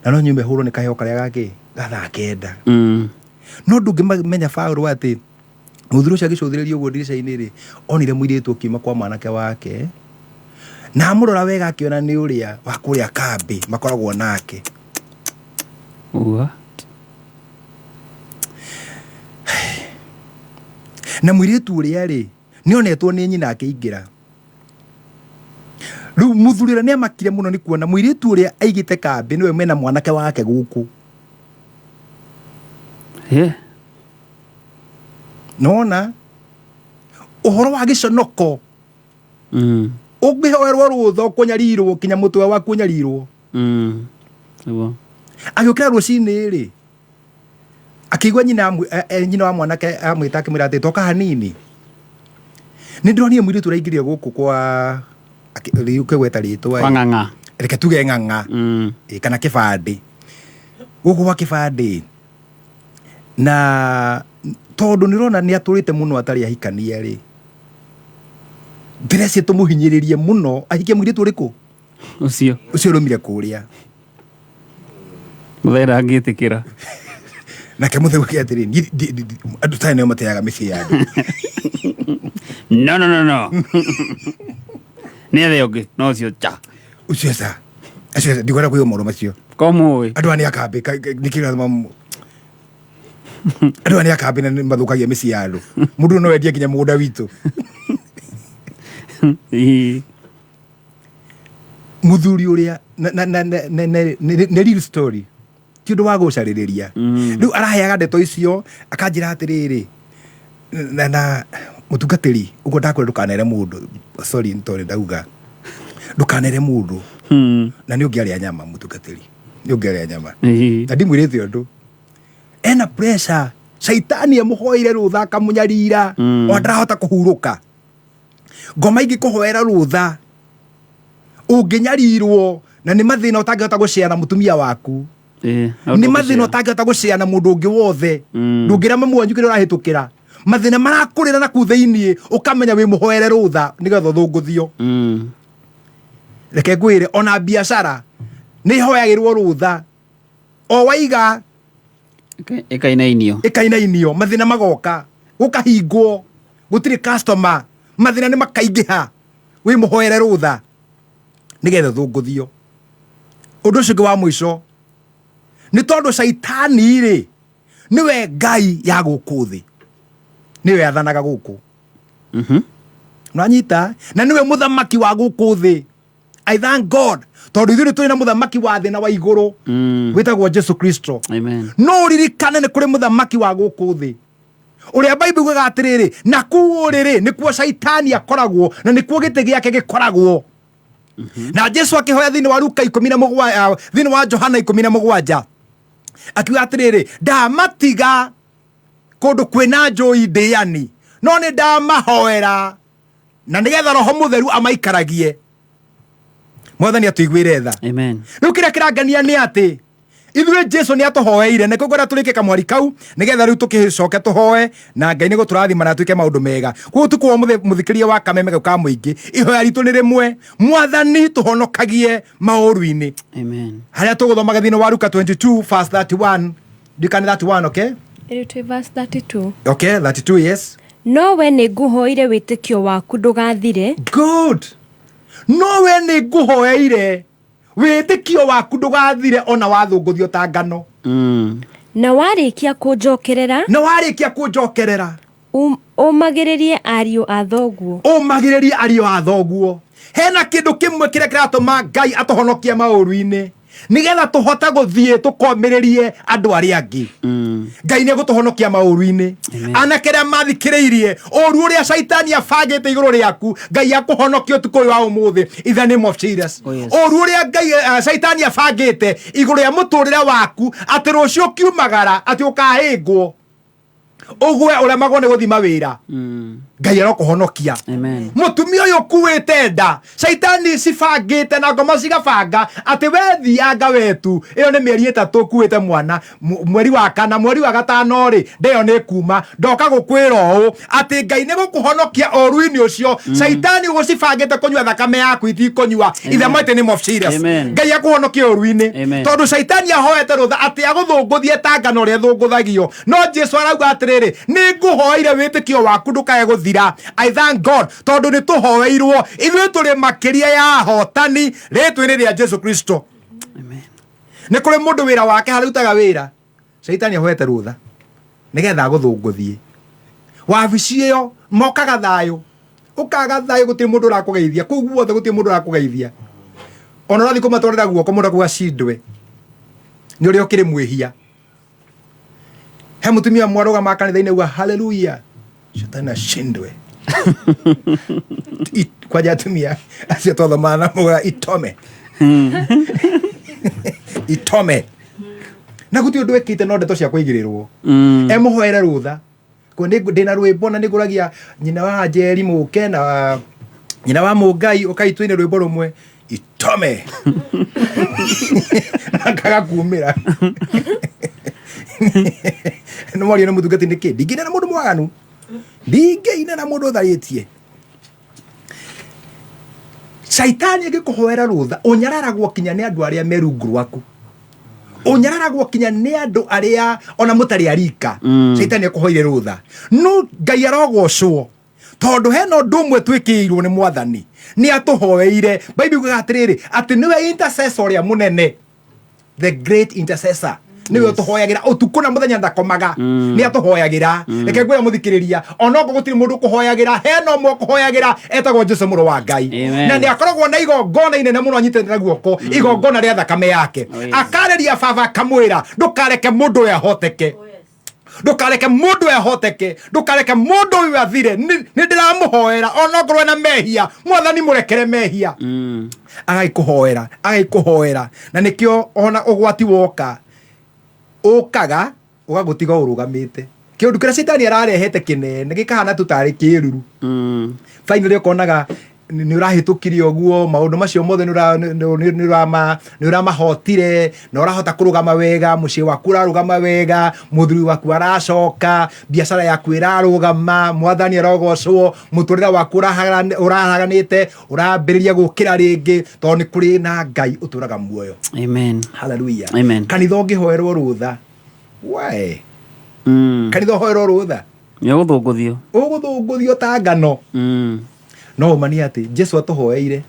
na no nyume hũrwo nĩ kaheo karĩa gake ga thaa 9. No ndũngĩmenya Paũlũ atĩ mũthuri ũcio agĩcũthĩrĩria ũguo ndirica-inĩ rĩ onire mũirĩtu ũkiuma kwa mwanake wake na amũrora wega akĩona nĩ ũrĩa wa kũrĩa kambĩ makoragwo nake. What? Na mũirĩtu ũrĩa rĩ nĩ onetwo nĩ nyina akĩingĩra. Rĩu mũthuri ũrĩa nĩ amakire mũno nĩ kuona mũirĩtu ũrĩa aigĩte kambĩ nĩwe mena mwanake wake gũkũ. Nona ũhoro wa gĩconoko. Ũngĩhoerwo rũtha ũkũnyarirwo kinya mũtwe waku ũnyarirwo. Nĩguo. Agĩũkĩra rũcinĩ rĩ akĩigua nyina wa mwanake amwĩta akĩmwĩra atĩ toka hanini. Nĩ ndĩronire mũirĩtu ũraingĩrire gũkũ kwa rĩu ũkĩgweta rĩtwa Kwa Ng'ang'a. Reke tuge Ng'ang'a. Kana kĩbandĩ. Gũkũ gwa kĩbandĩ. Na tondũ nĩ ũrona nĩ atũrĩte mũno atarĩ ahikania rĩ. Ndĩreciria tũmũhinyĩrĩrie mũno ahikie mũirĩtu ũrĩkũ? Ũcio. Ũcio ũrũmire kũrĩa. Mũthee ndangĩtĩkĩra. Nake mũthee ũkĩ atĩrĩ, niĩ andũ tarĩ nĩo mateaga mĩciĩ ya andũ. No, no, no, no. Nĩ ethe ũngĩ, no ũcio cha. Ũcio ca. Acio ca, ndikwenda kũigua maũndũ macio. Ko mũĩ. Andũ aya nĩ akambĩ, nĩ kĩrĩa andũ aya nĩ akambĩ na nĩ mathũkagia mĩciĩ ya andũ. Mũndũ no endie nginya mũgũnda witũ. Mũthuri ũrĩa, na nĩ real story. Ti ũndũ wa gũcarĩrĩria. Rĩu araheaga ndeto icio, akanjĩra atĩrĩrĩ, na mũtungatĩri, ũguo ndakwĩra ndũkanere mũndũ. Sorry, nĩ tondũ ndauga. Ndũkanere mũndũ. Na nĩ ũngĩarĩa nyama mũtungatĩri. Nĩ ũngĩarĩa nyama. Na ndimwĩrĩte ũndũ. Ena pressure. Caitani amũhoire rũtha akamũnyarira. Ona ndarahota kũhurũka. Ngoma ingĩkũhoera rũtha ũngĩnyarirwo na nĩ mathĩna ũtangĩhota gũcea na mũtumia waku. Nĩ mathĩna ũtangĩhota gũcea na mũndũ ũngĩ wothe. Ndũngĩra mamu wanyu kĩrĩa ũrahĩtũkĩra. Mathĩna marakũrĩra na kuu thĩiniĩ, ũkamenya wĩ mũhoere rũtha nĩgetha ũthũngũthio. Reke ngwĩre, ona biacara nĩ ihoyagĩrwo rũtha o waiga Ĩkainainio. Ĩkainainio, mathĩna magoka, gũkahingwo, gũtirĩ customer, mathĩna nĩ makaingĩha. Wĩ mũhoere rũtha nĩgetha ũthũngũthio. Ũndũ ũcio ũngĩ wa mũico nĩ tondũ caitani rĩ, nĩwe ngai ya gũkũ thĩ, nĩwe yathanaga gũkũ. Nanyita, na nĩwe mũthamaki wa gũkũ thĩ. I thank God tondũ ithuĩ nĩ tũrĩ na mũthamaki wa thĩ na wa igũrũ wĩtagwo Jesu Kristo. Amen. No ũririkane nĩ kũrĩ mũthamaki wa gũkũ thĩ ũrĩa Bible yugaga atĩrĩrĩ, na kũu ũrĩrĩ nĩkuo caitani akoragwo na nĩkuo gĩtĩ gĩake gĩkoragwo. Na Jesu akĩhoya thĩinĩ wa Luka 17, thĩinĩ wa Johana 17, akiuga atĩrĩrĩ, ndamatiga kũndũ kwĩna njũi ndĩani, no nĩ ndamahoera na nĩgetha Roho Mũtheru amaikaragie. Mwathani atũiguĩre tha. Amen. Rĩu kĩrĩa kĩrangania nĩ atĩ ithuĩ Jesu nĩ atũhoeire, nĩkĩo ngwenda tũrĩke kamwari kau nĩgetha rĩu tũkĩcoke tũhoe na Ngai nĩ gũtũrathima na twĩke maũndũ mega. Koguo ũtukũ wa mũthikĩrĩria wa Kameme gau ka mũingĩ, ihoya ritũ nĩ rĩmwe, Mwathani tũhonokagie maũru-inĩ. Amen. Harĩa tũgũthomaga thĩinĩ wa Luka 22 verse 31, ndikane 31, okay? Ĩrĩ twĩ verse 32. Okay, 32, yes. No we nĩ ngũhoeire wĩtĩkio waku ndũgathire. Good. No we nĩ ngũhoeire wĩtĩkio waku ndũgathire ona wathũngũthio ta ngano. Na warĩkia kũnjokerera. Na warĩkia kũnjokerera. Ũmagĩrĩrie ariũ a thoguo. Ũmagĩrĩrie ariũ a thoguo. Hena kĩndũ kĩmwe kĩrĩa kĩratũma Ngai atũhonokie maũru-inĩ, nĩgetha tũhote gũthiĩ tũkomĩrĩrie andũ arĩa angĩ. Ngai nĩ egũtũhonokia maũru-inĩ. Anake arĩa mathikĩrĩirie ũru ũrĩa caitani abangĩte igũrũ rĩaku, Ngai akũhonokia ũtukũ ũyũ wa ũmũthĩ in the name of Jesus. Oh, yes. Ũru ũrĩa Ngai caitani abangĩte igũrũ rĩa mũtũrĩre waku, atĩ rũciũ ũkiumagara atĩ ũkahĩngwo, ũgwe ũremagwo nĩ gũthima wĩra, Ngai arokũhonokia. Amen. Mũtumia ũyũ ũkuĩte nda, caitani cibangĩte na ngoma cigabanga atĩ we thianga wetu, ĩyo nĩ mĩeri 3 ũkuĩte mwana, mweri wa kana, mweri wa gatano rĩ, nda ĩyo nĩ kuma. Ndoka gũkwĩra ũũ atĩ Ngai nĩ gũkũhonokia ũru-inĩ ũcio. Caitani ũgũcibangĩte kũnyua thakame yaku itikũnyua in the mighty name of Jesus. Amen. Ngai akũhonokia ũru-inĩ. Amen. Tondũ caitani ahoete rũtha atĩ agũthũngũthie ta ngano ũrĩa ĩthũngũthagio, no Jesu arauga atĩrĩrĩ, nĩ ngũhoeire wĩtĩkio waku ndũkae gũthira. I thank God tondũ nĩ tũhoeirwo, ithuĩ tũrĩ makĩria ya ahotani rĩtwa-inĩ rĩa Jesu Kristo. Nĩ kũrĩ mũndũ wĩra wake harutaga wĩra, caitani ahoete rũtha nĩgetha agũthũngũthie wabici ĩyo, mokaga thayũ, ũkaga thayũ, gũtirĩ mũndũ ũrakũgeithia kũu guothe, gũtirĩ mũndũ ũrakũgeithia, ona ũrathiĩ kũmatwarĩra guoko mũndũ akuga cindwe nĩ ũrĩa ũkĩrĩ mwĩhia. He mũtumia mwarũgama kanitha-inĩ auga haleluya, shetani ashindwe. Kwanja atumia acio twathomaga na muga itome itome na gutirĩ ũndũ ĩkĩte, no ndeto cia kũigĩrĩrwo. Emũhoere rũtha. Kwa ndĩna rwĩmbo na nĩngũragia nyina wa Njeri mũke na nyina wa Mũngai ũkai twĩne rwĩmbo rũmwe itome akaga kumĩra. Nĩ mwaria nĩ mũtungati nĩkĩ ndingĩina na mũndũ mwaganu, ndingĩina na mũndũ ũtharĩtie. Caitani angĩkũhoera rũtha, ũnyararagwo kinya nĩ andũ arĩa me rungu rwaku, ũnyararagwo kinya nĩ andũ arĩa ona mũtarĩ arika. Caitani akũhoire rũtha, no Ngai arogocwo tondũ hena ũndũ ũmwe twĩkĩirwo nĩ Mwathani, nĩ atũhoeire. Bible yugaga atĩrĩrĩ, atĩ nĩwe intercessor ũrĩa mũnene, the great intercessor, nĩwe ũtũhoyagĩra ũtukũ na mũthenya, ndakomaga, nĩ atũhoyagĩra. Reke ngwĩre mũthikĩrĩria, onokorwo gũtirĩ mũndũ ũkũhoyagĩra, hena ũmwe ũkũhoyagĩra etagwo Jesu mũrũ wa Ngai. Amen. Na nĩ akoragwo na igongona inene mũno anyitĩte na guoko, igongona rĩa thakame yake. Oh, yes. Akarĩria baba akamwĩra, ndũkareke mũndũ ũyũ ahoteke, ndũkareke mũndũ ũyũ ahoteke, ndũkareke mũndũ ũyũ athire. Nĩ ndĩramũhoera onokorwo ena mehia, Mwathani mũrekere mehia. Agagĩkũhoera, agagĩkũhoera, na nĩkĩo ona ũgwati woka ũkaga ũgagũtiga ũrũgamĩte. Kĩũndũ kĩrĩa caitani ararehete kĩnene gĩkahana tu tarĩ kĩruru, finally ũkonaga Nĩ ũrahĩtũkire ũguo maũndũ macio mothe, nĩ ũramahotire na ũrahota kũrũgama wega, mũciĩ waku ũrarũgama wega, mũthuri waku aracoka, biacara yaku ĩrarũgama, mwathani arogocwo, mũtũrĩre waku ũrahaganĩte ũrambĩrĩria gũkĩra rĩngĩ, tondũ nĩ kũrĩ na Ngai ũtũraga muoyo. Amen. Haleluya. Amen. Kanitha ũngĩhoerwo rũtha we, kanitha ũhoerwo rũtha. Nĩ ũgũthũngũthio. Ũgũthũngũthio ta ngano. No ũma nĩ atĩ Jesu atũhoeire.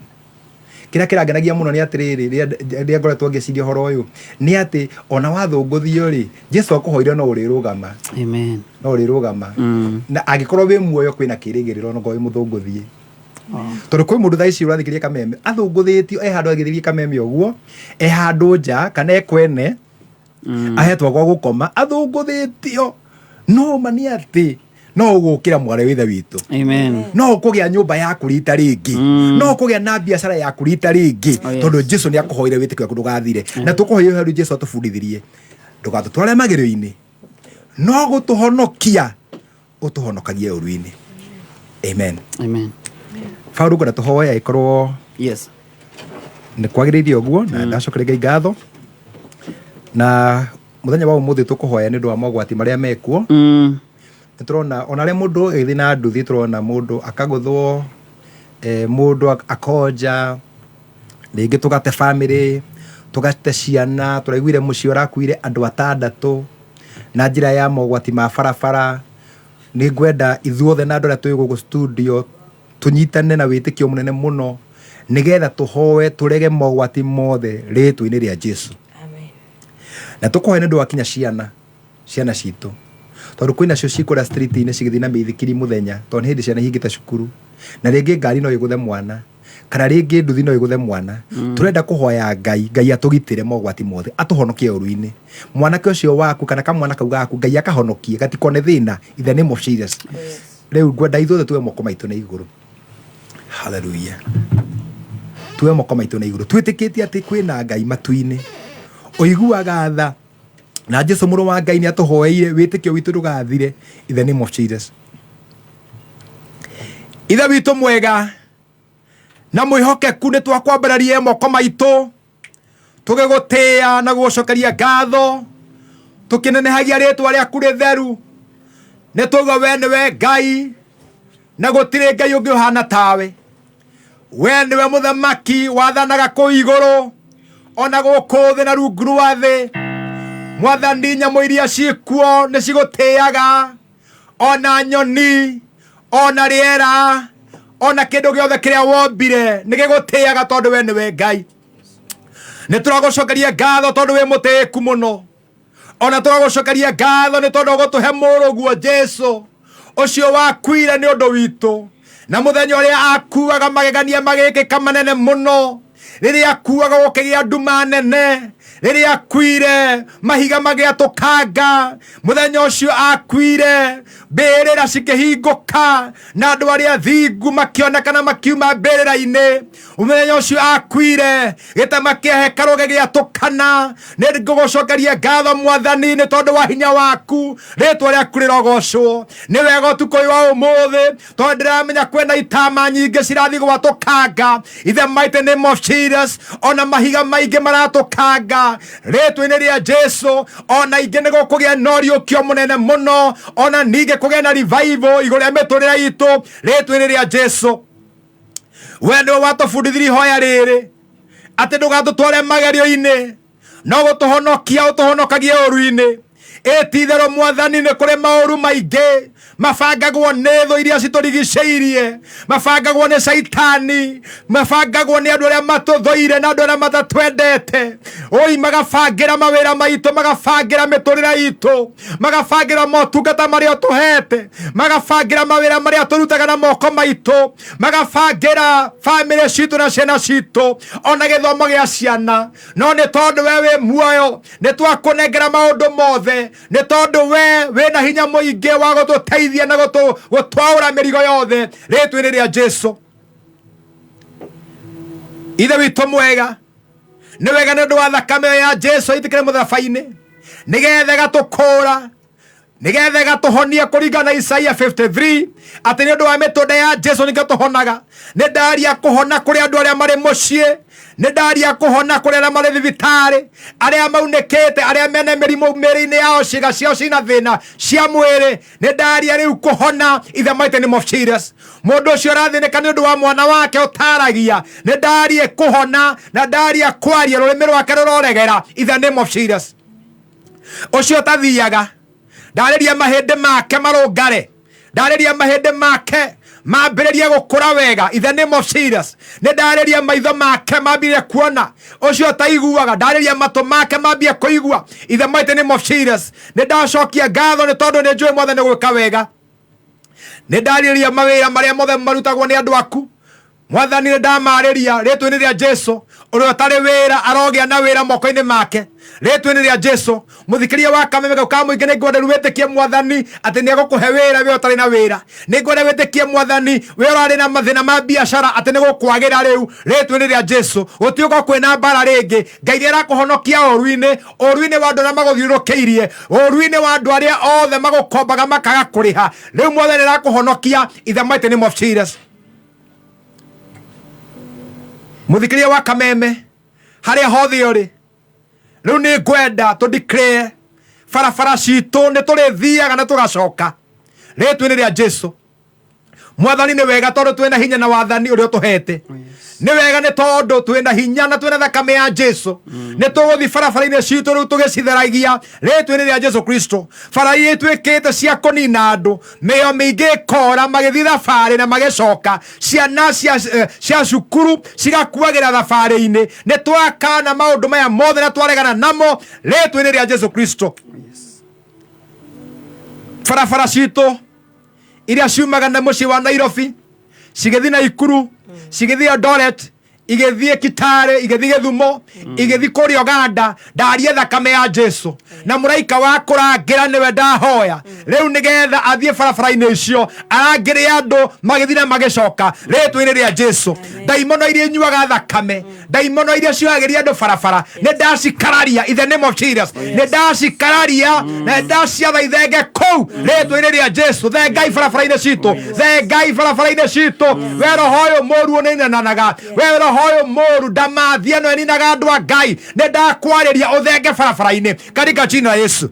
Kĩrĩa kĩrangenagia mũno nĩ atĩrĩrĩ, rĩrĩa ngoretwo ngĩciria ũhoro ũyũ, nĩ atĩ ona wathũngũthio rĩ, Jesu akũhoire no ũrĩrũgama. Amen. No ũrĩrũgama. Na angĩkorwo wĩ muoyo kwĩna kĩrĩgĩrĩro, no ngorwo wĩ mũthũngũthie, tondũ kwĩ mũndũ thaa ici ũrathikĩrĩria kameme athũngũthĩtio e handũ agĩthĩrĩria kameme ũguo, e handũ nja kana e kwene, ahetwo gwa gũkoma athũngũthĩtio. No ma nĩ atĩ no ũgũkĩra, mwarĩ wa ithe witũ. Amen. No ũkũgĩa nyũmba yaku rita rĩngĩ, no ũkũgĩa na biacara yaku rita rĩngĩ. Oh, yes. Tondũ Jesu nĩ akũhoire wĩtĩkio waku ndũgathire, na tũkũhoire heru Jesu atũbundithirie, ndũgatũtware magerio-inĩ, no gũtũhonokia ũtũhonokagie ũru-inĩ. Amen. Amen. Paũlũ, ngwenda tũhoe angĩkorwo nĩ kwagĩrĩire ũguo, na ndacokeria Ngai ngatho. Na mũthenya wa ũmũthĩ tũkũhoya nĩ ũndũ wa mogwati marĩa mekuo. Nĩ tũrona ona arĩa mũndũ agĩthiĩ na nduthi, tũrona mũndũ akagũthwo, mũndũ akonja rĩngĩ, tũgate bamĩrĩ, tũgate ciana. Tũraiguire mũciĩ ũrakuire andũ atandatũ na njĩra ya mogwati ma barabara. Nĩ ngwenda ithuothe na andũ arĩa twĩ gũkũ studio tũnyitane na wĩtĩkio mũnene mũno, nĩgetha tũhoe tũrege mogwati mothe rĩtwa-inĩ rĩa Jesu. Na tũkũhoya nĩ ũndũ wa kinya ciana citũ, tondũ kwĩna cio cikũrĩa street-inĩ cigĩthiĩ na mĩithikiri mũthenya, tondũ nĩ hĩndĩ ciana ihingĩte cukuru, na rĩngĩ ngari no ĩgũthe mwana kana rĩngĩ nduthi no ĩgũthe mwana. Tũrenda kũhoya Ngai, Ngai atũgitĩre mogwati mothe, atũhonokie ũru-inĩ. Mwanake ũcio waku kana kamwana kau gaku, Ngai akahonokie gatikone thĩna, in the name of Jesus. Rĩu ngwenda ithuothe tuoe moko maitũ na igũrũ. Haleluya. Tuoe moko maitũ na igũrũ, twĩtĩkĩtie atĩ kwĩna Ngai matu-inĩ ũiguaga tha, na Jesu mũrũ wa Ngai nĩ atũhoeire wĩtĩkio witũ ndũgathire, in the name of Jesus. Ithe witũ mwega na mwĩhokeku, nĩ twakwambararie moko maitũ tũgĩgũtĩĩa na gũgũcokeria ngatho, tũkĩnenehagia rĩtwa rĩaku rĩtheru. Nĩ twaigua we nĩwe Ngai na gũtirĩ Ngai ũngĩ ũhana tawe. We nĩwe mũthamaki wathanaga kũu igũrũ ona gũkũ thĩ na rungu rwa thĩ. Mwathani, nyamũ iria ciĩkuo nĩ cigũtĩaga, ona nyoni, ona rĩera, ona kĩndũ gĩothe kĩrĩa wombire nĩ gĩgũtĩaga, tondũ we nĩwe Ngai. Nĩ tũragũcokeria ngatho tondũ wĩ mũtĩĩku mũno, ona tũgagũcokeria ngatho nĩ tondũ ũgũtũhe mũrũguo Jesu ũcio wakuire nĩ ũndũ witũ. Na mũthenya ũrĩa akuaga, magegania magĩkĩka manene mũno. Rĩrĩa akuaga, gũkĩgĩa nduma nene. Rĩrĩa akuire, mahiga magĩatũkanga. Mũthenya ũcio akuire, mbĩrĩra cikĩhingũka na andũ arĩa thingu makĩonekana makiuma mbĩrĩra-inĩ. Mũthenya ũcio akuire, gĩtama kĩa hekarũ gĩgĩatũkana. Nĩ ngũgũcokeria ngatho, mwathani, nĩ tondũ wa hinya waku. Rĩtwa rĩaku rĩrogocwo. Nĩ wega ũtukũ ũyũ wa ũmũthĩ, tondũ ndĩramenya kwĩna itama nyingĩ cirathiĩ gwatũkanga, in the mighty name of Jesus. Ona mahiga maingĩ maratũkanga, rĩtwa-inĩ rĩa Jesu. Ona ingĩ nĩ gũkũgĩa na ũriũkio mũnene mũno, ona ningĩ kũgĩa na revival igũrũ rĩa mĩtũrĩre itũ, rĩtwa-inĩ rĩa Jesu. We nĩwe watũbundithirie ihoya rĩrĩ, atĩ ndũgatũtware magerio-inĩ, no gũtũhonokia ũtũhonokagie ũru-inĩ. Ĩ ti-itherũ, mwathani, nĩ kũrĩ maũru maingĩ mabangagwo nĩ thũ iria citũrigicĩirie, mabangagwo nĩ caitani, mabangagwo nĩ andũ arĩa matũthũire na andũ arĩa matatwendete. Oi, magabangĩra mawĩra maitũ, magabangĩra mĩtũrĩre itũ, magabangĩra motungata marĩa ũtũhete, magabangĩra mawĩra marĩa tũrutaga na moko maitũ, magabangĩra bamĩrĩ citũ na ciana citũ, ona gĩthomo gĩa ciana. No nĩ tondũ we wĩ muoyo, nĩ twakũnengera maũndũ mothe, nĩ tondũ we wĩna hinya mũingĩ wa gũtũteithia na gũtwaũra mĩrigo yothe, rĩtwa-inĩ rĩa Jesu. Ithe witũ mwega, nĩ wega nĩ ũndũ wa thakame ĩyo ya Jesu ĩitĩkĩre mũtharaba-inĩ, nĩgetha ĩgatũkũra. Nĩgetha ĩgatũhonie kũringana na Isaia 53 atĩ nĩ ũndũ wa mĩtũnda ya Jesu nĩkĩo tũhonaga. Nĩ ndaria kũhona kũrĩ andũ arĩa marĩ mũciĩ, nĩ ndaria kũhona kũrĩ arĩa marĩ thibitarĩ, arĩa maunĩkĩte, arĩa mena mĩrimũ mĩĩrĩ-inĩ yao, ciĩga ciao cina thĩna cia mwĩrĩ. Nĩ ndaria rĩu kũhona in the mighty name of Jesus. Mũndũ ũcio ũrathĩnĩka nĩ ũndũ wa mwana wake ũtaragia, nĩ ndarie kũhona na ndaria kwaria, rũrĩmĩ rwake rũroregera in the name of Jesus. Ũcio ũtathiaga, ndarĩria mahĩndĩ make marũngare, ndarĩria mahĩndĩ make mambĩrĩrie gũkũra wega in the name of Jesus. Nĩ ndarĩria maitho make mambĩrĩrie kuona, ũcio ũtaiguaga, ndarĩria matũ make mambie kũigua in the mighty name of Jesus. Nĩ ndacokia ngatho nĩ tondũ nĩ njũĩ Mwathani gwĩka wega. Nĩ ndarĩria mawĩra marĩa mothe marutagwo nĩ andũ aku Mwathani, nĩ ndamarĩria rĩtwa-inĩ rĩa Jesu. Ũrĩa ũtarĩ wĩra arogĩa na wĩra moko-inĩ make rĩtwa-inĩ rĩa Jesu. Mũthikĩria wa kameme kau ka mũingĩ, nĩ ngwenda rĩu wĩtĩkie Mwathani atĩ nĩ egũkũhe wĩra we ũtarĩ na wĩra. Nĩ ngwenda wĩtĩkie Mwathani we ũrarĩ na mathĩna ma biacara atĩ nĩ gũkwagĩra rĩu rĩtwa-inĩ rĩa Jesu. Gũtiũka kwĩna mbara rĩngĩ. Ngai nĩ arakũhonokia ũru-inĩ, ũru-inĩ wa andũ arĩa magũthiũrũrũkĩirie, ũru-inĩ wa andũ arĩa othe magũkombaga makaga kũrĩha. Rĩu Mwathani nĩ arakũhonokia in the mighty name of Jesus. Mũthikĩria wa kameme harĩa hothe ũrĩ, rĩu nĩ ngwenda tũ declare barabara citũ nĩ tũrĩthiaga na tũgacoka rĩtwa-inĩ rĩa Jesu. Mwathani nĩ wega tondũ twĩna hinya na wathani ũrĩa ũtũhete. Nĩ wega nĩ tondũ twĩna hinya na twĩna thakame ya Jesu. Nĩ tũgũthiĩ barabara-inĩ citũ rĩu tũgĩcitheragia rĩtwa-inĩ rĩa Jesu Kristo. Bara iria ituĩkĩte cia kũnina andũ, mĩoyo mĩingĩ ĩkora magĩthiĩ thabarĩ na magĩcoka, ciana cia cukuru cigakuagĩra thabarĩ-inĩ. Nĩ twakana maũndũ maya mothe na twaregana namo rĩtwa-inĩ rĩa Jesu Kristo. Barabara citũ iria ciumaga na mũciĩ wa Nairobi cigĩthiĩ Naikuru, cigĩthiĩ Eldoret, igĩthiĩ Kitale, igĩthiĩ Gĩthumo, igĩthiĩ kũrĩa Uganda, ndarie thakame ya Jesu na mũraika wa kũrangĩra nĩwe ndahoya rĩu nĩgetha athiĩ barabara-inĩ icio arangĩre andũ magĩthiĩ na magĩcoka rĩtwa-inĩ rĩa Jesu. Ndaimono iria inyuaga thakame, ndaimono iria ciohagĩria andũ barabara, nĩ ndacikararia in the name of Jesus. Nĩ ndacikararia na nĩ ndaciatha ithenge kũu rĩtwa-inĩ rĩa Jesu. Thengai barabara-inĩ citũ, thengai barabara-inĩ citũ. We roho ũyũ mũru ũninanaga, we roho ũyũ mũru ndamathia ĩno ĩninaga andũ a Ngai, nĩ ndakwarĩria ũthenge barabara-inĩ katika jina la Yesu.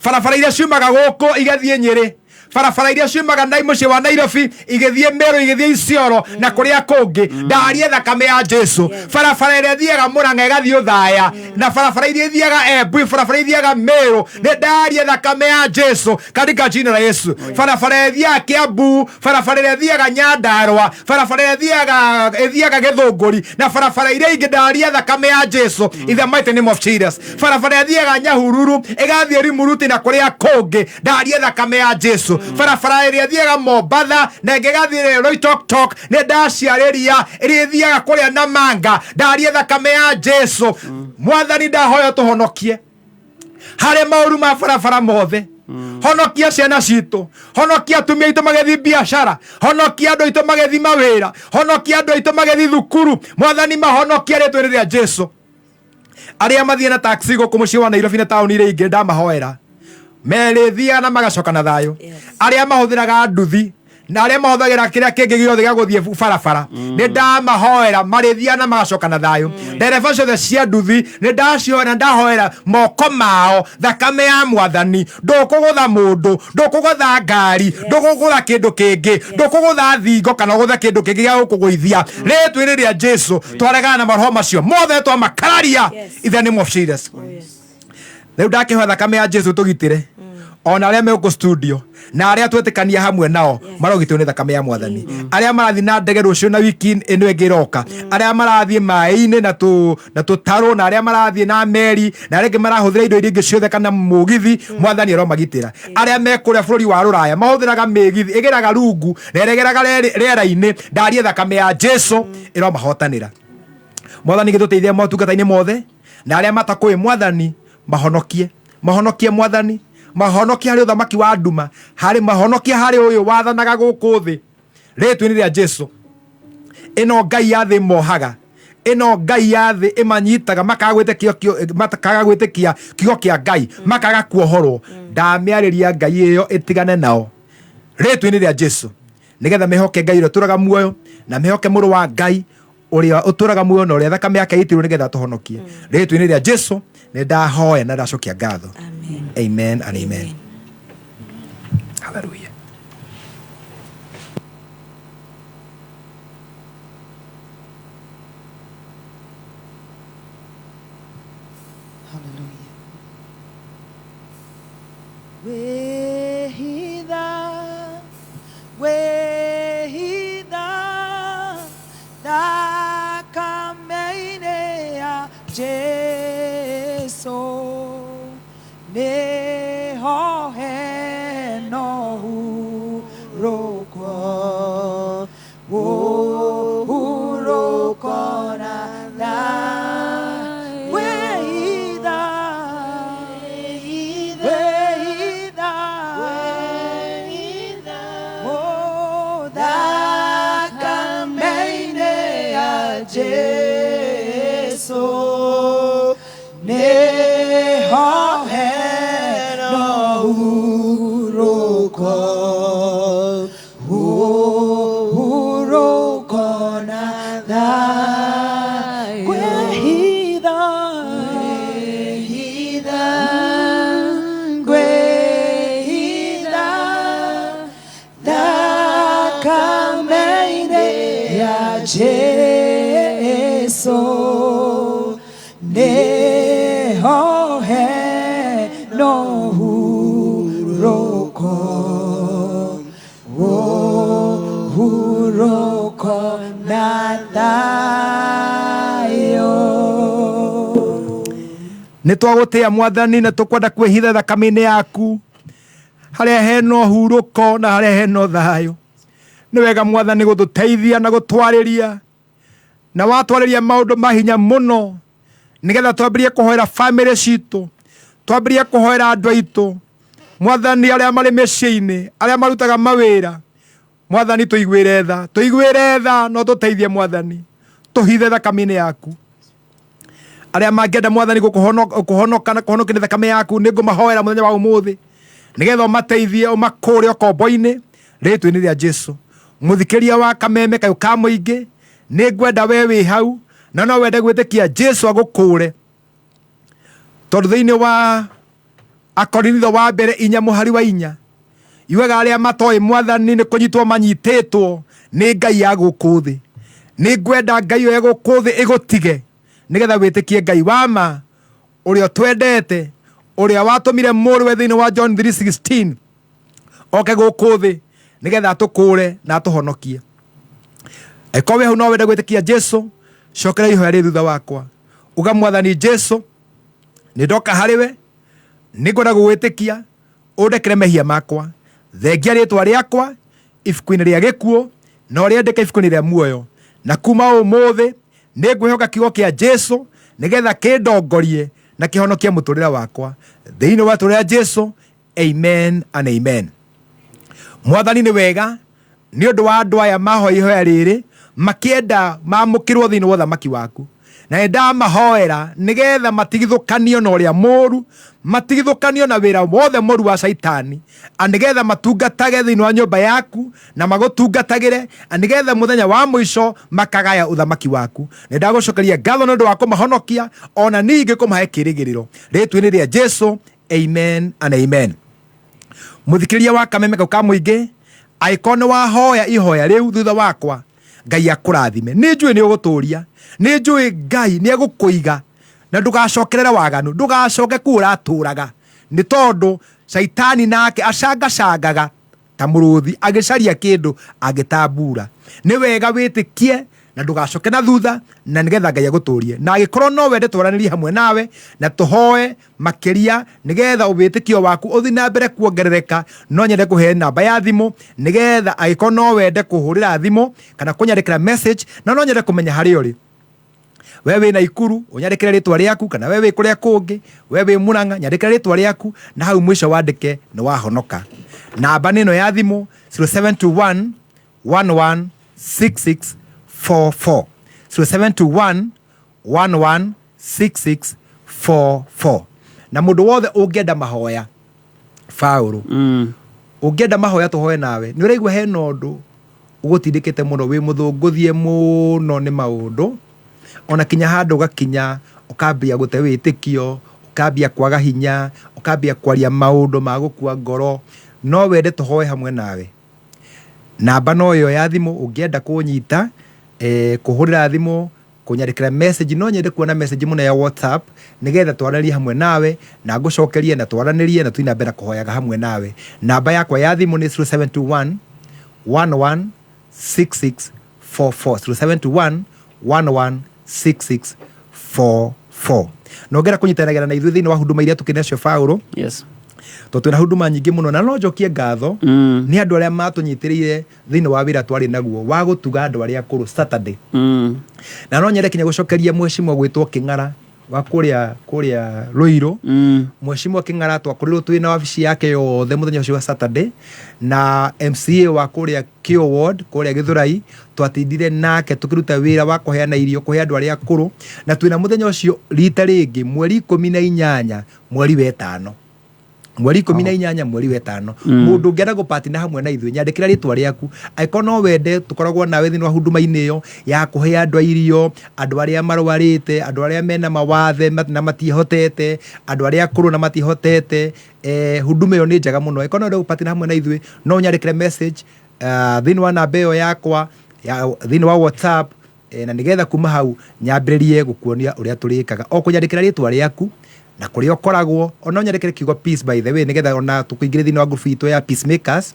Barabara iria ciumaga gũkũ igathiĩ Nyĩrĩ, barabara iria ciumaga na mũciĩ wa Nairobi igĩthiĩ Meru, igĩthiĩ Isiolo na kũrĩa kũngĩ, ndarie thakame ya Jesu. Barabara ĩrĩa ĩthiaga Mũrang'a ĩgathiĩ Ũthaya, na barabara iria ithiaga Embu, barabara ithiaga Meru, nĩ ndarie thakame ya Jesu katika jina la Yesu. Barabara ĩthiaga Kiambu, barabara ĩrĩa ĩthiaga Nyandarua, barabara ĩrĩa ĩthiaga Gĩthũngũri, na barabara iria ingĩ, ndarie thakame ya Jesu in the mighty name of Jesus. Barabara ĩthiaga Nyahururu, ĩgathiĩ Rimuruti na kũrĩa kũngĩ, ndarie thakame ya Jesu. Barabara ĩrĩa ĩthiaga Mombatha na ĩngĩ ĩgathiĩ Loitoktok, nĩ ndaciarĩria. Ĩrĩa ĩthiaga kũrĩa Namanga, ndarie thakame ya Jesu. Mwathani ndahoya tũhonokie harĩ maũru ma barabara mothe. Honokia ciana citũ, honokia atumia aitũ magĩthiĩ biacara, honokia andũ aitũ magĩthiĩ mawĩra, honokia andũ aitũ magĩthiĩ thukuru. Mwathani mahonokia rĩtwa-inĩ rĩa Jesu. Arĩa mathiĩ na taxi gũkũ mũciĩ wa Nairobi na taũni iria ingĩ, ndamahoera merĩthiaga na magacoka na thayũ. Arĩa mahũthĩraga nduthi na arĩa mahũthagĩra kĩrĩa kĩngĩ gĩothe gĩa gũthiĩ barabara, nĩ ndamahoera marĩthiaga na magacoka na thayũ. Ndereba ciothe cia nduthi nĩ ndacioera, ndahoera moko mao thakame ya Mwathani. Ndũkũgũtha mũndũ, ndũkũgũtha ngari, ndũkũgũtha kĩndũ kĩngĩ, ndũkũgũtha thingo kana ũgũthe kĩndũ kĩngĩ gĩa gũkũgũithia rĩtwa-inĩ rĩa Jesu. Twaregana na maroho macio mothe, twamakararia in the name of Jesus. Rĩu ndakĩhoya thakame ya Jesu tũgitĩre ona arĩa me gũkũ studio na arĩa twetĩkania hamwe nao marogitĩrwo nĩ thakame ya Mwathani. Arĩa marathiĩ na ndege rũciũ na wiki ĩno ĩngĩ ĩroka, arĩa marathiĩ maĩ-inĩ na tũtarũ, na arĩa marathiĩ na meri, na arĩa angĩ marahũthĩra indo iria ingĩ ciothe kana mũgithi, Mwathani aromagitĩra. Arĩa me kũrĩa bũrũri wa Rũraya mahũthĩraga mĩgithi ĩgeraga rungu na ĩregeraga rĩera-inĩ, ndarie thakame ya Jesu ĩromahotanĩra. Mwathani gĩtũteithie motungata-inĩ mothe, na arĩa matakũĩ Mwathani mahonokie, mahonokie Mwathani, mahonokie harĩ ũthamaki wa nduma, harĩ mahonokie harĩ ũyũ wathanaga gũkũ thĩ rĩtwa-inĩ rĩa Jesu. Ĩno ngai ya thĩ mohaga, Ĩno ngai ya thĩ ĩmanyitaga makaga gwĩtĩkia kiugo kĩa Ngai, makaga kuohorwo. Ndamĩarĩria ngai ĩyo ĩtigane nao rĩtwa-inĩ rĩa Jesu, nĩgetha mehoke Ngai ũrĩa ũtũraga muoyo, na mehoke mũrũ wa Ngai ũrĩa ũtũraga muoyo na ũrĩa thakame yake ĩitirwo nĩgetha atũhonokie. Rĩtwa-inĩ rĩa Jesu nĩ ndahoya na ndacokia ngatho. Amen and amen. Hallelujah. Wehitha, wehitha, thakame-inĩ ya Jesu, nĩho hena ũhurũko, ũhurũko na thayũ. Wehitha, wehitha, oh, thakame-inĩ ya Jesu, nĩho hena ũhurũko, ũhurũko na thayũ. Kwĩhitha, kwĩhitha, thakame-inĩ ya Jesu, nĩho hena ũhurũko, ũhurũko na thayũ. Nĩ twagũtĩa Mwathani, na tũkwenda kwĩhitha thakame-inĩ yaku harĩa hena ũhurũko na harĩa hena thayũ. Nĩ wega Mwathani gũtũteithia na gũtwarĩria, na watwarĩria maũndũ ma hinya mũno, nĩgetha twambĩrĩrie kũhoera bamĩrĩ citũ, twambĩrĩrie kũhoera andũ aitũ Mwathani, arĩa marĩ mĩciĩ-inĩ, arĩa marutaga mawĩra. Mwathani, tũiguĩre tha, tũiguĩre tha, no tũteithie Mwathani, tũhithe thakame-inĩ yaku. Arĩa mangĩenda Mwathani kũhonoka na kũhonokia nĩ thakame yaku, nĩ ngũmahoera mũthenya wa ũmũthĩ, nĩgetha ũmateithie, ũmakũũre ũkombo-inĩ rĩtwa-inĩ rĩa Jesu. Mũthikĩria wa kameme kayũ ka mũingĩ, nĩ ngwenda we wĩ hau na no wende gwĩtĩkia Jesu agũkũũre, tondũ thĩinĩ wa Akorinitho wa mbere 4 mũhari wa 4 yugaga arĩa matoĩ Mwathani nĩ kũnyitwo manyitĩtwo nĩ ngai ya gũkũ thĩ. Nĩ ngwenda ngai ĩyo ya gũkũ thĩ ĩgũtige, nĩgetha wĩtĩkie Ngai wa ma ũrĩa ũtwendete, ũrĩa watũmire mũrũwe thĩinĩ wa John 3:16 oke gũkũ thĩ nĩgetha atũkũũre na atũhonokie. Angĩkorwo wĩ hau no wende gwĩtĩkia Jesu, cokera ihoya rĩ thutha wakwa. Uga, Mwathani Jesu, nĩ ndoka harĩ we, nĩ ngwenda gũgwĩtĩkia, ũndekere mehia makwa, thengia rĩtwa rĩakwa ibuku-inĩ rĩa gĩkuũ na ũrĩandĩke ibuku-inĩ rĩa muoyo, na kuma ũmũthĩ nĩ ngwĩhoka kiugo kĩa Jesu nĩgetha kĩndongorie na kĩhonokie mũtũrĩre wakwa thĩinĩ wa rĩtwa rĩa Jesu. Amen and amen. Mwathani nĩ wega nĩ ũndũ wa andũ aya mahoya ihoya rĩrĩ makĩenda mamũkĩrwo thĩinĩ wa ũthamaki waku, na nĩ ndamahoera nĩgetha matigithũkanio na ũrĩa mũũru, matigithũkanio na wĩra wothe mũũru wa Caitani, na nĩgetha matungatage thĩinĩ wa nyũmba yaku na magũtungatagĩre, na nĩgetha mũthenya wa mũico makagaya ũthamaki waku. Nĩ ndagũcokeria ngatho nĩ ũndũ wa kũmahonokia, ona ningĩ kũmahe kĩĩrĩgĩrĩro rĩtwa-inĩ rĩa Jesu. Amen and amen. Mũthikĩrĩria wa kameme kau ka mũingĩ, angĩkorwo nĩ wahoya ihoya rĩu thutha wakwa, Ngai akũrathime. Nĩ njũĩ nĩ ũgũtũria, nĩ njũĩ Ngai nĩ egũkũiga na ndũgacokerere waganu, ndũgacoke kũu ũratũraga, nĩ tondũ Caitani nake acangacangaga ta mũrũthi agĩcaria kĩndũ angĩtambura. Nĩ wega wĩtĩkie na ndũgacoke na thutha, na nĩgetha Ngai agũtũrie. Na angĩkorwo no wende twaranĩrie hamwe nawe na tũhoe makĩria nĩgetha wĩtĩkio waku ũthiĩ na mbere kuongerereka, no nyende kũhe namba ya thimũ nĩgetha angĩkorwo no wende kũhũrĩra thimũ kana kũnyandĩkĩra message, na no nyende kũmenya harĩa ũrĩ. We wĩ Naikuru, ũnyandĩkĩre rĩtwa rĩaku, kana we wĩ kũrĩa kũngĩ, we wĩ Murang'a, nyandĩkĩra rĩtwa rĩaku na hau mũico wandĩke nĩ wahonoka. Namba nĩ ĩno ya thimũ 0721 116644. 0721 116644. Na mũndũ wothe ũngĩenda mahoya Paũlũ, ũngĩenda mahoya tũhoe nawe, nĩ ũraigua hena ũndũ ũgũtindĩkĩte mũno, wĩ mũthũngũthie mũno nĩ maũndũ, ona kinya handũ ũgakinya ũkambia gũte wĩtĩkio, ũkambia kwaga hinya, ũkambia kwaria maũndũ ma gũkua ngoro, no wende tũhoe hamwe nawe, namba no ĩyo ya thimũ ũngĩenda kũnyita, kũhũrĩra thimũ, kũnyandĩkĩra message, no nyende kuona message mũno ya WhatsApp nĩgetha twaranĩrie hamwe nawe na ngũcokerie na twaranĩrie na tũthiĩ na mbere kũhoyaga hamwe nawe. Namba yakwa ya thimũ nĩ 0721 116644, 0721 116644. Na ũngĩenda kũnyitanagĩra na ithuĩ thĩinĩ wa huduma iria tũkĩ nacio Paũlũ, yes, tondũ twĩna huduma nyingĩ mũno, na no njokie ngatho nĩ andũ arĩa matũnyitĩrĩire thĩinĩ wa wĩra twarĩ naguo wa gũtuga andũ arĩa akũrũ Saturday. Na no nyende kinya gũcokeria mheshimiwa gwĩtwo Kĩng'ara wa kũrĩa Ruiru. Mheshimiwa Kĩng'ara twakorirwo twĩ na wabici yake yothe mũthenya ũcio wa Saturday, na MCA wa kũrĩa Kĩo Ward kũrĩa Gĩthũrai, twatindire nake tũkĩruta wĩra wa kũheana irio kũhe andũ arĩa akũrũ, na twĩna mũthenya ũcio rita rĩngĩ mweri 18 mweri wa ĩtano, mweri 18 mweri wa ĩtano. Mũndũ ũngĩenda gũpatina hamwe na ithuĩ, nyandĩkĩra rĩtwa rĩaku angĩkorwo no wende tũkoragwo nawe thĩinĩ wa huduma-inĩ ĩyo ya kũhe andũ a irio, andũ arĩa marwarĩte, andũ arĩa mena mawathe na matiĩhotete, andũ arĩa akũrũ na matiĩhotete. Huduma ĩyo nĩ njega mũno. Angĩkorwo no wende gũpatina hamwe na ithuĩ, no ũnyandĩkĩre message thĩinĩ wa namba ĩyo yakwa thĩinĩ wa WhatsApp, na nĩgetha kuma hau nyambĩrĩrie gũkuonia ũrĩa tũrĩkaga. O kũnyandĩkĩra rĩtwa rĩaku na kũrĩa ũkoragwo, ona ũnyandĩkĩre kiugo peace by the way, nĩgetha ona tũkũingĩre thĩinĩ wa group itũ ya peacemakers,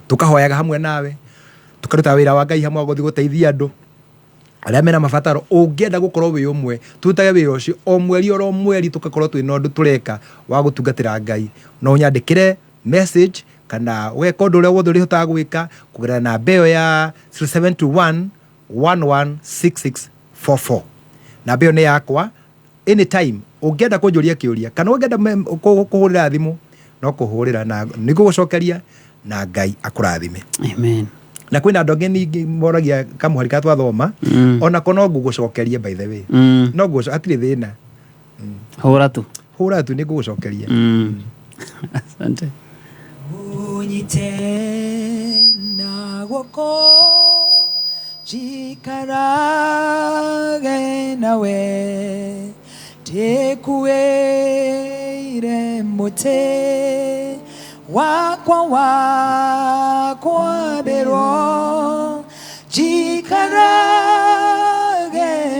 tũkahoyaga hamwe nawe, tũkaruta wĩra wa Ngai hamwe wa gũthiĩ gũteithia andũ arĩa mena mabataro. Ũngĩenda gũkorwo wĩ ũmwe, tũrutage wĩra ũcio o mweri oro mweri, tũgakorwo twĩna ũndũ tũreka wa gũtungatĩra Ngai. No ũnyandĩkĩre message kana ũgeka ũndũ ũrĩa wothe ũrĩhotaga gwĩka kũgerera namba ĩyo ya 0721 116644. Namba ĩyo nĩ yakwa. Anytime ũngĩenda kũnjũria kĩũria kana ũngĩenda kũhũrĩra thimũ, no kũhũrĩra na nĩngũgũcokeria, na Ngai akũrathime. Amen. Na kwĩna andũ angĩ ningĩ moragia kamũhari ka twathoma, onako no ngũgũcokeria by the way. No hatirĩ thĩna. Hũra tu. Hũra tu, nĩngũgũcokeria. Asante. Unyite na guoko njikarage nawe, ndĩkuĩire mũtĩ wakwa wa kwambĩrwo, njikarage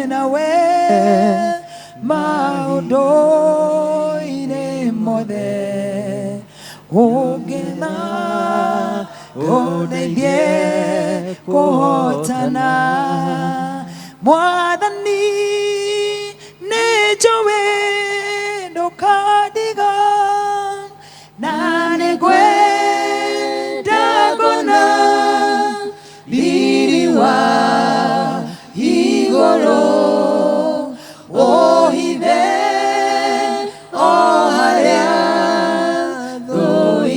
nawe maũndũ-inĩ mothe, ũngĩtha ũndeithie kũhotana. Mwathani nĩnjũĩ ndũkandiga, na nĩngwenda kuona riri wa igũrũ, ũhithe o harĩa thũ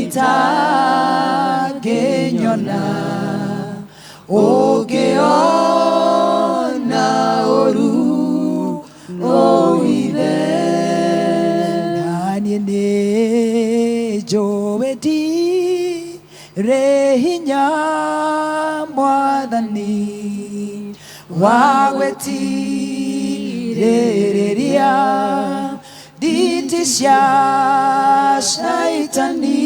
itangĩnyona, ũngĩona ũru ũhithe. Na niĩ nĩnjũĩ ndirĩ hinya Mwathani wa gwĩtirĩrĩria nditi cia Shaitani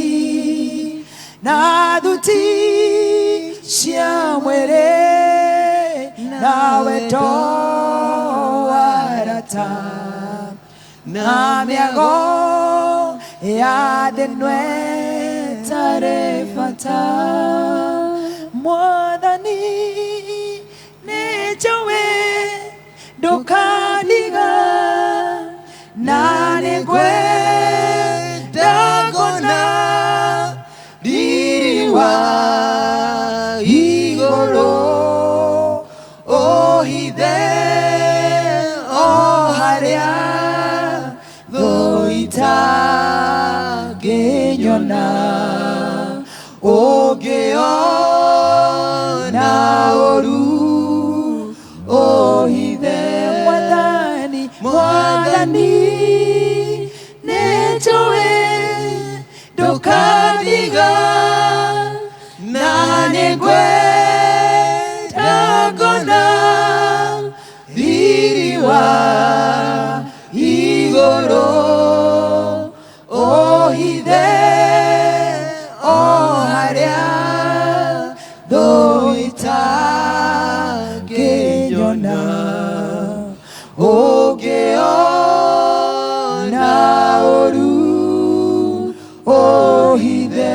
na thuti cia mwĩrĩ, na wendo wa arata na mĩago ya thĩ ĩno ĩtarĩ bata. Mwathani nĩnjũĩ ndũkandiga, na nĩngwenda kuona riri wa igũrũ, ũhithe o harĩa thũ itangĩnyona, ũngĩona ũru ũhithe. Ndũkandiga na nĩngwenda ngona riri wa igũrũ ũhithe o harĩa thũ itangĩnyona ũngĩona ũru ũhithe.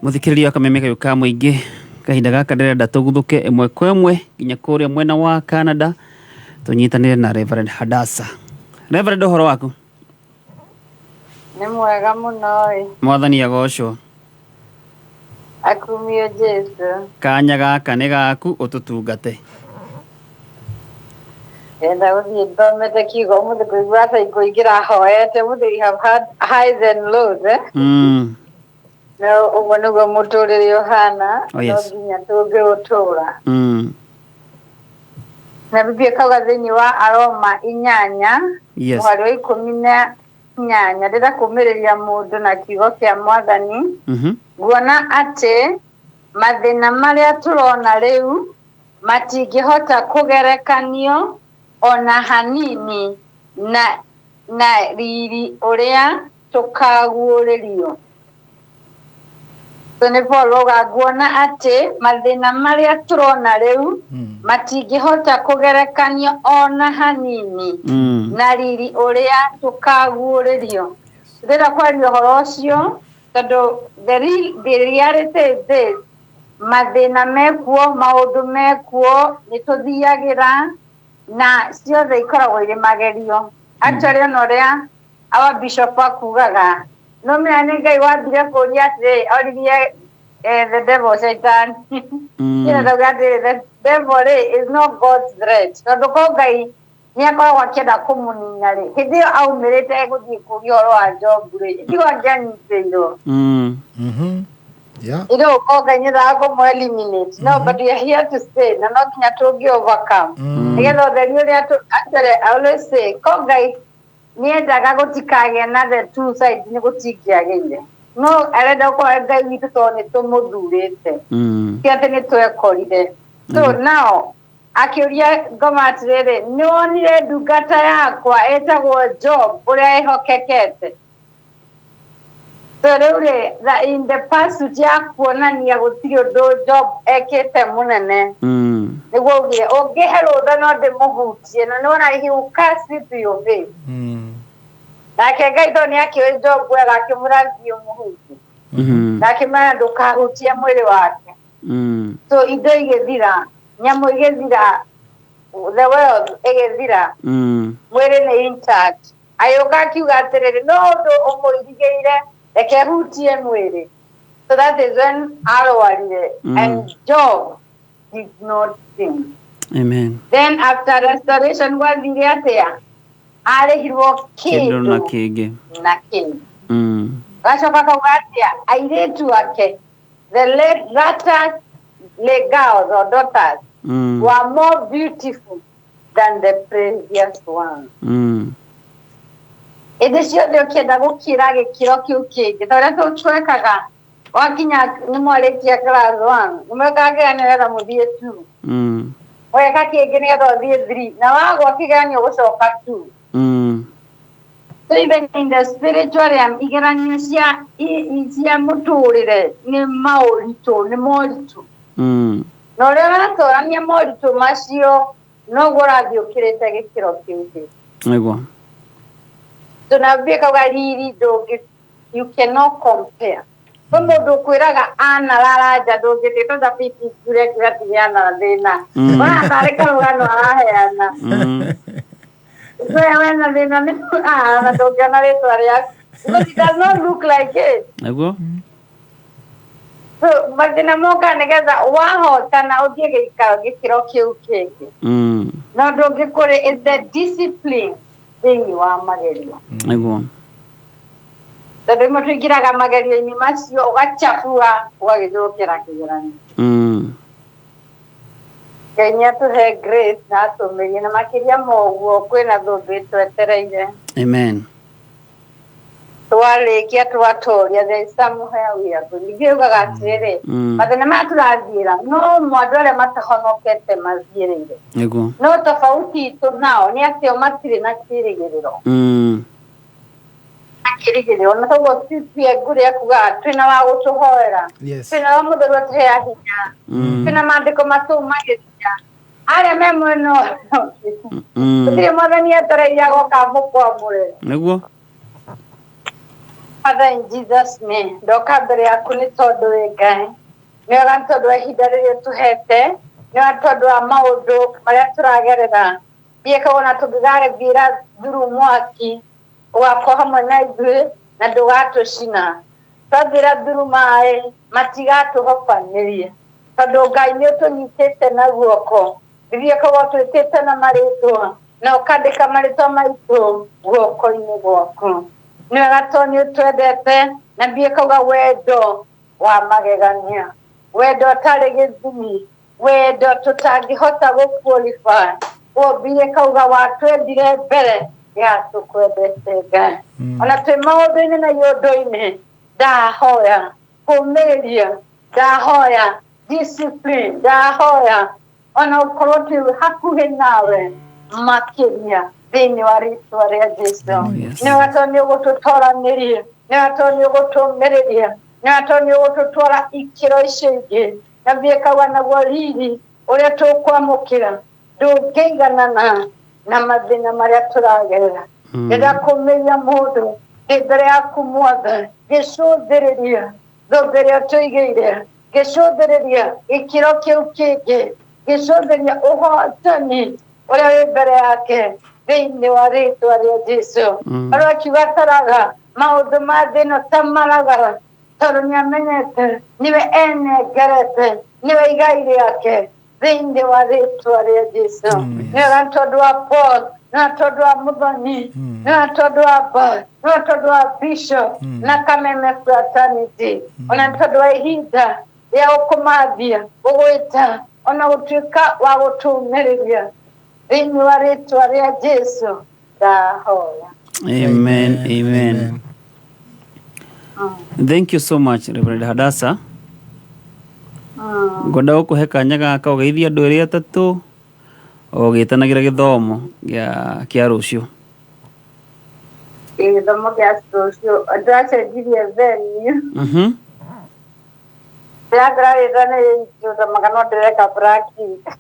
Muthikiriria Kameme kayũ ka mũingĩ, kahinda gaka ndĩrenda tũguthũke ĩmwe kwa ĩmwe nginya kũrĩa mwena wa Canada tũnyitanĩre na Reverend Hadassa. Reverend, ũhoro waku? Nĩ mwega mũno ĩ. Mwathani agocwo. Akumio Jesu. Kanya gaka nĩ gaku ũtũtungate. Ndĩrenda gũthiĩ thomete kiugo ũmũthĩ, kũigua ta ikũingĩra hoete ũmũthĩ. We have had highs and lows, eh? No ũguo nĩguo mũtũrĩre ũhana. Oh, yes. No nginya tũngĩũtũra. Na Biblia kauga thĩinĩ wa Aroma 8 mũhari wa 18, ndĩrenda kũmĩrĩria mũndũ na kiugo kĩa Mwathani. Nguona atĩ mathĩna marĩa tũrona rĩu matingĩhota kũgerekanio ona hanini na riri ũrĩa tũkaguũrĩrio. So nĩ Paul auga, nguona atĩ mathĩna marĩa tũrona rĩu matingĩhota kũgerekanio ona hanini na riri ũrĩa tũkaguũrĩrio. Ndĩrenda kwaria ũhoro ũcio tondũ the reality is this: mathĩna mekuo, maũndũ mekuo, nĩ tũthiagĩra na ciothe ikoragwo irĩ magerio. Actually, ona ũrĩa our bishop akugaga, no menya nĩ Ngai wambire kũria atĩrĩ, oririe the devil, Satan. Ndauga atĩrĩ, the devil rĩ is not God's threat, tondũ ko Ngai nĩ akoragwo akĩenda kũmũnina rĩ, hĩndĩ ĩyo aumĩrĩte gũthiĩ kũria ũhoro wa Job rĩ, itigo angĩanyitĩirwo. Ĩrĩ ũko Ngai nĩendaga kũmũ eliminate. No, but we are here to stay, na no nginya tũngĩ overcome nĩgetha ũtheri ũrĩa actually, I always say, ko Ngai nĩendaga gũtikagĩe na the two sides, nĩ gũtingĩagĩire, no arenda gũkorwo Ngai witũ tondũ nĩ tũmũthurĩte, ti atĩ nĩ twekorire. So now akĩũria ngoma atĩrĩrĩ, nĩ wonire ndungata yakwa ĩtagwo Job ũrĩa ĩhokekete? So rĩu rĩ, in the pursuit ya kuonania gũtirĩ ũndũ Job ekĩte mũnene, nĩguo ugire ũngĩhe rũtha no ndĩmũhutie, na nĩwona he will curse you to your face. Nake Ngai tondũ nĩ akĩũĩ Job wega, akĩmwĩra thiĩ ũmũhutie, na akĩmwĩra ndũkahutie mwĩrĩ wake. So indo igĩthira, nyamũ igĩthira, the wealth ĩgĩthira, mwĩrĩ nĩ intact. Agĩũka akiuga atĩrĩrĩ, no ũndũ ũmũirigĩire, reke hutie mwĩrĩ. So that is when arwarire. And Job did not sin. Amen. Then after restoration gwathire atĩa? Arĩhirwo kĩndũ na kĩndũ kĩngĩ. Na kĩndũ. Gacoka kauga atĩa? Airĩtu ake, the late latter girls or daughters, were more beautiful than the previous one. Hĩndĩ ciothe ũkĩenda gũkĩra gĩkĩro kĩu kĩngĩ, ta ũrĩa twekaga, wakinya nĩ mwarĩkia class one, nĩ mwekaga kĩgeranio nĩgetha mũthiĩ two, weka kĩngĩ nĩgetha ũthiĩ three, na wagwa kĩgeranio gũcoka two. So even in the spiritual realm, igeranio cia mũtũrĩre nĩ maũritũ, nĩ moritũ, na ũrĩa ũratũrania moritũ macio, noguo ũrathiĩ ũkĩrĩte gĩkĩro kĩu kĩngĩ. Nĩguo. Tunambie kauga riri ndũngĩ, you cannot compare. Kwĩ mũndũ ũkwĩraga analara nja, ndũngĩtĩ tondũ pipi kure tigana na thĩna. Ona tarĩ karũgano araheana. We wena thĩna nĩ na ndũngĩona rĩtwa rĩaku because it does not look like it. Nĩguo. So mathĩna moka nĩgetha wahotana ũthiĩ gĩikaro gĩkĩro kĩu kĩngĩ. Na ũndũ ũngĩ kũrĩ is the discipline thĩinĩ wa magerio. Nĩguo. Tondũ rĩmwe tũingĩraga magerio-inĩ macio, ũgacabua, ũgagĩthũkĩra kĩgeranio. Ngai nĩ atũhe grace na atũmĩrie, na makĩria ma ũguo kwĩna thũmbĩ twetereire. Amen. Twarĩkia twatoria, there is somewhere we are going. Ningĩ ugaga atĩrĩrĩ, mathĩna maya tũrathiĩra no andũ arĩa matahonokete mathiĩrĩire, no tofauti itũ nao nĩ atĩ o matirĩ na kĩrĩgĩrĩro, na kĩrĩgĩrĩro, na koguo tue ngũrĩ kuga twĩna wa gũtũhoera, twĩna wa mũtheru atũhea hinya, twĩna maandĩko matũmagĩria arĩa me mwena ũyũ. Gũtirĩ mwathani etereire agoka mũkwamũre. Father, in Jesus name, ndoka mbere yaku nĩ tondũ wĩ Ngai. Nĩ wega nĩ tondũ wa ihinda rĩrĩ ũtũhete, nĩ wega nĩ tondũ wa maũndũ marĩa tũragerera. Thiĩ ona tũngĩgathiĩra through mwaki, ũgakorwo hamwe na ithuĩ na ndũgatũcina. Twathiĩra through maĩ, matigatũhobanĩria. Tondũ Ngai nĩ ũtũnyitĩte na guoko. Thiĩ korwo ũtwĩtĩte na marĩtwa, na ũkandĩka marĩtwa maitũ guoko-inĩ gwaku. Nĩ wega tondũ nĩ ũtwendete, na thiĩ kauga wendo wa magegania, wendo ũtarĩ gĩthimi, wendo tũtangĩhota gũ qualify. Wombire kauga watwendire mbere ya tũkwendete Ngai. Ona twĩ maũndũ-inĩ na iũndũ-inĩ, ndahoya kũmĩrĩria, ndahoya discipline, ndahoya ona ũkorwo twĩ hakuhĩ nawe makĩria thĩinĩ wa rĩtwa rĩa Jesu. Nĩ wega tondũ nĩ ũgũtũtoranĩria, nĩ wega tondũ nĩ ũgũtũmĩrĩria, nĩ wega tondũ nĩ ũgũtũtwara ikĩro icio ingĩ, na thiĩ kauga naguo riri ũrĩa tũkwamũkĩra ndũngĩiganana na mathĩna marĩa tũragerera. Ndĩrenda kũmĩria mũndũ ndĩ mbere yaku Mwathani, ngĩcũthĩrĩria thũmbĩ ĩrĩa ũtũigĩire, ngĩcũthĩrĩria gĩkĩro kĩu kĩngĩ, ngĩcũthĩrĩria ũhotani ũrĩa wĩ mbere yake thĩinĩ wa rĩtwa rĩa Jesu. Arĩa akiuga taraga maũndũ ma thĩ ĩno ta maragara, tondũ nĩ amenyete nĩwe enengerete, nĩwe igai rĩake thĩinĩ wa rĩtwa rĩa Jesu. Nĩ wega nĩ tondũ wa Paul, nĩ wega tondũ wa Mũthoni, nĩ wega tondũ wa Paul, nĩ wega tondũ wa Bishop na Kameme Fraternity, ona nĩ tondũ wa ihinda rĩa gũkũmathia, gũgwĩta, ona gũtuĩka wa gũtũmĩrĩria thĩinĩ wa rĩtwa rĩa Jesu ndahoya. Amen, amen. Thank you so much, Reverend Hadassah. Ngwenda gũkũhe kanya gaka ũgeithie andũ erĩ atatũ ũgĩtanagĩra gĩthomo gĩa rũciũ. Gĩthomo gĩa rũciũ ndĩracenjirie venue. Ndĩrakora rĩtwa nĩ rĩtũtamaga no ndĩreka practice.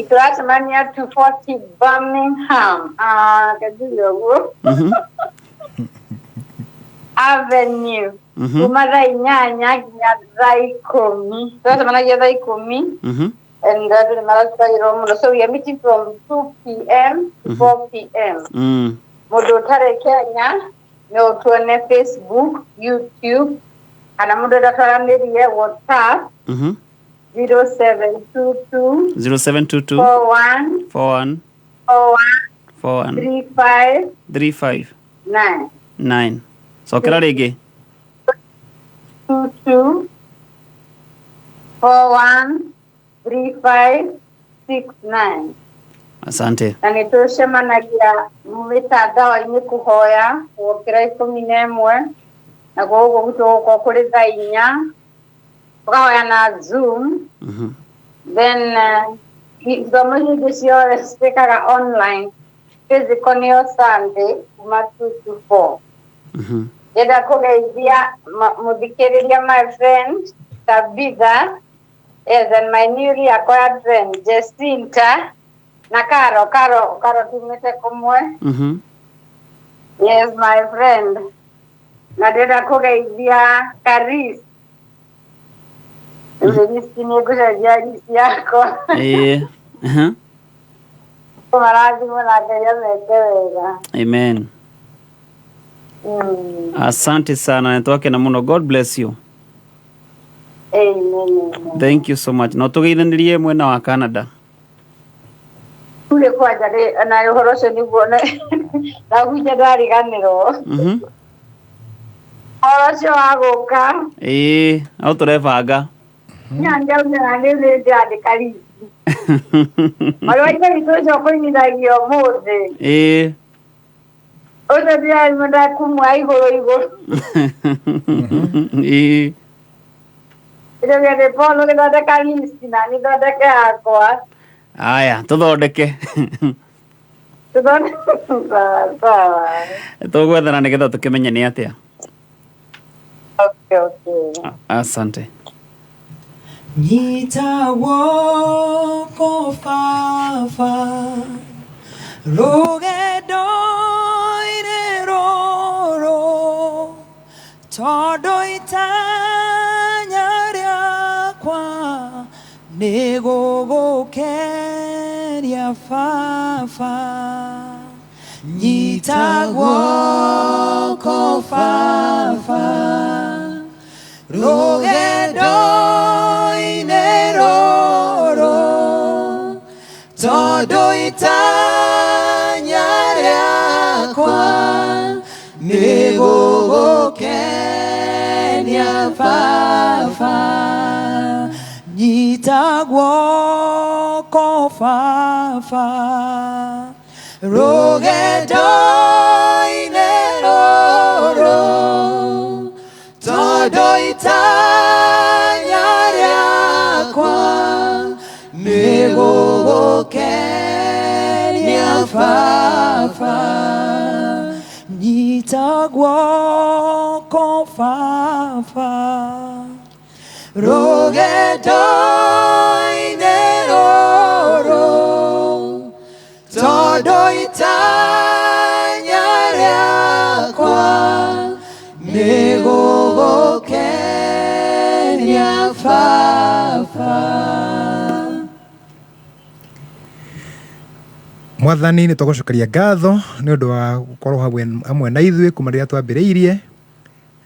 Tũracemania 240 Birmingham, ah, kajuge ũguo, Avenue, kuma thaa 8 nginya thaa 10. Tũracemanagia thaa 10 and andũ nĩ maratwagĩrwo mũno, so we are meeting from 2 p.m. to 4 p.m. Mũndũ ũtarĩ Kenya no tuone Facebook, YouTube, kana mũndũ enda twaranĩrie WhatsApp, 0722 0722 41 41 41 41 35 35 9. 9. Cokera rĩngĩ. 22 41 35 69. Asante. Na nĩ tũcemanagia mĩtandao-inĩ kũhoya gũkĩra 11, na gũkũ gwitũ gũkorwo kũrĩ thaa 4, tũkahoya na Zoom. Then ithomo icio ingĩ ciothe cituĩkaga online, physical nĩyo Sunday kuma 2 to 4. Ndĩrenda kũgeithia mũthikĩrĩria, my friend Tabitha, yes, and my newly acquired friend Jacinta na Caro. Caro, Caro tumĩte kũmwe. Yes, my friend. Na ndĩrenda kũgeithia Karis. Rĩu listi nĩ ngũcenjia list yakwa. Ĩĩ. Kũmarathimo na Ngai ameke wega. Amen. Asante sana, nĩ twakena mũno. God bless you. Amen, amen. Thank you so much. No tũgeithanĩrie mwena wa Canada. Kule kwanja rĩ, na ũhoro ũcio nĩguo ndahunjia ndariganĩrwo. Ũhoro ũcio wa gũka. Ĩĩ, no tũrebanga. Nyanjaumĩra rĩu nĩ ndĩrandĩka list. Mwarĩ wa ithe witũ ũcio ũkũinithagio ũmũthĩ. Ũcio ndĩrarimũ ndakumwa igũrũ igũrũ. Ĩĩ. Ĩrĩa gĩathĩ Paul ũgĩthondeka list na niĩ thondeke yakwa. Aya, tũthondeke. Tũthondeke sawa sawa. Tũgwethana nĩgetha tũkĩmenye nĩ atĩa. Okay, okay. Asante. Nyita guoko baba rũgendo-inĩ rũrũ tondũ itanya rĩakwa nĩ gũgũkenia baba. Nyita guoko baba rũgendo-inĩ rũrũ tondũ itanya rĩakwa nĩ gũgũkenia baba. Nyita guoko baba rũgendo-inĩ rũrũ tondũ itanya rĩakwa nĩ gũgũkenia baba. Nyita guoko baba rũgendo-inĩ rũrũ tondũ itanya rĩakwa nĩ gũgũkenia baba. Mwathani nĩ tũgũcokeria ngatho nĩ ũndũ wa gũkorwo hamwe na ithuĩ kuma rĩrĩa twambĩrĩirie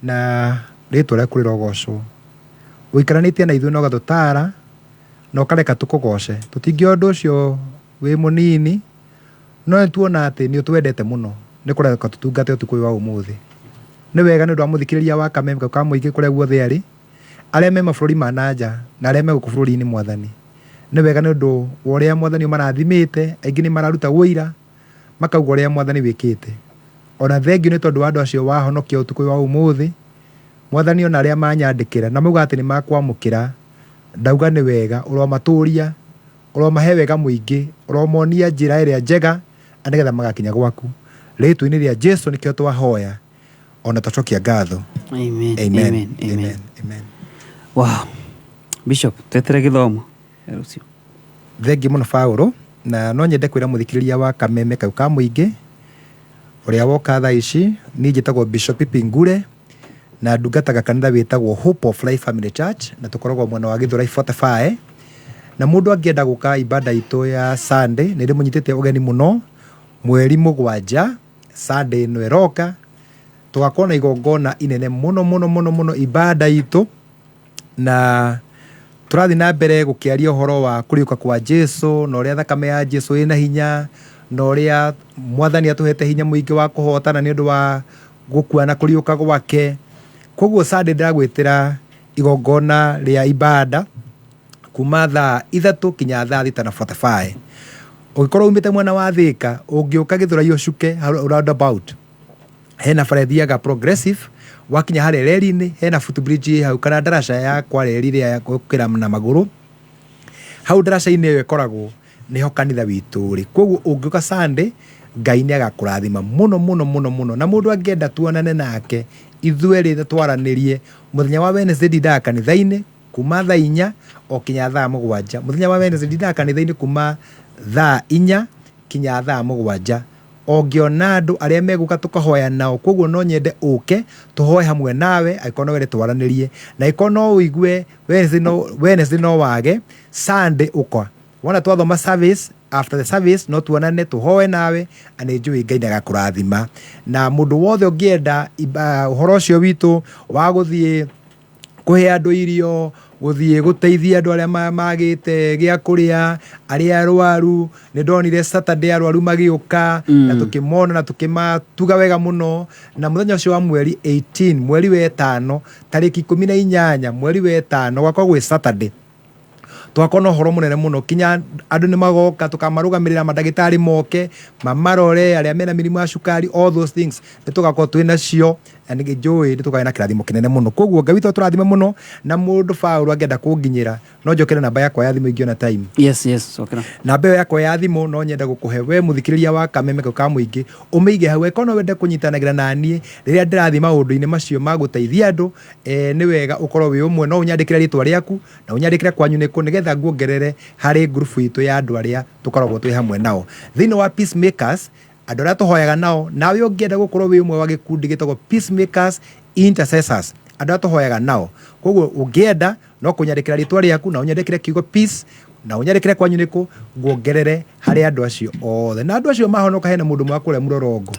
na rĩtwa rĩaku rĩrogocwo. Ũikaranĩtie na ithuĩ na ũgatũtaara na ũkareka tũkũgoce. Tũtingĩoya ũndũ ũcio wĩ mũnini no nĩ tuona atĩ nĩ ũtwendete mũno nĩ kũreka tũtungate ũtukũ ũyũ wa ũmũthĩ. Nĩ wega nĩ ũndũ wa mũthikĩrĩria wa Kameme kau ka mũingĩ kũrĩa guothe arĩ, arĩa me mabũrũri ma na nja na arĩa me gũkũ bũrũri-inĩ Mwathani. Nĩ wega nĩ ũndũ wa ũrĩa Mwathani ũmarathimĩte, aingĩ nĩ mararuta ũira makauga ũrĩa Mwathani wĩkĩte. Ona thengiũ nĩ tondũ wa andũ acio wahonokia ũtukũ ũyũ wa ũmũthĩ. Mwathani ona arĩa manyandĩkĩra na mauga atĩ nĩ makwamũkĩra, ndauga nĩ wega ũromatũria, ũromahe wega mũingĩ, ũromonia njĩra ĩrĩa njega na nĩgetha magakinya gwaku. Rĩtwa-inĩ rĩa Jesu nĩkĩo twahoya ona twacokia ngatho. Amen. Amen. Amen. Amen. Amen. Wow. Bishop, twetere gĩthomo ya rũciũ. Thengiũ mũno Paũlũ, na no nyende kwĩra mũthikĩrĩria wa Kameme kau ka mũingĩ ũrĩa woka thaa ici, niĩ njĩtagwo Bishop Pipi Ngure na ndungataga kanitha wĩtagwo Hope of Life Family Church na tũkoragwo mwena wa Gĩthũrai 45. Na mũndũ angĩenda gũka ibada itũ ya Sunday nĩ ndĩmũnyitĩte ũgeni mũno mweri 7 Sunday ĩno ĩroka tũgakorwo na igongona inene mũno mũno mũno mũno ibada itũ na tũrathiĩ na mbere gũkĩaria ũhoro wa kũriũka kwa Jesu na ũrĩa thakame ya Jesu ĩna hinya na ũrĩa Mwathani atũhete hinya mũingĩ wa kũhotana nĩ ũndũ wa gũkua na kũriũka gwake. Koguo Sunday ndĩragwĩtĩra igongona rĩa ibada kuma thaa 3 kinya thaa 6:45. Ũngĩkorwo umĩte mwena wa Thĩka ũngĩũka Gĩthũrai ũcuke roundabout hena bara ĩthiaga progressive wakinya harĩa reri-inĩ hena footbridge ĩ hau kana ndaraca ya kwa reri ĩrĩa ya gũkĩra na magũrũ hau ndaraca-inĩ ĩyo ĩkoragwo nĩho kanitha witũ ũrĩ. Koguo ũngĩũka Sunday Ngai nĩ agakũrathima mũno mũno mũno mũno. Na mũndũ angĩenda tuonane nake ithuerĩ twaranĩrie mũthenya wa Wednesday ndindaga kanitha-inĩ kuma thaa 4 o kinya thaa 7. Mũthenya wa Wednesday ndindaga kanitha-inĩ kuma thaa 4 kinya thaa 7. Ũngĩona andũ arĩa megũka tũkahoya nao, koguo no nyende ũke tũhoe hamwe nawe angĩkorwo no wende twaranĩrie, na angĩkorwo no ũigue Wednesday no wage Sunday ũka. Wona twathoma service, after the service no tuonane tũhoe nawe na nĩ njũĩ Ngai nĩagakũrathima. Na mũndũ wothe ũngĩenda ũhoro ũcio witũ wa gũthiĩ kũhe andũ irio, gũthiĩ gũteithia andũ arĩa magĩte gĩa kũrĩa, arĩa arwaru, nĩ ndonire Saturday arwaru magĩũka na tũkĩmona na tũkĩmatuga wega mũno. Na mũthenya ũcio wa mweri 18 mweri wa 5 tarĩki 18 mweri wa 5 gwakorwo gwĩ Saturday, Tũgakorwo na ũhoro mũnene mũno, kinya andũ nĩ magoka, tũkamarũgamĩrĩra, mandagĩtarĩ moke mamarore arĩa mena mĩrimũ ya cukari, all those things nĩ tũgakorwo twĩ nacio, na nĩ njũĩ nĩ tũkagĩa na kĩrathimo kĩnene mũno. Koguo Ngai witũ atũrathime mũno, na mũndũ Paũlũ angĩenda kũnginyĩra no njokere namba yakwa ya thimũ ingĩona time. Yes, cokera. Namba ĩyo yakwa ya thimũ no nyenda gũkũhe we mũthikĩrĩria wa Kameme kau ka mũingĩ, ũmĩige hau angĩkorwo no wende kũnyitanagĩra na niĩ rĩrĩa ndĩrathiĩ maũndũ-inĩ macio ma gũteithia andũ. Nĩ wega ũkorwo wĩ ũmwe, no ũnyandĩkĩre rĩtwa rĩaku na ũnyandĩkĩre kwanyu nĩkũ, nĩgetha nguongerere harĩ ngurubu itũ ya andũ arĩa tũkoragwo twĩ hamwe nao thĩinĩ wa Peacemakers, andũ arĩa tũhoyaga nao. Nawe ũngĩenda gũkorwo wĩ ũmwe wa gĩkundi gĩtagwo Peacemakers Intercessors, andũ arĩa tũhoyaga nao, koguo ũngĩenda no kũnyandĩkĩra rĩtwa rĩaku na ũnyandĩkĩre kiugo peace na ũnyandĩkĩre kwanyu nĩkũ, nguongerere harĩ andũ acio othe. Na andũ acio mahonoka, hena mũndũ ũmwe wa kũrĩa Mũrorongo,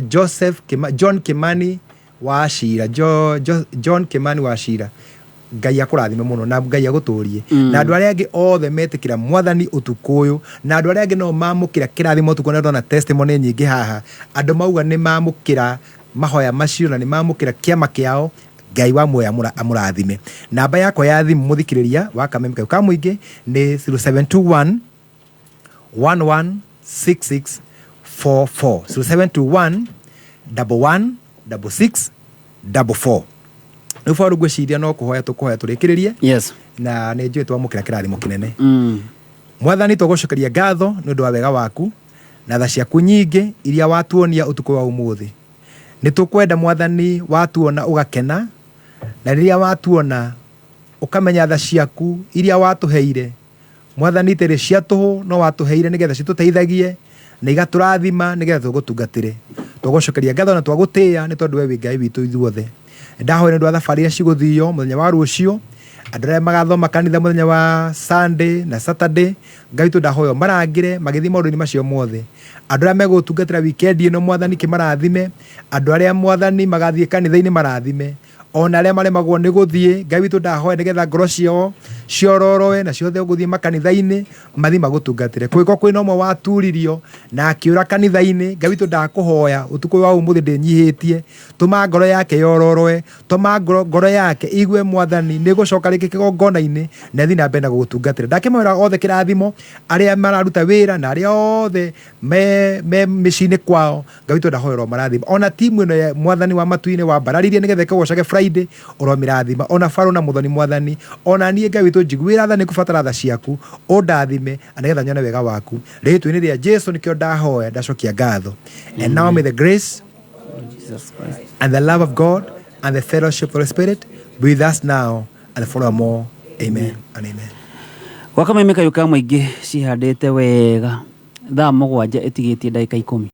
Joseph John Kimani wa Cira, John Kimani wa Cira, Ngai akũrathime mũno na Ngai agũtũrie. Na andũ arĩa angĩ othe metĩkĩra Mwathani ũtukũ ũyũ, na andũ arĩa angĩ no mamũkĩra kĩrathimo ũtukũ, na ndona testimony nyingĩ haha, andũ mauga nĩ mamũkĩra mahoya macio na nĩ mamũkĩra kĩama kĩao. Ngai wa muoyo amũrathime. Namba yakwa ya thimũ, mũthikĩrĩria wa Kameme kau ka mũingĩ, nĩ 0721 116644, 0721 11 66 44. Rĩu Paũlũ, ngwĩciria no kũhoya tũkũhoya tũrĩkĩrĩrie. Yes. Na nĩ njũĩ twamũkĩra kĩrathimo kĩnene. Mwathani, tũgũcokeria ngatho nĩ ũndũ wa wega waku na tha ciaku nyingĩ iria watuonia ũtukũ wa ũmũthĩ. Nĩ tũkwenda, Mwathani, watuona ũgakena, na rĩrĩa watuona ũkamenya tha ciaku iria watũheire, Mwathani, itarĩ cia tũhũ, no watũheire nĩgetha citũteithagie na igatũrathima nĩgetha tũgũtungatĩre. Tũgũcokeria ngatho na twagũtĩĩa nĩ tondũ we wĩ Ngai witũ ithuothe. Ndahoya nĩ ũndũ wa thabarĩ iria cigũthio mũthenya wa rũciũ, andũ arĩa magathoma kanitha mũthenya wa Sunday na Saturday, Ngai witũ, ndahoya ũmarangĩre magĩthiĩ maũndũ-inĩ macio mothe. Andũ arĩa megũtungatĩra weekend ĩno, Mwathani, kĩmarathime. Andũ arĩa, Mwathani, magathiĩ kanitha-inĩ, marathime. Ona arĩa maremagwo nĩ gũthiĩ, Ngai witũ, ndahoya nĩgetha ngoro ciao ciororoe na ciothe gũthiĩ makanitha-inĩ, mathiĩ magũtungatĩre. Kũngĩkorwo kwĩna ũmwe waturirio na akĩũra kanitha-inĩ, Ngai witũ, ndakũhoya ũtukũ wa ũmũthĩ ndĩnyihĩtie, tũma ngoro yake yororoe, tũma ngoro yake igue, Mwathani, nĩ gũcoka rĩngĩ kĩgongona-inĩ na ĩthiĩ na mbere na gũgũtungatĩra. Ndakĩmawĩra othe kĩrathimo, arĩa mararuta wĩra na arĩa othe me mĩciĩ-inĩ kwao. Ngai witũ, ndahoya ũromarathima. Ona timu ĩno ya Mwathani wa matu-inĩ wambararirie nĩgetha ĩkũgocage Friday, ũromĩrathima. Ona Farũ na Mũthoni, Mwathani, ona niĩ, Ngai witũ, njiguĩra tha, nĩ ngũbatara tha ciaku, ũndathime na nĩgetha nyone wega waku. Rĩtwa-inĩ rĩa Jesu nĩkĩo ndahoya, ndacokia ngatho. And now may the grace Jesus Christ and the love of God and the fellowship of the Holy Spirit be with us now and forevermore. Amen and amen. Gwa Kameme kayũ ka mũingĩ cihandĩte wega, thaa 7 ĩtigĩtie ndagĩka 10.